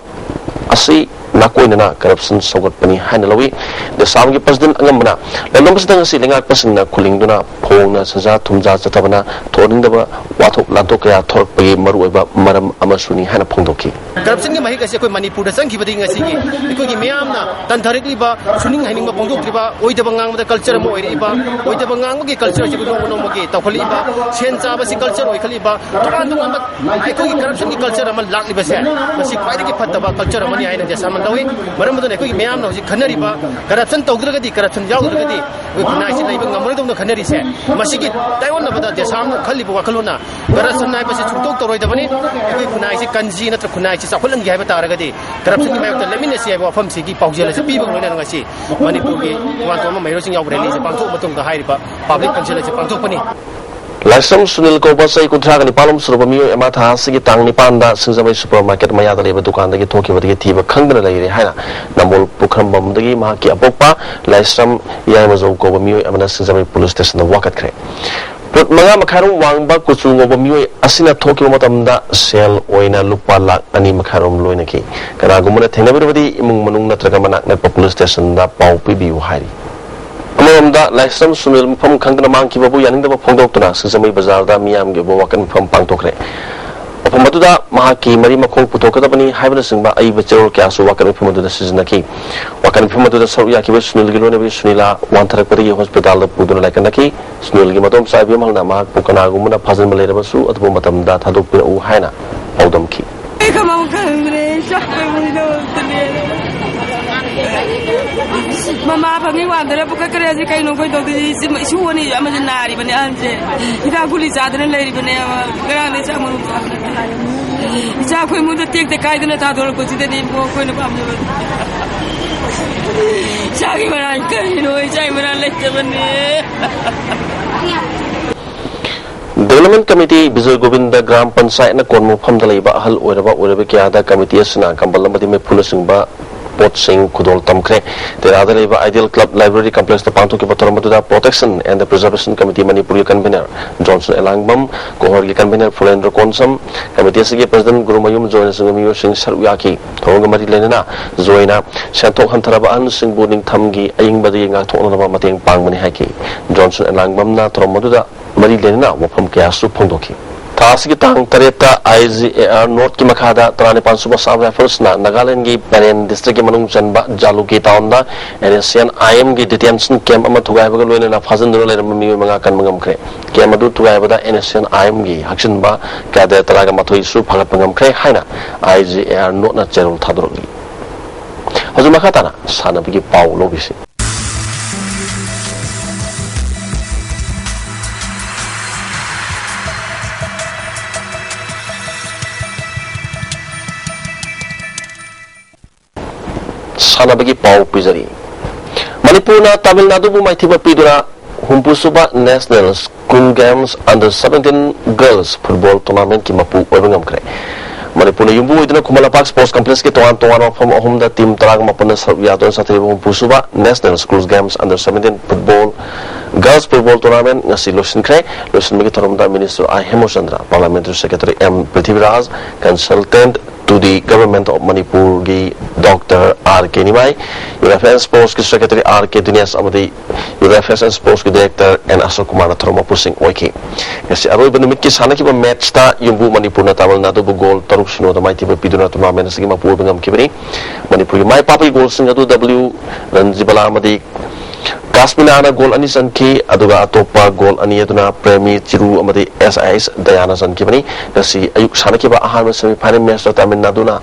ꯑꯁꯤ ꯅꯥꯀꯣꯏꯅꯅ corruption ꯁꯧꯒꯠꯄꯅꯤ ꯍꯥꯏꯅ ꯂꯧꯏ꯫ ꯗꯦꯁꯥꯝꯒꯤ president ꯑꯉꯝꯕꯅ ꯂꯝꯗꯝ ꯑꯁꯤꯗ ꯉꯁꯤ ꯂꯩꯉꯥꯛꯄꯁꯤꯡꯅ ꯈꯨꯜꯂꯤꯡꯗꯨꯅ ꯐꯣꯡꯅ ꯁꯦꯟꯖꯥ ꯊꯨꯝꯖꯥ ꯆꯠꯊꯕꯅ ꯊꯣꯛꯍꯟꯅꯤꯡꯗꯕ ꯋꯥꯊꯣꯛ ꯂꯥꯟꯊꯣꯛ ꯀꯌꯥ ꯊꯣꯔꯛꯄꯒꯤ ꯃꯔꯨꯑꯣꯏꯕ ꯃꯔꯝ ꯑꯃꯁꯨꯅꯤ ꯍꯥꯏꯅ ꯐꯣꯡꯗꯣꯛꯈꯤ꯫ Corruptionꯒꯤ ꯃꯍꯤꯛ ꯑꯁꯤ ꯑꯩꯈꯣꯏ ꯃꯅꯤꯄꯨꯔꯗ ꯆꯪꯈꯤꯕꯗꯒꯤ ꯉꯁꯤꯒꯤ ꯑꯩꯈꯣꯏꯒꯤ ꯃꯤꯌꯥꯝꯅ ꯇꯟꯊꯔꯛꯂꯤꯕ, ꯁꯨꯅꯤꯡ ꯍꯩꯅꯤꯡꯕ ꯐꯣꯡꯗꯣꯛꯇ꯭ꯔꯤꯕ, ꯑꯣꯏꯗꯕ ꯉꯥꯡꯕꯗ culture ꯑꯃ ꯑꯣꯏꯔꯛꯏꯕ, ꯑꯣꯏꯗꯕ ꯉꯥꯡꯕꯒꯤ culture ꯑꯁꯤ ꯑꯩꯈꯣꯏ ꯅꯣꯡꯃ ꯅꯣꯡꯃꯒꯤ ꯇꯧꯈꯠꯂꯛꯏꯕ, ꯁꯦꯟ ꯆꯥꯕꯁꯤ culture ꯑꯣꯏꯈꯠꯂꯛꯏꯕ, ꯇꯣꯉꯥꯟ ꯇꯣꯉꯥꯟꯕ ꯑꯩꯈꯣꯏꯒꯤ corruptionꯒꯤ culture ꯑꯃ ꯂꯥꯛꯂꯤꯕꯁꯦ, ꯃꯁꯤ ꯈ꯭ꯋꯥꯏꯗꯒꯤ ꯐꯠꯇꯕ culture ꯑꯃꯅꯤ ꯍꯥꯏꯅ ꯗꯦꯁꯥꯃꯟ ꯂꯧꯏ꯫ ꯃꯔꯝ ꯑꯗꯨꯅ ꯑꯩꯈꯣꯏꯒꯤ ꯃꯤꯌꯥꯝꯅ ꯍꯧꯖꯤꯛ ꯈꯟꯅꯔꯤꯕ, corruption ꯇꯧꯗ꯭ꯔꯒꯗꯤ, corruption ꯌꯥꯎꯗ꯭ꯔꯒꯗꯤ ꯑꯩꯈꯣꯏ ꯈꯨꯟꯅꯥꯏꯁꯤ ꯂꯩꯕ ꯉꯝꯃꯔꯣꯏꯗꯧꯅ ꯈꯟꯅꯔꯤꯁꯦ, ꯃꯁꯤꯒꯤ ꯇꯥꯏꯑꯣꯟꯅꯕꯗ ꯗꯦꯁꯥꯝꯅ ꯈꯜꯂꯤꯕ ꯋꯥꯈꯜꯂꯣꯟꯅ corruption ꯍꯥꯏꯕꯁꯤ ꯁꯨꯡꯇꯧ ꯇꯧꯔꯣꯏꯗꯕꯅꯤ꯫ ꯑꯩꯈꯣꯏ ꯈꯨꯟꯅꯥꯏꯁꯤ ꯀꯟꯁꯤ ꯅꯠꯇ꯭ꯔꯒ ꯈꯨꯟꯅꯥꯏꯁꯤ ꯆꯥꯎꯈꯠꯍꯟꯒꯦ ꯍꯥꯏꯕ ꯇꯥꯔꯒꯗꯤ corruptionꯒꯤ ꯃꯥꯌꯣꯛꯇ ꯂꯦꯞꯃꯤꯟꯅꯁꯤ ꯍꯥꯏꯕ ꯋꯥꯐꯝꯁꯤꯒꯤ ꯄꯥꯎꯖꯦꯜ ꯑꯁꯤ ꯄꯤꯕꯒ ꯂꯣꯏꯅꯅ ꯉꯁꯤ ꯃꯅꯤꯄꯨꯔꯒꯤ ꯇꯣꯉꯥꯟ ꯇꯣꯉꯥꯟꯕ ꯃꯍꯩꯔꯣꯏꯁꯤꯡ ꯌꯥꯎꯕ rally ꯑꯁꯤ ꯄꯥꯡꯊꯣꯛꯄ ꯃꯇꯨꯡꯗ ꯍꯥꯏꯔꯤꯕ public council ꯑꯁꯤ ꯄꯥꯡꯊꯣꯛꯄꯅꯤ꯫ ꯂꯥꯏꯁ꯭ꯔꯝ ꯁꯨꯅꯤꯜ ꯀꯧꯕ ꯆꯍꯤ ꯀꯨꯟꯊ꯭ꯔꯥꯒ ꯅꯤꯄꯥꯟ ꯂꯣꯝ ꯁꯨꯔꯕ ꯃꯤꯑꯣꯏ ꯑꯃ ꯊꯥ ꯑꯁꯤꯒꯤ ꯇꯥꯡ ꯅꯤꯄꯥꯟꯗ ꯁꯤꯡꯖꯃꯩ supermarket ꯃꯌꯥꯗ ꯂꯩꯕ ꯗꯨꯀꯥꯟꯗꯒꯤ ꯊꯣꯛꯈꯤꯕꯗꯒꯤ ꯊꯤꯕ ꯈꯪꯗꯅ ꯂꯩꯔꯦ ꯍꯥꯏꯅ ꯅꯝꯕꯣꯜ ꯄꯨꯈ꯭ꯔꯝꯕꯝꯗꯒꯤ ꯃꯍꯥꯛꯀꯤ ꯑꯄꯣꯛꯄ ꯂꯥꯏꯁ꯭ꯔꯝ ꯌꯥꯏꯃꯖꯧ ꯀꯧꯕ ꯃꯤꯑꯣꯏ ꯑꯃꯅ ꯁꯤꯡꯖꯃꯩ police stationꯗ ꯋꯥꯀꯠꯈ꯭ꯔꯦ꯫ ꯐꯨꯠ ꯃꯉꯥ ꯃꯈꯥꯏꯔꯣꯝ ꯋꯥꯡꯕ ꯀꯨꯆꯨ ꯉꯧꯕ ꯃꯤꯑꯣꯏ ꯑꯁꯤꯅ ꯊꯣꯛꯈꯤꯕ ꯃꯇꯝꯗ ꯁꯦꯜ ꯑꯣꯏꯅ ꯂꯨꯄꯥ ꯂꯥꯈ ꯑꯅꯤ ꯃꯈꯥꯏꯔꯣꯝ ꯂꯣꯏꯅꯈꯤ꯫ ꯀꯅꯥꯒꯨꯝꯕꯅ ꯊꯦꯡꯅꯕꯤꯔꯕꯗꯤ ꯏꯃꯨꯡ ꯃꯅꯨꯡ ꯅꯠꯇ꯭ꯔꯒ ꯃꯅꯥꯛ ꯅꯛꯄ police stationꯗ ꯄꯥꯎ ꯄꯤꯕꯤꯌꯨ ꯍꯥꯏꯔꯤ꯫ ꯑꯃꯔꯣꯝꯗ ꯂꯥꯏꯁ꯭ꯔꯝ ꯁꯨꯅꯤꯜ ꯃꯐꯝ ꯈꯪꯗꯅ ꯃꯥꯡꯈꯤꯕꯕꯨ ꯌꯥꯅꯤꯡꯗꯕ ꯐꯣꯡꯗꯣꯛꯇꯨꯅ ꯁꯤꯡꯖꯃꯩ ꯕꯖꯥꯔꯗ ꯃꯤꯌꯥꯝꯒꯤ ꯑꯣꯏꯕ ꯋꯥꯀꯠ ꯃꯤꯐꯝ ꯄꯥꯡꯊꯣꯛꯈ꯭ꯔꯦ꯫ ꯃꯐꯝ ꯑꯗꯨꯗ ꯃꯍꯥꯛꯀꯤ ꯃꯔꯤ ꯃꯈꯣꯡ ꯄꯨꯊꯣꯛꯀꯗꯕꯅꯤ ꯍꯥꯏꯕꯅꯆꯤꯡꯕ ꯑꯏꯕ ꯆꯦꯔꯣꯜ ꯀꯌꯥꯁꯨ ꯋꯥꯀꯠ ꯃꯤꯐꯝ ꯑꯗꯨꯗ ꯁꯤꯖꯤꯟꯅꯈꯤ꯫ ꯋꯥꯀꯠ ꯃꯤꯐꯝ ꯑꯗꯨꯗ ꯁꯔꯨꯛ ꯌꯥꯈꯤꯕ ꯁꯨꯅꯤꯜꯒꯤ ꯂꯣꯏꯅꯕꯤ ꯁꯨꯅꯤꯂꯥ ꯋꯥꯟꯊꯔꯛꯄꯗꯒꯤ hospitalꯗ ꯄꯨꯗꯨꯅ ꯂꯥꯏꯀꯠꯅꯈꯤ꯫ ꯁꯨꯅꯤꯜꯒꯤ ꯃꯗꯣꯝꯆꯥ ꯏꯕꯦꯝꯍꯜꯅ ꯃꯍꯥꯛꯄꯨ ꯀꯅꯥꯒꯨꯝꯕꯅ ꯐꯥꯖꯤꯟꯕ ꯂꯩꯔꯕꯁꯨ ꯑꯊꯨꯕ ꯃꯇꯝꯗ ꯊꯥꯗꯣꯛꯄꯤꯔꯛꯎ ꯍꯥꯏꯅ ꯄꯥꯎꯗꯝꯈꯤ꯫ ꯑꯩ ꯀꯃꯥꯏ ꯈꯪꯗ꯭ꯔꯦ, ꯆꯥꯛ ꯊꯣꯡꯕꯗꯣ ꯑꯝꯇꯅꯦ꯫ ꯃꯃꯥ ꯐꯪꯉꯤ ꯋꯥꯟꯗꯔ ꯄꯨꯈꯠꯈ꯭ꯔꯦ꯫ ꯍꯧꯖꯤꯛ ꯀꯩꯅꯣ ꯑꯩꯈꯣꯏ ꯇꯧꯗꯣꯏꯁꯤ? ꯏꯆꯦ, ꯏꯁꯨ ꯑꯅꯤ ꯑꯃꯁꯨ ꯅꯥꯔꯤꯕꯅꯦ ꯑꯍꯟꯁꯦ꯫ ꯍꯤꯗꯥꯛ ꯒꯨꯂꯤ ꯆꯥꯗꯅ ꯂꯩꯔꯤꯕꯅꯦꯕ꯫ ꯉꯔꯥꯡꯗꯩ ꯆꯥꯛ ꯃꯔꯨ ꯆꯥꯗꯅ ꯂꯩꯔꯤꯕꯅꯦ꯫ ꯏꯆꯥ ꯑꯩꯈꯣꯏ ꯏꯃꯨꯡꯗ ꯇꯦꯛꯇ ꯀꯥꯏꯗꯅ ꯊꯥꯗꯣꯔꯛꯄꯁꯤꯗꯅꯦ ꯏꯕꯨꯡꯉꯣ ꯑꯩꯈꯣꯏꯅ ꯄꯥꯝꯖꯕ꯫ ꯏꯆꯥꯒꯤ ꯃꯔꯥꯜ ꯀꯔꯤꯅꯣ? ꯏꯆꯥꯒꯤ ꯃꯔꯥꯜ ꯂꯩꯇꯕꯅꯦ꯫ Development Committee Bijoy Govinda gram ꯄꯟꯆꯥꯌꯠꯅ ꯀꯣꯟꯕ ꯃꯐꯝꯗ ꯂꯩꯕ ꯑꯍꯜ ꯑꯣꯏꯔꯕ ꯑꯣꯏꯔꯕ ꯀꯌꯥꯗ committee ꯑꯁꯤꯅ ꯀꯝꯕꯜ ꯑꯃꯗꯤ ꯃꯩꯐꯨꯅꯆꯤꯡꯕ ꯄꯣꯠꯁꯤꯡ ꯈꯨꯗꯣꯜ ꯇꯝꯈ꯭ꯔꯦ꯫ ꯇꯦꯔꯥꯗ ꯂꯩꯕ Ideal Club Library Complex ꯇ ꯄꯥꯡꯊꯣꯛꯈꯤꯕ ꯊꯧꯔꯝ ꯑꯗꯨꯗ Protection and Preservation Committee ꯃꯅꯤꯄꯨꯔꯒꯤ convener ꯖꯣꯟꯁꯟ ꯑꯦꯂꯥꯡꯕꯝ, ꯀꯣꯍꯣꯔꯒꯤ convener ꯐꯨꯂꯦꯟꯗ꯭ꯔ ꯀꯣꯟꯁꯝ, committee ꯑꯁꯤꯒꯤ president ꯒꯨꯔꯨꯃꯌꯨꯝ ꯖꯣꯏꯅꯆꯤꯡꯕ ꯃꯤꯑꯣꯏꯁꯤꯡ ꯁꯔꯨꯛ ꯌꯥꯈꯤ꯫ ꯊꯧꯔꯝꯒ ꯃꯔꯤ ꯂꯩꯅꯅ ꯖꯣꯏꯅ ꯁꯦꯟꯊꯣꯛ ꯍꯟꯊꯔꯕ ꯑꯍꯜꯁꯤꯡꯕꯨ ꯅꯤꯡꯊꯝꯒꯤ ꯑꯏꯪꯕꯗꯒꯤ ꯉꯥꯛꯊꯣꯛꯅꯅꯕ ꯃꯇꯦꯡ ꯄꯥꯡꯕꯅꯤ ꯍꯥꯏꯈꯤ꯫ ꯖꯣꯟꯁꯟ ꯑꯦꯂꯥꯡꯕꯝꯅ ꯊꯧꯔꯝ ꯑꯗꯨꯗ ꯃꯔꯤ ꯂꯩꯅꯅ ꯋꯥꯐꯝ ꯀꯌꯥꯁꯨ ꯐꯣꯡꯗꯣꯛꯈꯤ꯫ ꯊꯥ ꯑꯁꯤꯒꯤ ꯇꯥꯡ ꯇꯔꯦꯠꯇ I G A R North ꯀꯤ ꯃꯈꯥꯗ ꯇꯔꯥꯅꯤꯄꯥꯟ ꯁꯨꯕ Assam Rifles ꯅ ꯅꯥꯒꯥꯂꯦꯟꯒꯤ ꯄꯦꯔꯦꯟ district ꯀꯤ ꯃꯅꯨꯡ ꯆꯟꯕ ꯖꯥꯂꯨꯀꯤ town the N S C N I M ꯒꯤ detention camp ꯑꯃ ꯊꯨꯒꯥꯏꯕꯒ ꯂꯣꯏꯅꯅ ꯐꯥꯖꯤꯟꯗꯨꯅ ꯂꯩꯔꯝꯕ ꯃꯤꯑꯣꯏ ꯃꯉꯥ ꯀꯟꯕ ꯉꯝꯈ꯭ꯔꯦ꯫ Camp ꯑꯗꯨ ꯊꯨꯒꯥꯏꯕꯗ N S C N I M ꯒꯤ ꯍꯥꯞꯆꯤꯟꯕ cadet ꯇꯔꯥꯒ ꯃꯥꯊꯣꯏꯁꯨ ꯐꯥꯒꯠꯄ ꯉꯝꯈ꯭ꯔꯦ ꯍꯥꯏꯅ I G A R North ꯅ ꯆꯦꯔꯣꯜ ꯊꯥꯗꯣꯔꯛꯂꯤ꯫ ꯍꯧꯖꯤꯛ ꯃꯈꯥ ꯇꯥꯅ ꯁꯥꯟꯅꯕꯒꯤ ꯄꯥꯎ ꯂꯧꯕꯤꯁꯤ꯫ ꯁꯥꯟꯅꯕꯒꯤ ꯄꯥꯎ ꯄꯤꯖꯔꯤ꯫ ꯃꯅꯤꯄꯨꯔꯅ ꯇꯥꯃꯤꯜ ꯅꯥꯗꯨꯕꯨ ꯃꯥꯏꯊꯤꯕ ꯄꯤꯗꯨꯅ ꯍꯨꯝꯐꯨ ꯁꯨꯕ National School Games Under seventeen Girls Football Tournament ꯀꯤ ꯃꯄꯨ ꯑꯣꯏꯕ ꯉꯝꯈ꯭ꯔꯦ꯫ ꯃꯅꯤꯄꯨꯔꯅ ꯌꯨꯝꯕꯨ ꯑꯣꯏꯗꯨꯅ ꯈꯨꯃꯟ ꯂꯝꯄꯥꯛ Sports Complex ꯀꯤ ꯇꯣꯉꯥꯟ ꯇꯣꯉꯥꯟꯕ ꯃꯐꯝ ꯑꯍꯨꯝꯗ team ꯇꯔꯥꯒ ꯃꯥꯄꯟꯅ ꯁꯔꯨꯛ ꯌꯥꯗꯨꯅ ꯆꯠꯊꯔꯤꯕ ꯍꯨꯝꯐꯨ ꯁꯨꯕ National School Games Under seventeen Football Girls Football Tournament ꯉꯁꯤ ꯂꯣꯏꯁꯤꯟꯈ꯭ꯔꯦ꯫ ꯂꯣꯏꯁꯤꯟꯕꯒꯤ ꯊꯧꯔꯝꯗ Minister I ꯍꯦꯃꯆꯟꯗ꯭ꯔ, Parliamentary Secretary M Prithviraj, Consultant to the Government of Manipur ꯒꯤ Doctor R K Nimai, Youth Affairs and Sports ꯀꯤ Secretary R K ꯗꯤꯅꯦꯁ ꯑꯃꯗꯤ Youth Affairs and Sports ꯀꯤ Director N ꯑꯁꯣꯛ ꯀꯨꯃꯥꯔꯅ ꯊꯧꯔꯝ ꯃꯄꯨꯁꯤꯡ ꯑꯣꯏꯈꯤ꯫ ꯉꯁꯤ ꯑꯔꯣꯏꯕ ꯅꯨꯃꯤꯠꯀꯤ ꯁꯥꯟꯅꯈꯤꯕ match ꯇ ꯌꯨꯝꯕꯨ ꯃꯅꯤꯄꯨꯔꯅ ꯇꯥꯃꯤꯜ ꯅꯥꯗꯨꯕꯨ goal ꯇꯔꯨꯛ ꯁꯤꯅꯣꯗ ꯃꯥꯏꯊꯤꯕ ꯄꯤꯗꯨꯅ tournament ꯑꯁꯤꯒꯤ ꯃꯄꯨ ꯑꯣꯏꯕ ꯉꯝꯈꯤꯕꯅꯤ꯫ ꯃꯅꯤꯄꯨꯔꯒꯤ ꯃꯥꯏ ꯄꯥꯛꯄꯒꯤ goal ꯁꯤꯡ ꯑꯗꯨ W ꯔꯟꯖꯤꯕꯂꯥ ꯑꯃꯗꯤ ꯀꯥꯁꯃꯤꯅꯥꯅ goal ꯑꯅꯤ ꯆꯟꯈꯤ, ꯑꯗꯨꯒ ꯑꯇꯣꯞꯄ goal ꯑꯅꯤ ꯑꯗꯨꯅ ꯄ꯭ꯔꯦꯃꯤ ꯆꯤꯔꯨ ꯑꯃꯗꯤ S I S ꯗꯌꯥꯅ ꯆꯟꯈꯤꯕꯅꯤ꯫ ꯉꯁꯤ ꯑꯌꯨꯛ ꯁꯥꯟꯅꯈꯤꯕ ꯑꯍꯥꯟꯕ semi final match ꯇ ꯇꯥꯃꯤꯜ ꯅꯥꯗꯨꯅ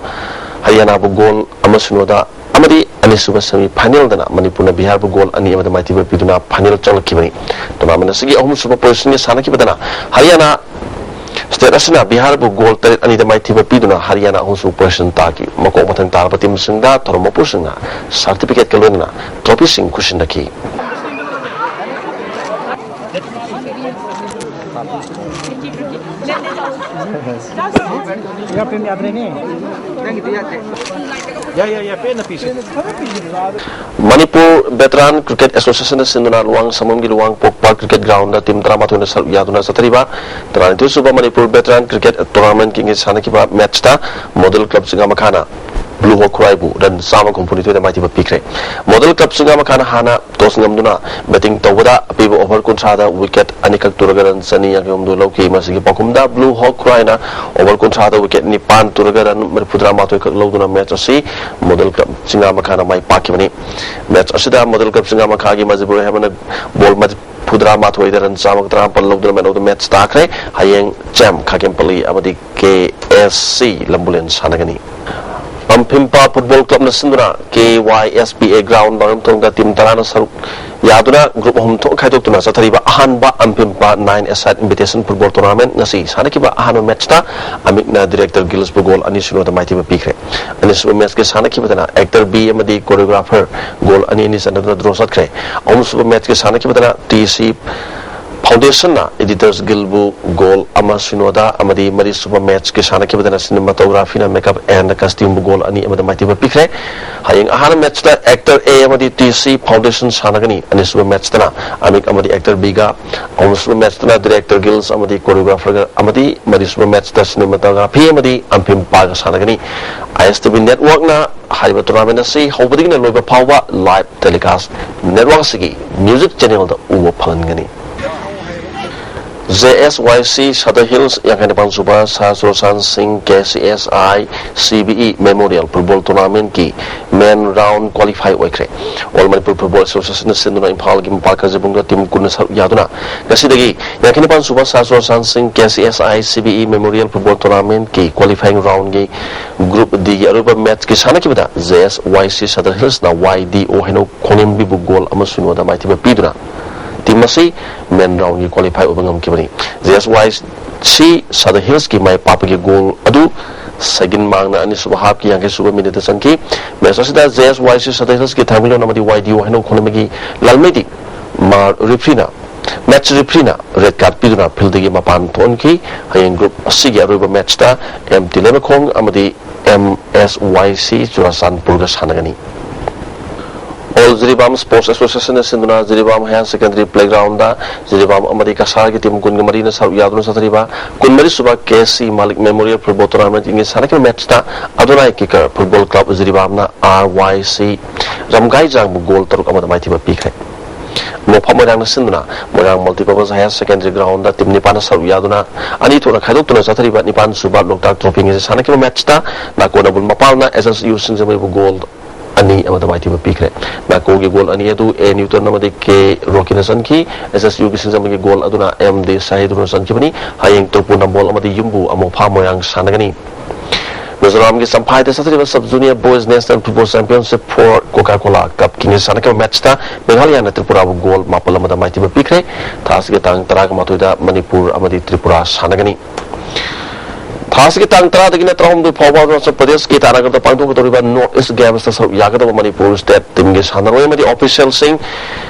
ꯍꯔꯤꯌꯥꯅꯥꯕꯨ goal ꯑꯃ ꯁꯤꯅꯣꯗ ꯑꯃꯗꯤ ꯑꯅꯤꯁꯨꯕ semi final ꯗꯅ ꯃꯅꯤꯄꯨꯔꯅ ꯕꯤꯍꯥꯔꯕꯨ goal ꯑꯅꯤ ꯑꯃꯗ ꯃꯥꯏꯊꯤꯕ ꯄꯤꯗꯨꯅ final ꯆꯪꯂꯛꯈꯤꯕꯅꯤ꯫ Tournament ꯑꯁꯤꯒꯤ ꯑꯍꯨꯝꯁꯨꯕ position ꯒꯤ ꯁꯥꯟꯅꯈꯤꯕꯗꯅ ꯍꯔꯤꯌꯥꯅꯥ ꯁ꯭ꯇꯦꯠ ꯑꯁꯤꯅ ꯕꯤꯍꯥꯔꯕꯨ ꯒꯣꯜ ꯇꯔꯦꯠ ꯑꯅꯤꯗ ꯃꯥꯏꯊꯤꯕ ꯄꯤꯗꯨꯅ ꯍꯔꯤꯌꯥꯅꯥ ꯑꯍꯨꯝꯁꯨꯕ ꯄꯣꯖꯤꯁꯟ ꯇꯥꯈꯤ꯫ ꯃꯀꯣꯛ ꯃꯊꯪ ꯇꯥꯔꯕ ꯇꯤꯝꯁꯤꯡꯗ ꯊꯧꯔꯝ ꯃꯄꯨꯁꯤꯡꯅ ꯁꯥꯔꯇꯤꯐꯤꯀꯦꯠꯀ ꯂꯣꯏꯅꯅ ꯇ꯭ꯔꯣꯐꯤꯁꯤꯡ ꯈꯨꯠꯁꯤꯟꯅꯈꯤ꯫ ꯌꯥꯏ, ꯌꯥꯏ, ꯌꯥꯏ, ꯄꯦꯟꯅ ꯄꯤꯁꯤ꯫ ꯃꯅꯤꯄꯨꯔ ꯚꯦꯇꯔꯥꯟ ꯀ꯭ꯔꯤꯀꯦꯠ ꯑꯦꯁꯣꯁꯤꯌꯦꯁꯟꯅ ꯁꯤꯟꯗꯨꯅ ꯂꯨꯋꯥꯡꯁꯪꯕꯝꯒꯤ ꯂꯨꯋꯥꯡꯄꯣꯛꯄ ꯀ꯭ꯔꯤꯀꯦꯠ ꯒ꯭ꯔꯥꯎꯟꯗ ꯇꯤꯝ ꯇꯔꯥꯃꯥꯊꯣꯏꯅ ꯁꯔꯨꯛ ꯌꯥꯗꯨꯅ ꯆꯠꯊꯔꯤꯕ ꯇꯔꯥꯅꯤꯊꯣꯏꯁꯨꯕ ꯃꯅꯤꯄꯨꯔ ꯚꯦꯇꯔꯥꯟ ꯀ꯭ꯔꯤꯀꯦꯠ ꯇꯣꯔꯅꯥꯃꯦꯟꯒꯤ ꯁꯥꯟꯅꯈꯤꯕ ꯃꯦꯠꯆꯇ ꯃꯣꯗꯦꯜ ꯀ꯭ꯂꯕ ꯆꯤꯡꯉꯥꯃꯈꯥꯅ ꯕ꯭ꯂꯨ ꯍꯣꯛ ꯈꯨꯔꯥꯏꯕꯨ ꯔꯟ ꯆꯥꯝꯃ ꯍꯨꯝꯐꯨꯅꯤꯊꯣꯏꯗ ꯃꯥꯏꯊꯤꯕ ꯄꯤꯈ꯭ꯔꯦ꯫ ꯃꯣꯗꯦꯜ ꯀ꯭ꯂꯕ ꯆꯤꯡꯉꯥꯃꯈꯥꯅ ꯍꯥꯟꯅ ꯇꯣꯁ ꯉꯝꯗꯨꯅ ꯕꯦꯇꯤꯡ ꯇꯧꯕꯗ ꯑꯄꯤꯕ ꯑꯣꯚꯔ ꯀꯨꯟꯊ꯭ꯔꯥꯗ ꯋꯤꯀꯦꯠ ꯑꯅꯤꯈꯛ ꯇꯨꯔꯒ ꯔꯟ ꯆꯅꯤ ꯌꯥꯡꯈꯩꯍꯨꯝꯗꯣꯏ ꯂꯧꯈꯤ꯫ ꯃꯁꯤꯒꯤ ꯄꯥꯎꯈꯨꯝꯗ ꯕ꯭ꯂꯨ ꯍꯣꯛ ꯈꯨꯔꯥꯏꯅ ꯑꯣꯚꯔ ꯀꯨꯟꯊ꯭ꯔꯥꯗ ꯋꯤꯀꯦꯠ ꯅꯤꯄꯥꯟ ꯇꯨꯔꯒ ꯔꯟ ꯃꯔꯤꯐꯨꯇꯔꯥꯃꯥꯊꯣꯏ ꯈꯛ ꯂꯧꯗꯨꯅ ꯃꯦꯠꯆ ꯑꯁꯤ ꯃꯣꯗꯦꯜ ꯀ꯭ꯂꯕ ꯆꯤꯡꯉꯥꯃꯈꯥꯅ ꯃꯥꯏ ꯄꯥꯛꯈꯤꯕꯅꯤ꯫ ꯃꯦꯠꯆ ꯑꯁꯤꯗ ꯃꯣꯗꯦꯜ ꯀ꯭ꯂꯕ ꯆꯤꯡꯉꯥꯃꯈꯥꯒꯤ ꯃꯖꯤꯕꯨꯔ ꯑꯍꯃꯗꯅ ꯕꯣꯜ ꯃꯔꯤꯐꯨꯇꯔꯥꯃꯥꯊꯣꯏꯗ ꯔꯟ ꯆꯥꯝꯃꯒ ꯇꯔꯥꯃꯥꯄꯜ ꯂꯧꯗꯨꯅ ꯃꯦꯟ ꯑꯣꯐ ꯗ ꯃꯦꯠꯆ ꯇꯥꯈ꯭ꯔꯦ꯫ ꯍꯌꯦꯡ ꯆꯦꯝ ꯈꯥꯒꯦꯝꯄꯜꯂꯤ ꯑꯃꯗꯤ ꯀꯦ ꯑꯦꯁ ꯁꯤ ꯂꯝꯕꯨꯂꯦꯟ ꯁꯥꯟꯅꯒꯅꯤ꯫ ꯑꯝꯐꯤꯝꯄꯥ ꯐꯨꯠꯕꯣꯜ ꯀ꯭ꯂꯕꯅ ꯁꯤꯟꯗꯨꯅ ꯀꯦ ꯋꯥꯏ ꯑꯦꯁ ꯄꯤ ꯑꯦ ꯒ꯭ꯔꯥꯎꯟ ꯃꯔꯝꯊꯣꯡꯗ ꯇꯤꯝ ꯇꯔꯥꯅ ꯁꯔꯨꯛ ꯌꯥꯗꯨꯅ ꯒ꯭ꯔꯨꯞ ꯑꯍꯨꯝ ꯊꯣꯛꯅ ꯈꯥꯏꯗꯣꯛꯇꯨꯅ ꯆꯠꯊꯔꯤꯕ ꯑꯍꯥꯟꯕ ꯑꯝꯐꯤꯝꯄꯥ ꯅꯥꯏꯟ ꯑꯦꯁꯥꯏꯠ ꯏꯟꯚꯤꯇꯦꯁꯟ ꯐꯨꯠꯕꯣꯜ ꯇꯣꯔꯅꯥꯃꯦꯟ ꯉꯁꯤ ꯁꯥꯟꯅꯈꯤꯕ ꯑꯍꯥꯟꯕ ꯃꯦꯠꯆꯇ ꯑꯃꯤꯛꯅ ꯗꯤꯔꯦꯛꯇꯔ ꯒꯤꯜꯁꯄꯨ ꯒꯣꯜ ꯑꯅꯤ ꯁꯤꯅꯣꯗ ꯃꯥꯏꯊꯤꯕ ꯄꯤꯈ꯭ꯔꯦ꯫ ꯑꯅꯤꯁꯨꯕ ꯃꯦꯠꯆꯀꯤ ꯁꯥꯟꯅꯈꯤꯕꯗꯅ ꯑꯦꯛꯇꯔ ꯕꯤ ꯑꯃꯗꯤ ꯀꯣꯔꯤꯌꯣꯒ꯭ꯔꯥꯐꯔ ꯒꯣꯜ ꯑꯅꯤ ꯑꯅꯤ ꯆꯟꯅꯗꯨꯅ ꯗ꯭ꯔꯣ ꯆꯠꯈ꯭ꯔꯦ꯫ ꯑꯍꯨꯝꯁꯨꯕ ꯃꯦꯠꯆꯀꯤ ꯁꯥꯟꯅꯈꯤꯕꯗꯅ ꯇꯤ ꯁꯤ ꯐꯥꯎꯟꯗꯦꯁꯟꯅ ꯏꯗꯤꯇꯔꯁ ꯒꯤꯜꯕꯨ ꯒꯣꯜ ꯑꯃ ꯁꯤꯅꯣꯗ ꯑꯃꯗꯤ ꯃꯔꯤꯁꯨꯕ ꯃꯦꯠꯆꯀꯤ ꯁꯥꯟꯅꯈꯤꯕꯗꯅ ꯁꯤꯅꯦꯃꯥꯇꯣꯒ꯭ꯔꯥꯐꯤꯅ ꯃꯦꯀꯞ ꯑꯦꯟ ꯀꯁꯇꯤꯝꯕꯨ ꯒꯣꯜ ꯑꯅꯤ ꯑꯃꯗ ꯃꯥꯏꯊꯤꯕ ꯄꯤꯈ꯭ꯔꯦ꯫ ꯍꯌꯦꯡ ꯑꯍꯥꯟꯕ ꯃꯦꯠꯆꯇ ꯑꯦꯛꯇꯔ ꯑꯦ ꯑꯃꯗꯤ ꯇꯤ ꯁꯤ ꯐꯥꯎꯟꯗꯦꯁꯟ ꯁꯥꯟꯅꯒꯅꯤ꯫ ꯑꯅꯤꯁꯨꯕ ꯃꯦꯠꯆꯇꯅ ꯑꯃꯤꯛ ꯑꯃꯗꯤ ꯑꯦꯛꯇꯔ ꯕꯤꯒ, ꯑꯍꯨꯝꯁꯨꯕ ꯃꯦꯠꯆꯇꯅ ꯗꯤꯔꯦꯛꯇꯔ ꯒꯤꯜꯁ ꯑꯃꯗꯤ ꯀꯣꯔꯤꯌꯣꯒ꯭ꯔꯥꯐꯔꯒ ꯑꯃꯗꯤ ꯃꯔꯤꯁꯨꯕ ꯃꯦꯠꯆꯇ ꯁꯤꯅꯦꯃꯥꯇꯣꯒ꯭ꯔꯥꯐꯤ ꯑꯃꯗꯤ ꯑꯝꯐꯤꯝꯄꯥꯒ ꯁꯥꯟꯅꯒꯅꯤ꯫ ꯑꯥꯏ ꯑꯦꯁ ꯇꯤ ꯚꯤ ꯅꯦꯠꯋꯥꯔꯛꯅ ꯍꯥꯏꯔꯤꯕ ꯇꯣꯔꯅꯥꯃꯦꯟ ꯑꯁꯤ ꯍꯧꯕꯗꯒꯤꯅ ꯂꯣꯏꯕ ꯐꯥꯎꯕ ꯂꯥꯏꯚ ꯇꯦꯂꯤꯀꯥꯁ ꯅꯦꯠꯋꯥꯔꯛ ꯑꯁꯤꯒꯤ ꯃ꯭ꯌꯨꯖꯤꯛ ꯆꯦꯅꯦꯜꯗ ꯎꯕ ꯐꯪꯍꯟꯒꯅꯤ꯫ ꯖꯦ ꯑꯦꯁ ꯋꯥꯏ ꯁꯤ ꯁꯗꯔ ꯍꯤꯜꯁ ꯌꯥꯡꯈꯩ ꯅꯤꯄꯥꯟ ꯁꯨꯕ ꯁꯥꯔ ꯆꯨꯔꯆꯥꯟ ꯁꯤꯡ K C S I C B E memorial football ꯇꯣꯔꯅꯥꯃꯦꯟꯠꯀꯤ ꯃꯦꯟ ꯔꯥꯎꯟ ꯀ꯭ꯋꯥꯂꯤꯐꯥꯏ ꯑꯣꯏꯈ꯭ꯔꯦ꯫ ꯑꯣꯜ ꯃꯅꯤꯄꯨꯔ ꯐꯨꯠꯕꯣꯜ ꯑꯦꯁꯣꯁꯤꯌꯦꯁꯟꯅ ꯁꯤꯟꯗꯨꯅ ꯏꯝꯐꯥꯜꯒꯤ ꯃꯄꯥ ꯀꯥꯖꯤꯕꯨꯡꯗ ꯇꯤꯝ ꯀꯨꯟꯅ ꯁꯔꯨꯛ ꯌꯥꯗꯨꯅ ꯉꯁꯤꯗꯒꯤ ꯌꯥꯡꯈꯩ ꯅꯤꯄꯥꯟ ꯁꯨꯕ ꯁꯥꯔ ꯆꯨꯔꯆꯥꯟ ꯁꯤꯡ K C S I C B E memorial football ꯇꯣꯔꯅꯥꯃꯦꯟꯠꯀꯤ ꯀ꯭ꯋꯥꯂꯤꯐꯥꯏꯡ ꯔꯥꯎꯟꯒꯤ ꯒ꯭ꯔꯨꯞ ꯗꯤꯒꯤ ꯑꯔꯣꯏꯕ ꯃꯦꯠꯆꯀꯤ ꯁꯥꯟꯅꯈꯤꯕꯗ ꯖꯦ ꯑꯦꯁ ꯋꯥꯏ ꯁꯤ ꯁꯗꯔ ꯍꯤꯜꯁꯅ ꯋꯥꯏ ꯗꯤ ꯑꯣ ꯍꯩꯅꯧ ꯈꯣꯡꯅꯦꯝꯕꯤꯕꯨ ꯒꯣꯜ ꯑꯃ ꯁꯤꯅꯣꯗ ꯃꯥꯏꯊꯤꯕ ꯄꯤꯗꯨꯅ ꯇꯤꯝ ꯑꯁꯤ ꯃꯦꯟ ꯔꯥꯎꯟꯒꯤ ꯀ꯭ꯋꯥꯂꯤꯐꯥꯏ ꯑꯣꯏꯕ ꯉꯝꯈꯤꯕꯅꯤ꯫ ꯖꯦ ꯑꯦꯁ ꯋꯥꯏ ꯁꯤ ꯁꯗ ꯍꯤꯜꯁꯀꯤ ꯃꯥꯏ ꯄꯥꯛꯄꯒꯤ ꯒꯣꯜ ꯑꯗꯨ ꯁꯩꯒꯤꯟ ꯃꯥꯡꯅ ꯑꯅꯤꯁꯨꯕ ꯍꯥꯞꯀꯤ ꯌꯥꯡꯈꯩ ꯁꯨꯕ ꯃꯤꯅꯤꯠꯇ ꯆꯟꯈꯤ꯫ ꯃꯦꯆ ꯑꯁꯤꯗ ꯖꯦ ꯑꯦꯁ ꯋꯥꯏ ꯁꯤ ꯁꯗ ꯍꯤꯜꯁꯀꯤ ꯊꯥꯡꯃꯩꯕꯟ ꯑꯃꯗꯤ ꯋꯥꯏ ꯗꯤ ꯑꯣ ꯍꯩꯅꯧ ꯈꯨꯅꯃꯒꯤ ꯂꯥꯜꯃꯩꯗꯤ ꯃꯥꯔ ꯔꯤꯐ꯭ꯔꯤꯅ, ꯃꯦꯆ ꯔꯤꯐ꯭ꯔꯤꯅ ꯔꯦꯗ ꯀꯥꯔꯗ ꯄꯤꯗꯨꯅ ꯐꯤꯜꯗꯒꯤ ꯃꯄꯥꯟ ꯊꯣꯛꯍꯟꯈꯤ꯫ ꯍꯌꯦꯡ ꯒ꯭ꯔꯨꯞ ꯑꯁꯤꯒꯤ ꯑꯔꯣꯏꯕ ꯃꯦꯆꯇ ꯑꯦꯝ ꯇꯤ ꯂꯩꯃꯈꯣꯡ ꯑꯃꯗꯤ ꯑꯦꯝ ꯑꯦꯁ ꯋꯥꯏ ꯁꯤ ꯆꯨꯔꯥꯆꯥꯟꯄꯨꯔꯒ ꯁꯥꯟꯅꯒꯅꯤ꯫ ꯑꯣꯜ ꯖꯤꯔꯤꯕꯥꯝ ꯁ꯭ꯄꯣꯔꯠꯁ ꯑꯦꯁꯣꯁꯤꯌꯦꯁꯟꯅ ꯁꯤꯟꯗꯨꯅ Jiribam higher secondary playground Jiribam ꯑꯃꯗꯤ ꯀꯁꯥꯔꯒꯤ ꯇꯤꯝ ꯀꯨꯟꯒ ꯃꯔꯤꯅ ꯁꯔꯨꯛ ꯌꯥꯗꯨꯅ ꯆꯠꯊꯔꯤꯕ ꯀꯨꯟꯃꯔꯤ ꯁꯨꯕ ꯀꯦ ꯁꯤ ꯃꯥꯂꯤꯛ ꯃꯦꯃꯣꯔꯤꯌꯦꯜ ꯐꯨꯠꯕꯣꯜ ꯇꯣꯔꯅꯥꯃꯦꯟꯠꯀꯤ ꯁꯥꯟꯅꯈꯤꯕ ꯃꯦꯠꯆꯇ ꯑꯗꯣꯅꯥꯏ ꯀꯤꯀꯔ ꯐꯨꯠꯕꯣꯜ ꯀ꯭ꯂꯕ ꯖꯤꯔꯤꯕꯥꯝꯅ ꯑꯥꯔ ꯋꯥꯏ ꯁꯤ ꯔꯝꯒꯥꯏꯖꯥꯡꯕꯨ ꯒꯣꯜ ꯇꯔꯨꯛ ꯑꯃꯗ ꯃꯥꯏꯊꯤꯕ ꯄꯤꯈ꯭ꯔꯦ꯫ ꯃꯣꯐꯥ ꯃꯣꯏꯔꯥꯡꯅ ꯁꯤꯟꯗꯨꯅ ꯃꯣꯏꯔꯥꯡ multipurpose higher secondary ground team ꯅꯤꯄꯥꯟꯅ ꯁꯔꯨꯛ ꯌꯥꯗꯨꯅ ꯑꯅꯤ ꯊꯣꯛꯅ ꯈꯥꯏꯗꯣꯛꯇꯨꯅ ꯆꯠꯊꯔꯤꯕ ꯅꯤꯄꯥꯟ ꯁꯨꯕ ꯂꯣꯛꯇꯥꯛ ꯇ꯭ꯔꯣꯐꯤ ꯉꯁꯤ ꯁꯥꯟꯅꯈꯤꯕ ꯃꯦꯠꯆꯇ ꯅꯥꯀꯣ ꯅꯕꯨꯜ ꯃꯄꯥꯜꯅ ꯑꯦꯁ ꯑꯦꯁ ꯌꯨ ꯁꯤꯡꯖꯃꯩꯕꯨ ꯒꯣꯜ ꯑꯅꯤ ꯑꯃꯗ ꯃꯥꯏꯊꯤꯕ ꯄꯤꯈ꯭ꯔꯦ꯫ ꯅꯥꯀꯣꯒꯤ ꯒꯣꯜ ꯑꯅꯤ ꯑꯗꯨ ꯑꯦ ꯅ꯭ꯌꯨꯇꯟ ꯑꯃꯗꯤ ꯀꯦ ꯔꯣꯀꯤꯅ ꯆꯟꯈꯤ꯫ ꯑꯦꯁ ꯑꯦꯁ ꯌꯨꯒꯤ ꯁꯤꯡꯖꯃꯩꯒꯤ ꯒꯣꯜ ꯑꯗꯨꯅ ꯑꯦꯝ ꯗꯤ ꯁꯥꯍꯤꯗꯨꯅ ꯆꯟꯈꯤꯕꯅꯤ꯫ ꯍꯌꯦꯡ ꯇꯨꯔꯄꯨ ꯅꯝꯕꯣꯜ ꯑꯃꯗꯤ ꯌꯨꯝꯕꯨ ꯑꯃꯣꯐꯥ ꯃꯣꯏꯔꯥꯡ ꯁꯥꯟꯅꯒꯅꯤ꯫ ꯃꯤꯖꯣꯔꯥꯝꯒꯤ ꯆꯝꯐꯥꯏꯗ ꯆꯠꯊꯔꯤꯕ sub junior boys national football championship for coca cola ꯀꯞꯀꯤ ꯉꯁꯤ ꯁꯥꯟꯅꯈꯤꯕ ꯃꯦꯠꯆꯇ ꯃꯦꯘꯥꯂꯌꯥꯅ ꯇ꯭ꯔꯤꯄꯨꯔꯥꯕꯨ ꯒꯣꯜ ꯃꯥꯄꯜ ꯑꯃꯗ ꯃꯥꯏꯊꯤꯕ ꯄꯤꯈ꯭ꯔꯦ꯫ ꯊꯥ ꯑꯁꯤꯒꯤ ꯇꯥꯡ ꯇꯔꯥꯒ ꯃꯥꯊꯣꯏꯗ ꯃꯅꯤꯄꯨꯔ ꯑꯃꯗꯤ ꯇ꯭ꯔꯤꯄꯨꯔꯥ ꯁꯥꯟꯅꯒꯅꯤ꯫ ꯊꯥ ꯑꯁꯤꯒꯤ ꯇꯥꯡ ꯇꯔꯥꯗꯒꯤꯅ ꯇꯔꯥꯍꯨꯝꯗꯣꯏ ꯐꯥꯎꯕ ꯑꯔꯨꯅꯥꯆꯜ ꯄ꯭ꯔꯗꯦꯁꯀꯤ ꯏꯇꯥꯅꯒꯔꯗ ꯄꯥꯡꯊꯣꯛꯀꯗꯧꯔꯤꯕ ꯅꯣꯔꯠ ꯏꯁ ꯒꯦꯝꯁꯇ ꯁꯔꯨꯛ ꯌꯥꯒꯗꯕ ꯃꯅꯤꯄꯨꯔ ꯁ꯭ꯇꯦꯠ ꯇꯤꯝꯒꯤ ꯁꯥꯟꯅꯔꯣꯏ ꯑꯃꯗꯤ ꯑꯣꯐꯤꯁꯤꯌꯦꯜꯁꯤꯡ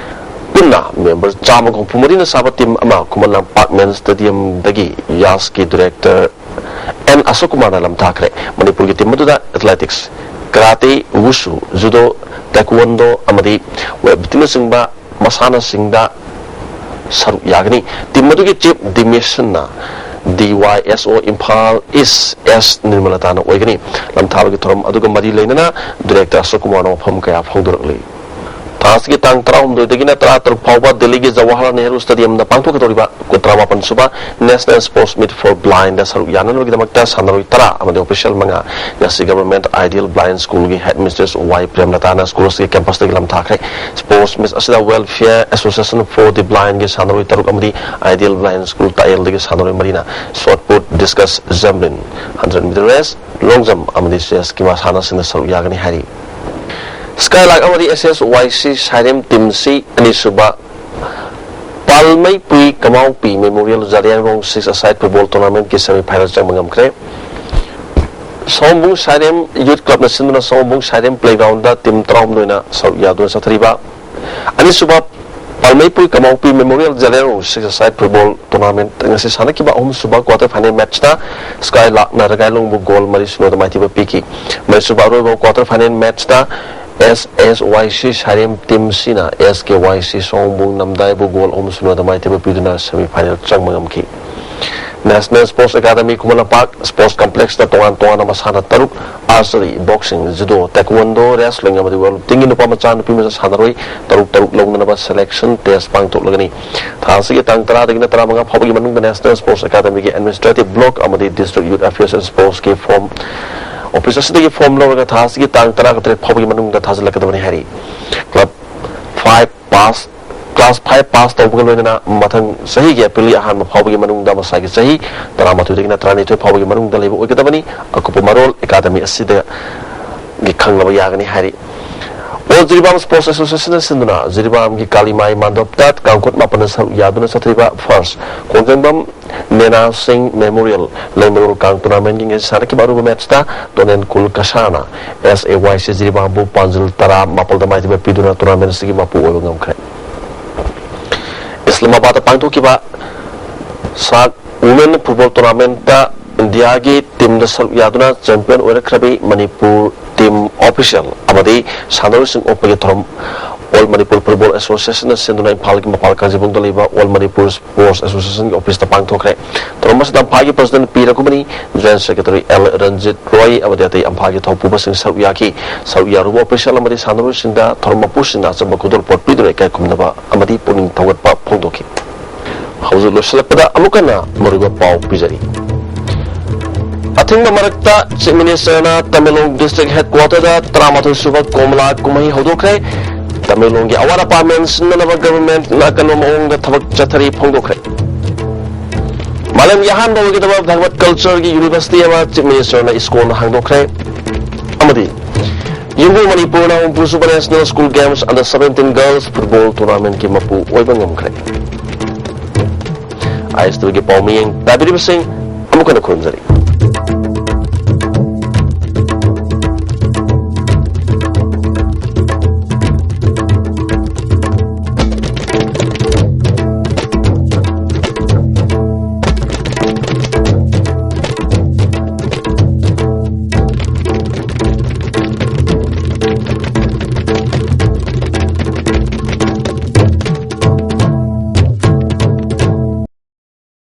ꯄꯨꯟꯅ ꯃꯦꯝꯕꯔ ꯆꯥꯝꯃꯒ ꯍꯨꯝꯐꯨ ꯃꯔꯤꯅ ꯁꯥꯕ ꯇꯤꯝ ꯑꯃ ꯈꯨꯃꯟ ꯂꯝꯄꯥꯛ ꯃꯦꯟ ꯁ꯭ꯇꯦꯗꯤꯌꯝꯗꯒꯤ ꯌꯥꯁꯀꯤ ꯗꯤꯔꯦꯛꯇꯔ ꯑꯦꯟ ꯑꯁꯣꯛ ꯀꯨꯃꯥꯔꯅ ꯂꯝꯊꯥꯈ꯭ꯔꯦ꯫ ꯃꯅꯤꯄꯨꯔꯒꯤ ꯇꯤꯝ ꯑꯗꯨꯗ ꯑꯦꯊꯂꯦꯇꯤꯛꯁ, ꯀꯔꯥꯇꯦ, ꯋꯨꯁꯨ, ꯖꯨꯗꯣ, ꯇꯥꯏꯀꯨꯋꯟꯗꯣ ꯑꯃꯗꯤ ꯋꯦꯠ ꯂꯤꯐꯇꯤꯡꯅꯆꯤꯡꯕ ꯃꯁꯥꯟꯅꯁꯤꯡꯗ ꯁꯔꯨꯛ ꯌꯥꯒꯅꯤ꯫ ꯇꯤꯝ ꯑꯗꯨꯒꯤ ꯆꯤꯐ ꯗꯤꯃꯤꯁꯟꯅ ꯗꯤ ꯋꯥꯏ ꯑꯦꯁ ꯑꯣ ꯏꯝꯐꯥꯜ ꯏꯁ ꯑꯦꯁ ꯅꯤꯔꯃꯂꯇꯥꯅ ꯑꯣꯏꯒꯅꯤ꯫ ꯂꯝꯊꯥꯕꯒꯤ ꯊꯧꯔꯝ ꯑꯗꯨꯒ ꯃꯔꯤ ꯂꯩꯅꯅ ꯗꯤꯔꯦꯛꯇꯔ ꯑꯁꯣꯛ ꯀꯨꯃꯥꯔꯅ ꯋꯥꯐꯝ ꯀꯌꯥ ꯐꯣꯡꯗꯣꯔꯛꯂꯤ꯫ ꯊꯥ ꯑꯁꯤꯒꯤ ꯇꯥꯡ ꯇꯔꯥꯍꯨꯝꯗꯣꯏꯗꯒꯤꯅ ꯇꯔꯥꯇꯔꯨꯛ ꯐꯥꯎꯕ ꯗꯤꯜꯂꯤꯒꯤ ꯖꯋꯥꯍꯔꯂꯥꯜ ꯅꯦꯍꯔꯨ ꯁ꯭ꯇꯦꯗꯤꯌꯝꯗ ꯄꯥꯡꯊꯣꯛꯀꯗꯧꯔꯤꯕ ꯀꯨꯟꯊ꯭ꯔꯥ ꯃꯥꯄꯟ ꯁꯨꯕ national sports meet four blind ꯁꯔꯨꯛ ꯌꯥꯅꯅꯕꯒꯤꯗꯃꯛꯇ ꯁꯥꯟꯅꯔꯣꯏ ꯇꯔꯥ ꯑꯃꯗꯤ ꯑꯣꯐꯤꯁꯤꯌꯦꯜ ꯃꯉꯥ ꯉꯁꯤ ꯒꯚꯔꯟꯃꯦꯟꯠ ꯑꯥꯏꯗꯤꯌꯦꯜ ꯕ꯭ꯂꯥꯏꯟ ꯁ꯭ꯀꯨꯜꯒꯤ ꯍꯦꯗ ꯃꯤꯁꯇ꯭ꯔꯦꯁ ꯋꯥꯏ ꯄ꯭ꯔꯦꯝꯂꯇꯥꯅ ꯁ꯭ꯀꯨꯜ ꯑꯁꯤꯒꯤ ꯀꯦꯝꯄꯁꯇꯒꯤ ꯂꯝꯊꯥꯈ꯭ꯔꯦ꯫ ꯁ꯭ꯄꯣꯔꯠꯁ ꯃꯤꯠ ꯑꯁꯤꯗ ꯋꯦꯜꯐꯤꯌꯔ ꯑꯦꯁꯣꯁꯤꯌꯦꯁꯟ ꯐꯣꯔ ꯗꯤ ꯕ꯭ꯂꯥꯏꯟꯒꯤ ꯁꯥꯟꯅꯔꯣꯏ ꯇꯔꯨꯛ ꯑꯃꯗꯤ ꯑꯥꯏꯗꯤꯌꯦꯜ ꯕ꯭ꯂꯥꯏꯟ ꯁ꯭ꯀꯨꯜ ꯇꯥꯛꯌꯦꯜꯗꯒꯤ ꯁꯥꯟꯅꯔꯣꯏ ꯃꯔꯤꯅ ꯁꯣꯠ ꯄꯨꯠ, ꯗꯤꯁꯀꯁ, ꯖꯦꯝꯂꯤꯟ, ꯍꯟꯗ꯭ꯔꯦꯠ ꯃꯤꯇꯔ ꯔꯦꯁ, ꯂꯣꯡ ꯖꯝꯞ ꯑꯃꯗꯤ ꯆꯦꯁꯀꯤ ꯃꯁꯥꯟꯅꯁꯤꯡꯗ ꯁꯔꯨꯛ ꯌꯥꯒꯅꯤ ꯍꯥꯏꯔꯤ꯫ ꯁ꯭ꯀꯥꯏꯂꯥꯔꯛ ꯑꯃꯗꯤ ꯑꯦꯁ ꯑꯦꯁ ꯋꯥꯏ ꯁꯤ ꯁꯥꯏꯔꯦꯝ ꯇꯤꯝꯁꯤ ꯑꯅꯤꯁꯨꯕ Almeipui Kamaupi memorial Zeliangrong six a side football ꯇꯣꯔꯅꯥꯃꯦꯟꯠꯀꯤ ꯁꯦꯃꯤ ꯐꯥꯏꯅꯦꯜ ꯆꯪꯕ ꯉꯝꯈ꯭ꯔꯦ꯫ ꯁꯑꯣꯝꯕꯨꯡ ꯁꯥꯏꯔꯦꯝ ꯌꯨꯠ ꯀ꯭ꯂꯕꯅ ꯁꯤꯟꯗꯨꯅ ꯁꯑꯣꯝꯕꯨꯡ ꯁꯥꯏꯔꯦꯝ ꯄ꯭ꯂꯦꯒ꯭ꯔꯥꯎꯟꯗ ꯇꯤꯝ ꯇꯔꯥꯍꯨꯝꯗꯣꯏꯅ ꯁꯔꯨꯛ ꯌꯥꯗꯨꯅ ꯆꯠꯊꯔꯤꯕ ꯑꯅꯤꯁꯨꯕ ꯄꯥꯜꯃꯩꯄꯨꯏ ꯀꯃꯥꯎꯄꯤ memorial ꯖꯦꯂꯦꯔꯣ six a side football tournament ꯉꯁꯤ ꯁꯥꯟꯅꯈꯤꯕ ꯑꯍꯨꯝꯁꯨꯕ ꯀ꯭ꯋꯥꯇꯔ ꯐꯥꯏꯅꯦꯜ ꯃꯦꯠꯆꯇ ꯁ꯭ꯀꯥꯏ ꯂꯥꯛꯅ ꯔꯒꯥꯏꯂꯣꯡꯕꯨ ꯒꯣꯜ ꯃꯔꯤ ꯁꯨꯅꯗ ꯃꯥꯏꯊꯤꯕ ꯄꯤꯈꯤ꯫ ꯃꯔꯤꯁꯨꯕ ꯑꯔꯣꯏꯕ ꯀ꯭ꯋꯥꯇꯔ ꯐꯥꯏꯅꯦꯜ ꯃꯦꯠꯆꯇ ꯑꯦꯁ ꯑꯦꯁ ꯋꯥꯏ ꯁꯤ ꯁꯥꯏꯔꯦꯝ ꯇꯤꯝ ꯁꯤꯅ ꯑꯦꯁ ꯀꯦ ꯋꯥꯏ ꯁꯤ ꯁꯑꯣꯝꯕꯨꯡ ꯅꯝꯗꯥꯏꯕꯨ ꯒꯣꯜ ꯑꯍꯨꯝ ꯁꯨꯅꯗ ꯃꯥꯏꯊꯤꯕ ꯄꯤꯗꯨꯅ ꯁꯦꯃꯤ ꯐꯥꯏꯅꯦꯜ ꯆꯪꯕ ꯉꯝꯈꯤ꯫ National sports academy Khuman Lampak sports ꯀꯝꯄ꯭ꯂꯦꯛꯁꯇ ꯇꯣꯉꯥꯟ ꯇꯣꯉꯥꯟꯕ ꯃꯁꯥꯟꯅ ꯇꯔꯨꯛ, ꯑꯥꯔꯆꯔꯤ, ꯕꯣꯛꯁꯤꯡ, ꯖꯨꯗꯣ, ꯇꯥꯏꯀꯋꯣꯟꯗꯣ, ꯔꯦꯁꯂꯤꯡ ꯑꯃꯗꯤ ꯋꯦꯠ ꯂꯤꯐꯇꯤꯡꯒꯤ ꯅꯨꯄꯥ ꯃꯆꯥ, ꯅꯨꯄꯤ ꯃꯆꯥ ꯁꯥꯟꯅꯔꯣꯏ ꯇꯔꯨꯛ ꯇꯔꯨꯛ ꯂꯧꯅꯅꯕ ꯁꯦꯂꯦꯛꯁꯟ ꯇꯦꯁ ꯄꯥꯡꯊꯣꯛꯂꯒꯅꯤ꯫ ꯊꯥ ꯑꯁꯤꯒꯤ ꯇꯥꯡ ꯇꯔꯥꯗꯒꯤꯅ ꯇꯔꯥꯃꯉꯥ ꯐꯥꯎꯕꯒꯤ ꯃꯅꯨꯡꯗ ꯅꯦꯁꯅꯦꯜ ꯁ꯭ꯄꯣꯔꯠꯁ ꯑꯦꯀꯥꯗꯃꯤꯒꯤ ꯑꯦꯗꯃꯤꯅꯤꯁꯇ꯭ꯔꯦꯇꯤꯚ ꯕ꯭ꯂꯣꯛ ꯑꯃꯗꯤ ꯗꯤꯁꯇ꯭ꯔꯤꯛ ꯌꯨꯠ ꯑꯦꯐꯤꯌꯔꯁ ꯑꯦꯟ ꯁ꯭ꯄꯣꯔꯠꯁꯀꯤ ꯐꯣꯔꯝ ꯑꯣꯐꯤꯁ ꯑꯁꯤꯗꯒꯤ ꯐꯣꯔꯝ ꯂꯧꯔꯒ ꯊꯥ ꯑꯁꯤꯒꯤ ꯇꯥꯡ ꯇꯔꯥꯇꯔꯦꯠ ꯐꯥꯎꯕꯒꯤ ꯃꯅꯨꯡꯗ ꯊꯥꯖꯤꯜꯂꯛꯀꯗꯕꯅꯤ ꯍꯥꯏꯔꯤ꯫ Club five pass class five pass ꯇꯧꯕꯒ ꯂꯣꯏꯅꯅ ꯃꯊꯪ ꯆꯍꯤꯒꯤ ꯑꯦꯄ꯭ꯔꯤꯜꯒꯤ ꯑꯍꯥꯟꯕ ꯐꯥꯎꯕꯒꯤ ꯃꯅꯨꯡꯗ ꯃꯁꯥꯒꯤ ꯆꯍꯤ ꯇꯔꯥꯃꯥꯊꯣꯏꯗꯒꯤꯅ ꯇꯔꯥꯅꯤꯊꯣꯏ ꯐꯥꯎꯕꯒꯤ ꯃꯅꯨꯡꯗ ꯂꯩꯕ ꯑꯣꯏꯒꯗꯕꯅꯤ꯫ ꯑꯀꯨꯞꯄ ꯃꯔꯣꯜ ꯑꯦꯀꯥꯗꯃꯤ ꯑꯁꯤꯗꯒꯤ ꯈꯪꯂꯕ ꯌꯥꯒꯅꯤ ꯍꯥꯏꯔꯤ꯫ ꯑꯣꯜ ꯖꯤꯔꯤꯕꯥꯝ ꯁ꯭ꯄꯣꯔꯠꯁ ꯑꯦꯁꯣꯁꯤꯌꯦꯁꯟꯅ ꯁꯤꯟꯗꯨꯅ ꯖꯤꯔꯤꯕꯥꯝꯒꯤ ꯀꯥꯂꯤꯃꯥꯏ ꯃꯥꯟꯗꯣꯞꯇ ꯀꯥꯡꯈꯨꯠ ꯃꯥꯄꯟꯅ ꯁꯔꯨꯛ ꯌꯥꯗꯨꯅ ꯆꯠꯊꯔꯤꯕ ꯐꯥꯔꯁ ꯈꯣꯡꯖꯪꯕꯝ ꯅꯦꯅꯥ ꯁꯤꯡ ꯃꯦꯃꯣꯔꯤꯌꯦꯜ ꯂꯩꯃꯔꯣꯜ ꯀꯥꯡ ꯇꯣꯔꯅꯥꯃꯦꯟꯒꯤ ꯉꯁꯤ ꯁꯥꯟꯅꯈꯤꯕ ꯑꯔꯣꯏꯕ ꯃꯦꯠꯆꯇ ꯇꯣꯅꯦꯟ ꯀꯨꯜ ꯀꯁꯥꯅ ꯑꯦꯁ ꯑꯦ ꯋꯥꯏ ꯁꯤ ꯖꯤꯔꯤꯕꯥꯝꯕꯨ ꯄꯥꯟꯖꯤꯜ ꯇꯔꯥ ꯃꯥꯄꯜꯗ ꯃꯥꯏꯊꯤꯕ ꯄꯤꯗꯨꯅ ꯇꯣꯔꯅꯥꯃꯦꯟ ꯑꯁꯤꯒꯤ ꯃꯄꯨ ꯑꯣꯏꯕ ꯉꯝꯈ꯭ꯔꯦ꯫ ꯏꯁꯂꯥꯃꯥꯕꯥꯗꯇ ꯄꯥꯡꯊꯣꯛꯈꯤꯕ ꯁꯥꯛ ꯋꯨꯃꯦꯟ ꯐꯨꯠꯕꯣꯜ ꯇꯣꯔꯅꯥꯃꯦꯟꯇ ꯏꯟꯗꯤꯌꯥꯒꯤ ꯇꯤꯝꯗ ꯁꯔꯨꯛ ꯌꯥꯗꯨꯅ ꯆꯦꯝꯄꯤꯌꯟ ꯑꯣꯏꯔꯛꯈ꯭ꯔꯕꯤ ꯃꯅꯤꯄꯨꯔ ꯇꯤꯝ ꯑꯣꯐꯤꯁꯤꯌꯦꯜ ꯑꯃꯗꯤ ꯁꯥꯟꯅꯔꯣꯏꯁꯤꯡ ꯑꯣꯛꯄꯒꯤ ꯊꯧꯔꯝ ꯑꯣꯜ ꯃꯅꯤꯄꯨꯔ ꯐꯨꯠꯕꯣꯜ ꯑꯦꯁꯣꯁꯤꯌꯦꯁꯟꯅ ꯁꯤꯟꯗꯨꯅ ꯏꯝꯐꯥꯜꯒꯤ ꯃꯄꯥꯜ ꯀꯥꯡꯖꯩꯕꯨꯡꯗ ꯂꯩꯕ ꯑꯣꯜ ꯃꯅꯤꯄꯨꯔ ꯁ꯭ꯄꯣꯔꯠꯁ ꯑꯦꯁꯣꯁꯤꯌꯦꯁꯟꯒꯤ ꯑꯣꯐꯤꯁꯇ ꯄꯥꯡꯊꯣꯛꯈ꯭ꯔꯦ꯫ ꯊꯧꯔꯝ ꯑꯁꯤꯗ ꯏꯝꯐꯥꯜꯒꯤ ꯄ꯭ꯔꯁꯤꯗꯦꯟꯠ ꯄꯤ ꯔꯘꯨꯃꯅꯤ, ꯖꯣꯏꯟꯠ ꯁꯦꯀ꯭ꯔꯦꯇꯔꯤ ꯑꯦꯜ ꯔꯟꯖꯤꯠ ꯔꯣꯏ ꯑꯃꯗꯤ ꯑꯇꯩ ꯏꯝꯐꯥꯜꯒꯤ ꯊꯧꯄꯨꯕꯁꯤꯡ ꯁꯔꯨꯛ ꯌꯥꯈꯤ꯫ ꯁꯔꯨꯛ ꯌꯥꯔꯨꯕ ꯑꯣꯐꯤꯁꯤꯌꯦꯜ ꯑꯃꯗꯤ ꯁꯥꯟꯅꯔꯣꯏꯁꯤꯡꯗ ꯊꯧꯔꯝ ꯃꯄꯨꯁꯤꯡꯅ ꯑꯆꯝꯕ ꯈꯨꯗꯣꯜꯄꯣꯠ ꯄꯤꯗꯨꯅ ꯏꯀꯥꯏ ꯈꯨꯝꯅꯕ ꯑꯃꯗꯤ ꯄꯨꯛꯅꯤꯡ ꯊꯧꯒꯠꯄ ꯐꯣꯡꯗꯣꯛꯈꯤ꯫ ꯍꯧꯖꯤꯛ ꯂꯣꯏꯁꯤꯜꯂꯛꯄꯗ ꯑꯃꯨꯛ ꯍꯟꯅ ꯃꯔꯨꯑꯣꯏꯕ ꯄꯥꯎ ꯄꯤꯖꯔꯤ꯫ ꯑꯊꯤꯡꯕ ꯃꯔꯛꯇ ꯆꯤꯐ ꯃꯤꯅꯤꯁꯇꯔꯅ ꯇꯃꯦꯡꯂꯣꯡ ꯗꯤꯁꯇ꯭ꯔꯤꯛ ꯍꯦꯗꯀ꯭ꯋꯥꯇꯔꯗ ꯇꯔꯥꯃꯥꯊꯣꯏ ꯁꯨꯕ ꯀꯣꯃꯂꯥ ꯀꯨꯝꯍꯩ ꯍꯧꯗꯣꯛꯈ꯭ꯔꯦ꯫ ꯇꯃꯦꯡꯂꯣꯡꯒꯤ ꯑꯋꯥꯠ ꯑꯄꯥ ꯃꯦꯟꯁꯤꯟꯅꯅꯕ ꯒꯚꯔꯟꯃꯦꯟꯠꯅ ꯑꯀꯟꯕ ꯃꯑꯣꯡꯗ ꯊꯕꯛ ꯆꯠꯊꯔꯤ ꯐꯣꯡꯗꯣꯛꯈ꯭ꯔꯦ꯫ ꯃꯥꯂꯦꯝꯒꯤ ꯑꯍꯥꯟꯕ ꯑꯣꯏꯒꯗꯕ ꯚꯒꯋꯠ ꯀꯜꯆꯔꯒꯤ ꯌꯨꯅꯤꯚꯔꯁꯤꯇꯤ ꯑꯃ ꯆꯤꯐ ꯃꯤꯅꯤꯁꯇꯔꯅ ꯏꯁꯀꯣꯟꯗ ꯍꯥꯡꯗꯣꯛꯈ꯭ꯔꯦ꯫ ꯑꯃꯗꯤ ꯌꯨꯝꯕꯨ ꯃꯅꯤꯄꯨꯔꯅ ꯍꯨꯝꯐꯨꯁꯨꯕ national school games under seventeen girls football ꯇꯣꯔꯅꯥꯃꯦꯟꯠꯀꯤ ꯃꯄꯨ ꯑꯣꯏꯕ ꯉꯝꯈ꯭ꯔꯦ꯫ ꯍꯥꯏ ꯁ꯭ꯀꯨꯜꯒꯤ ꯄꯥꯎꯃꯤꯌꯦꯡ ꯇꯥꯕꯤꯔꯤꯕꯁꯤꯡ ꯑꯃꯨꯛ ꯍꯟꯅ ꯈꯨꯔꯨꯝꯖꯔꯤ꯫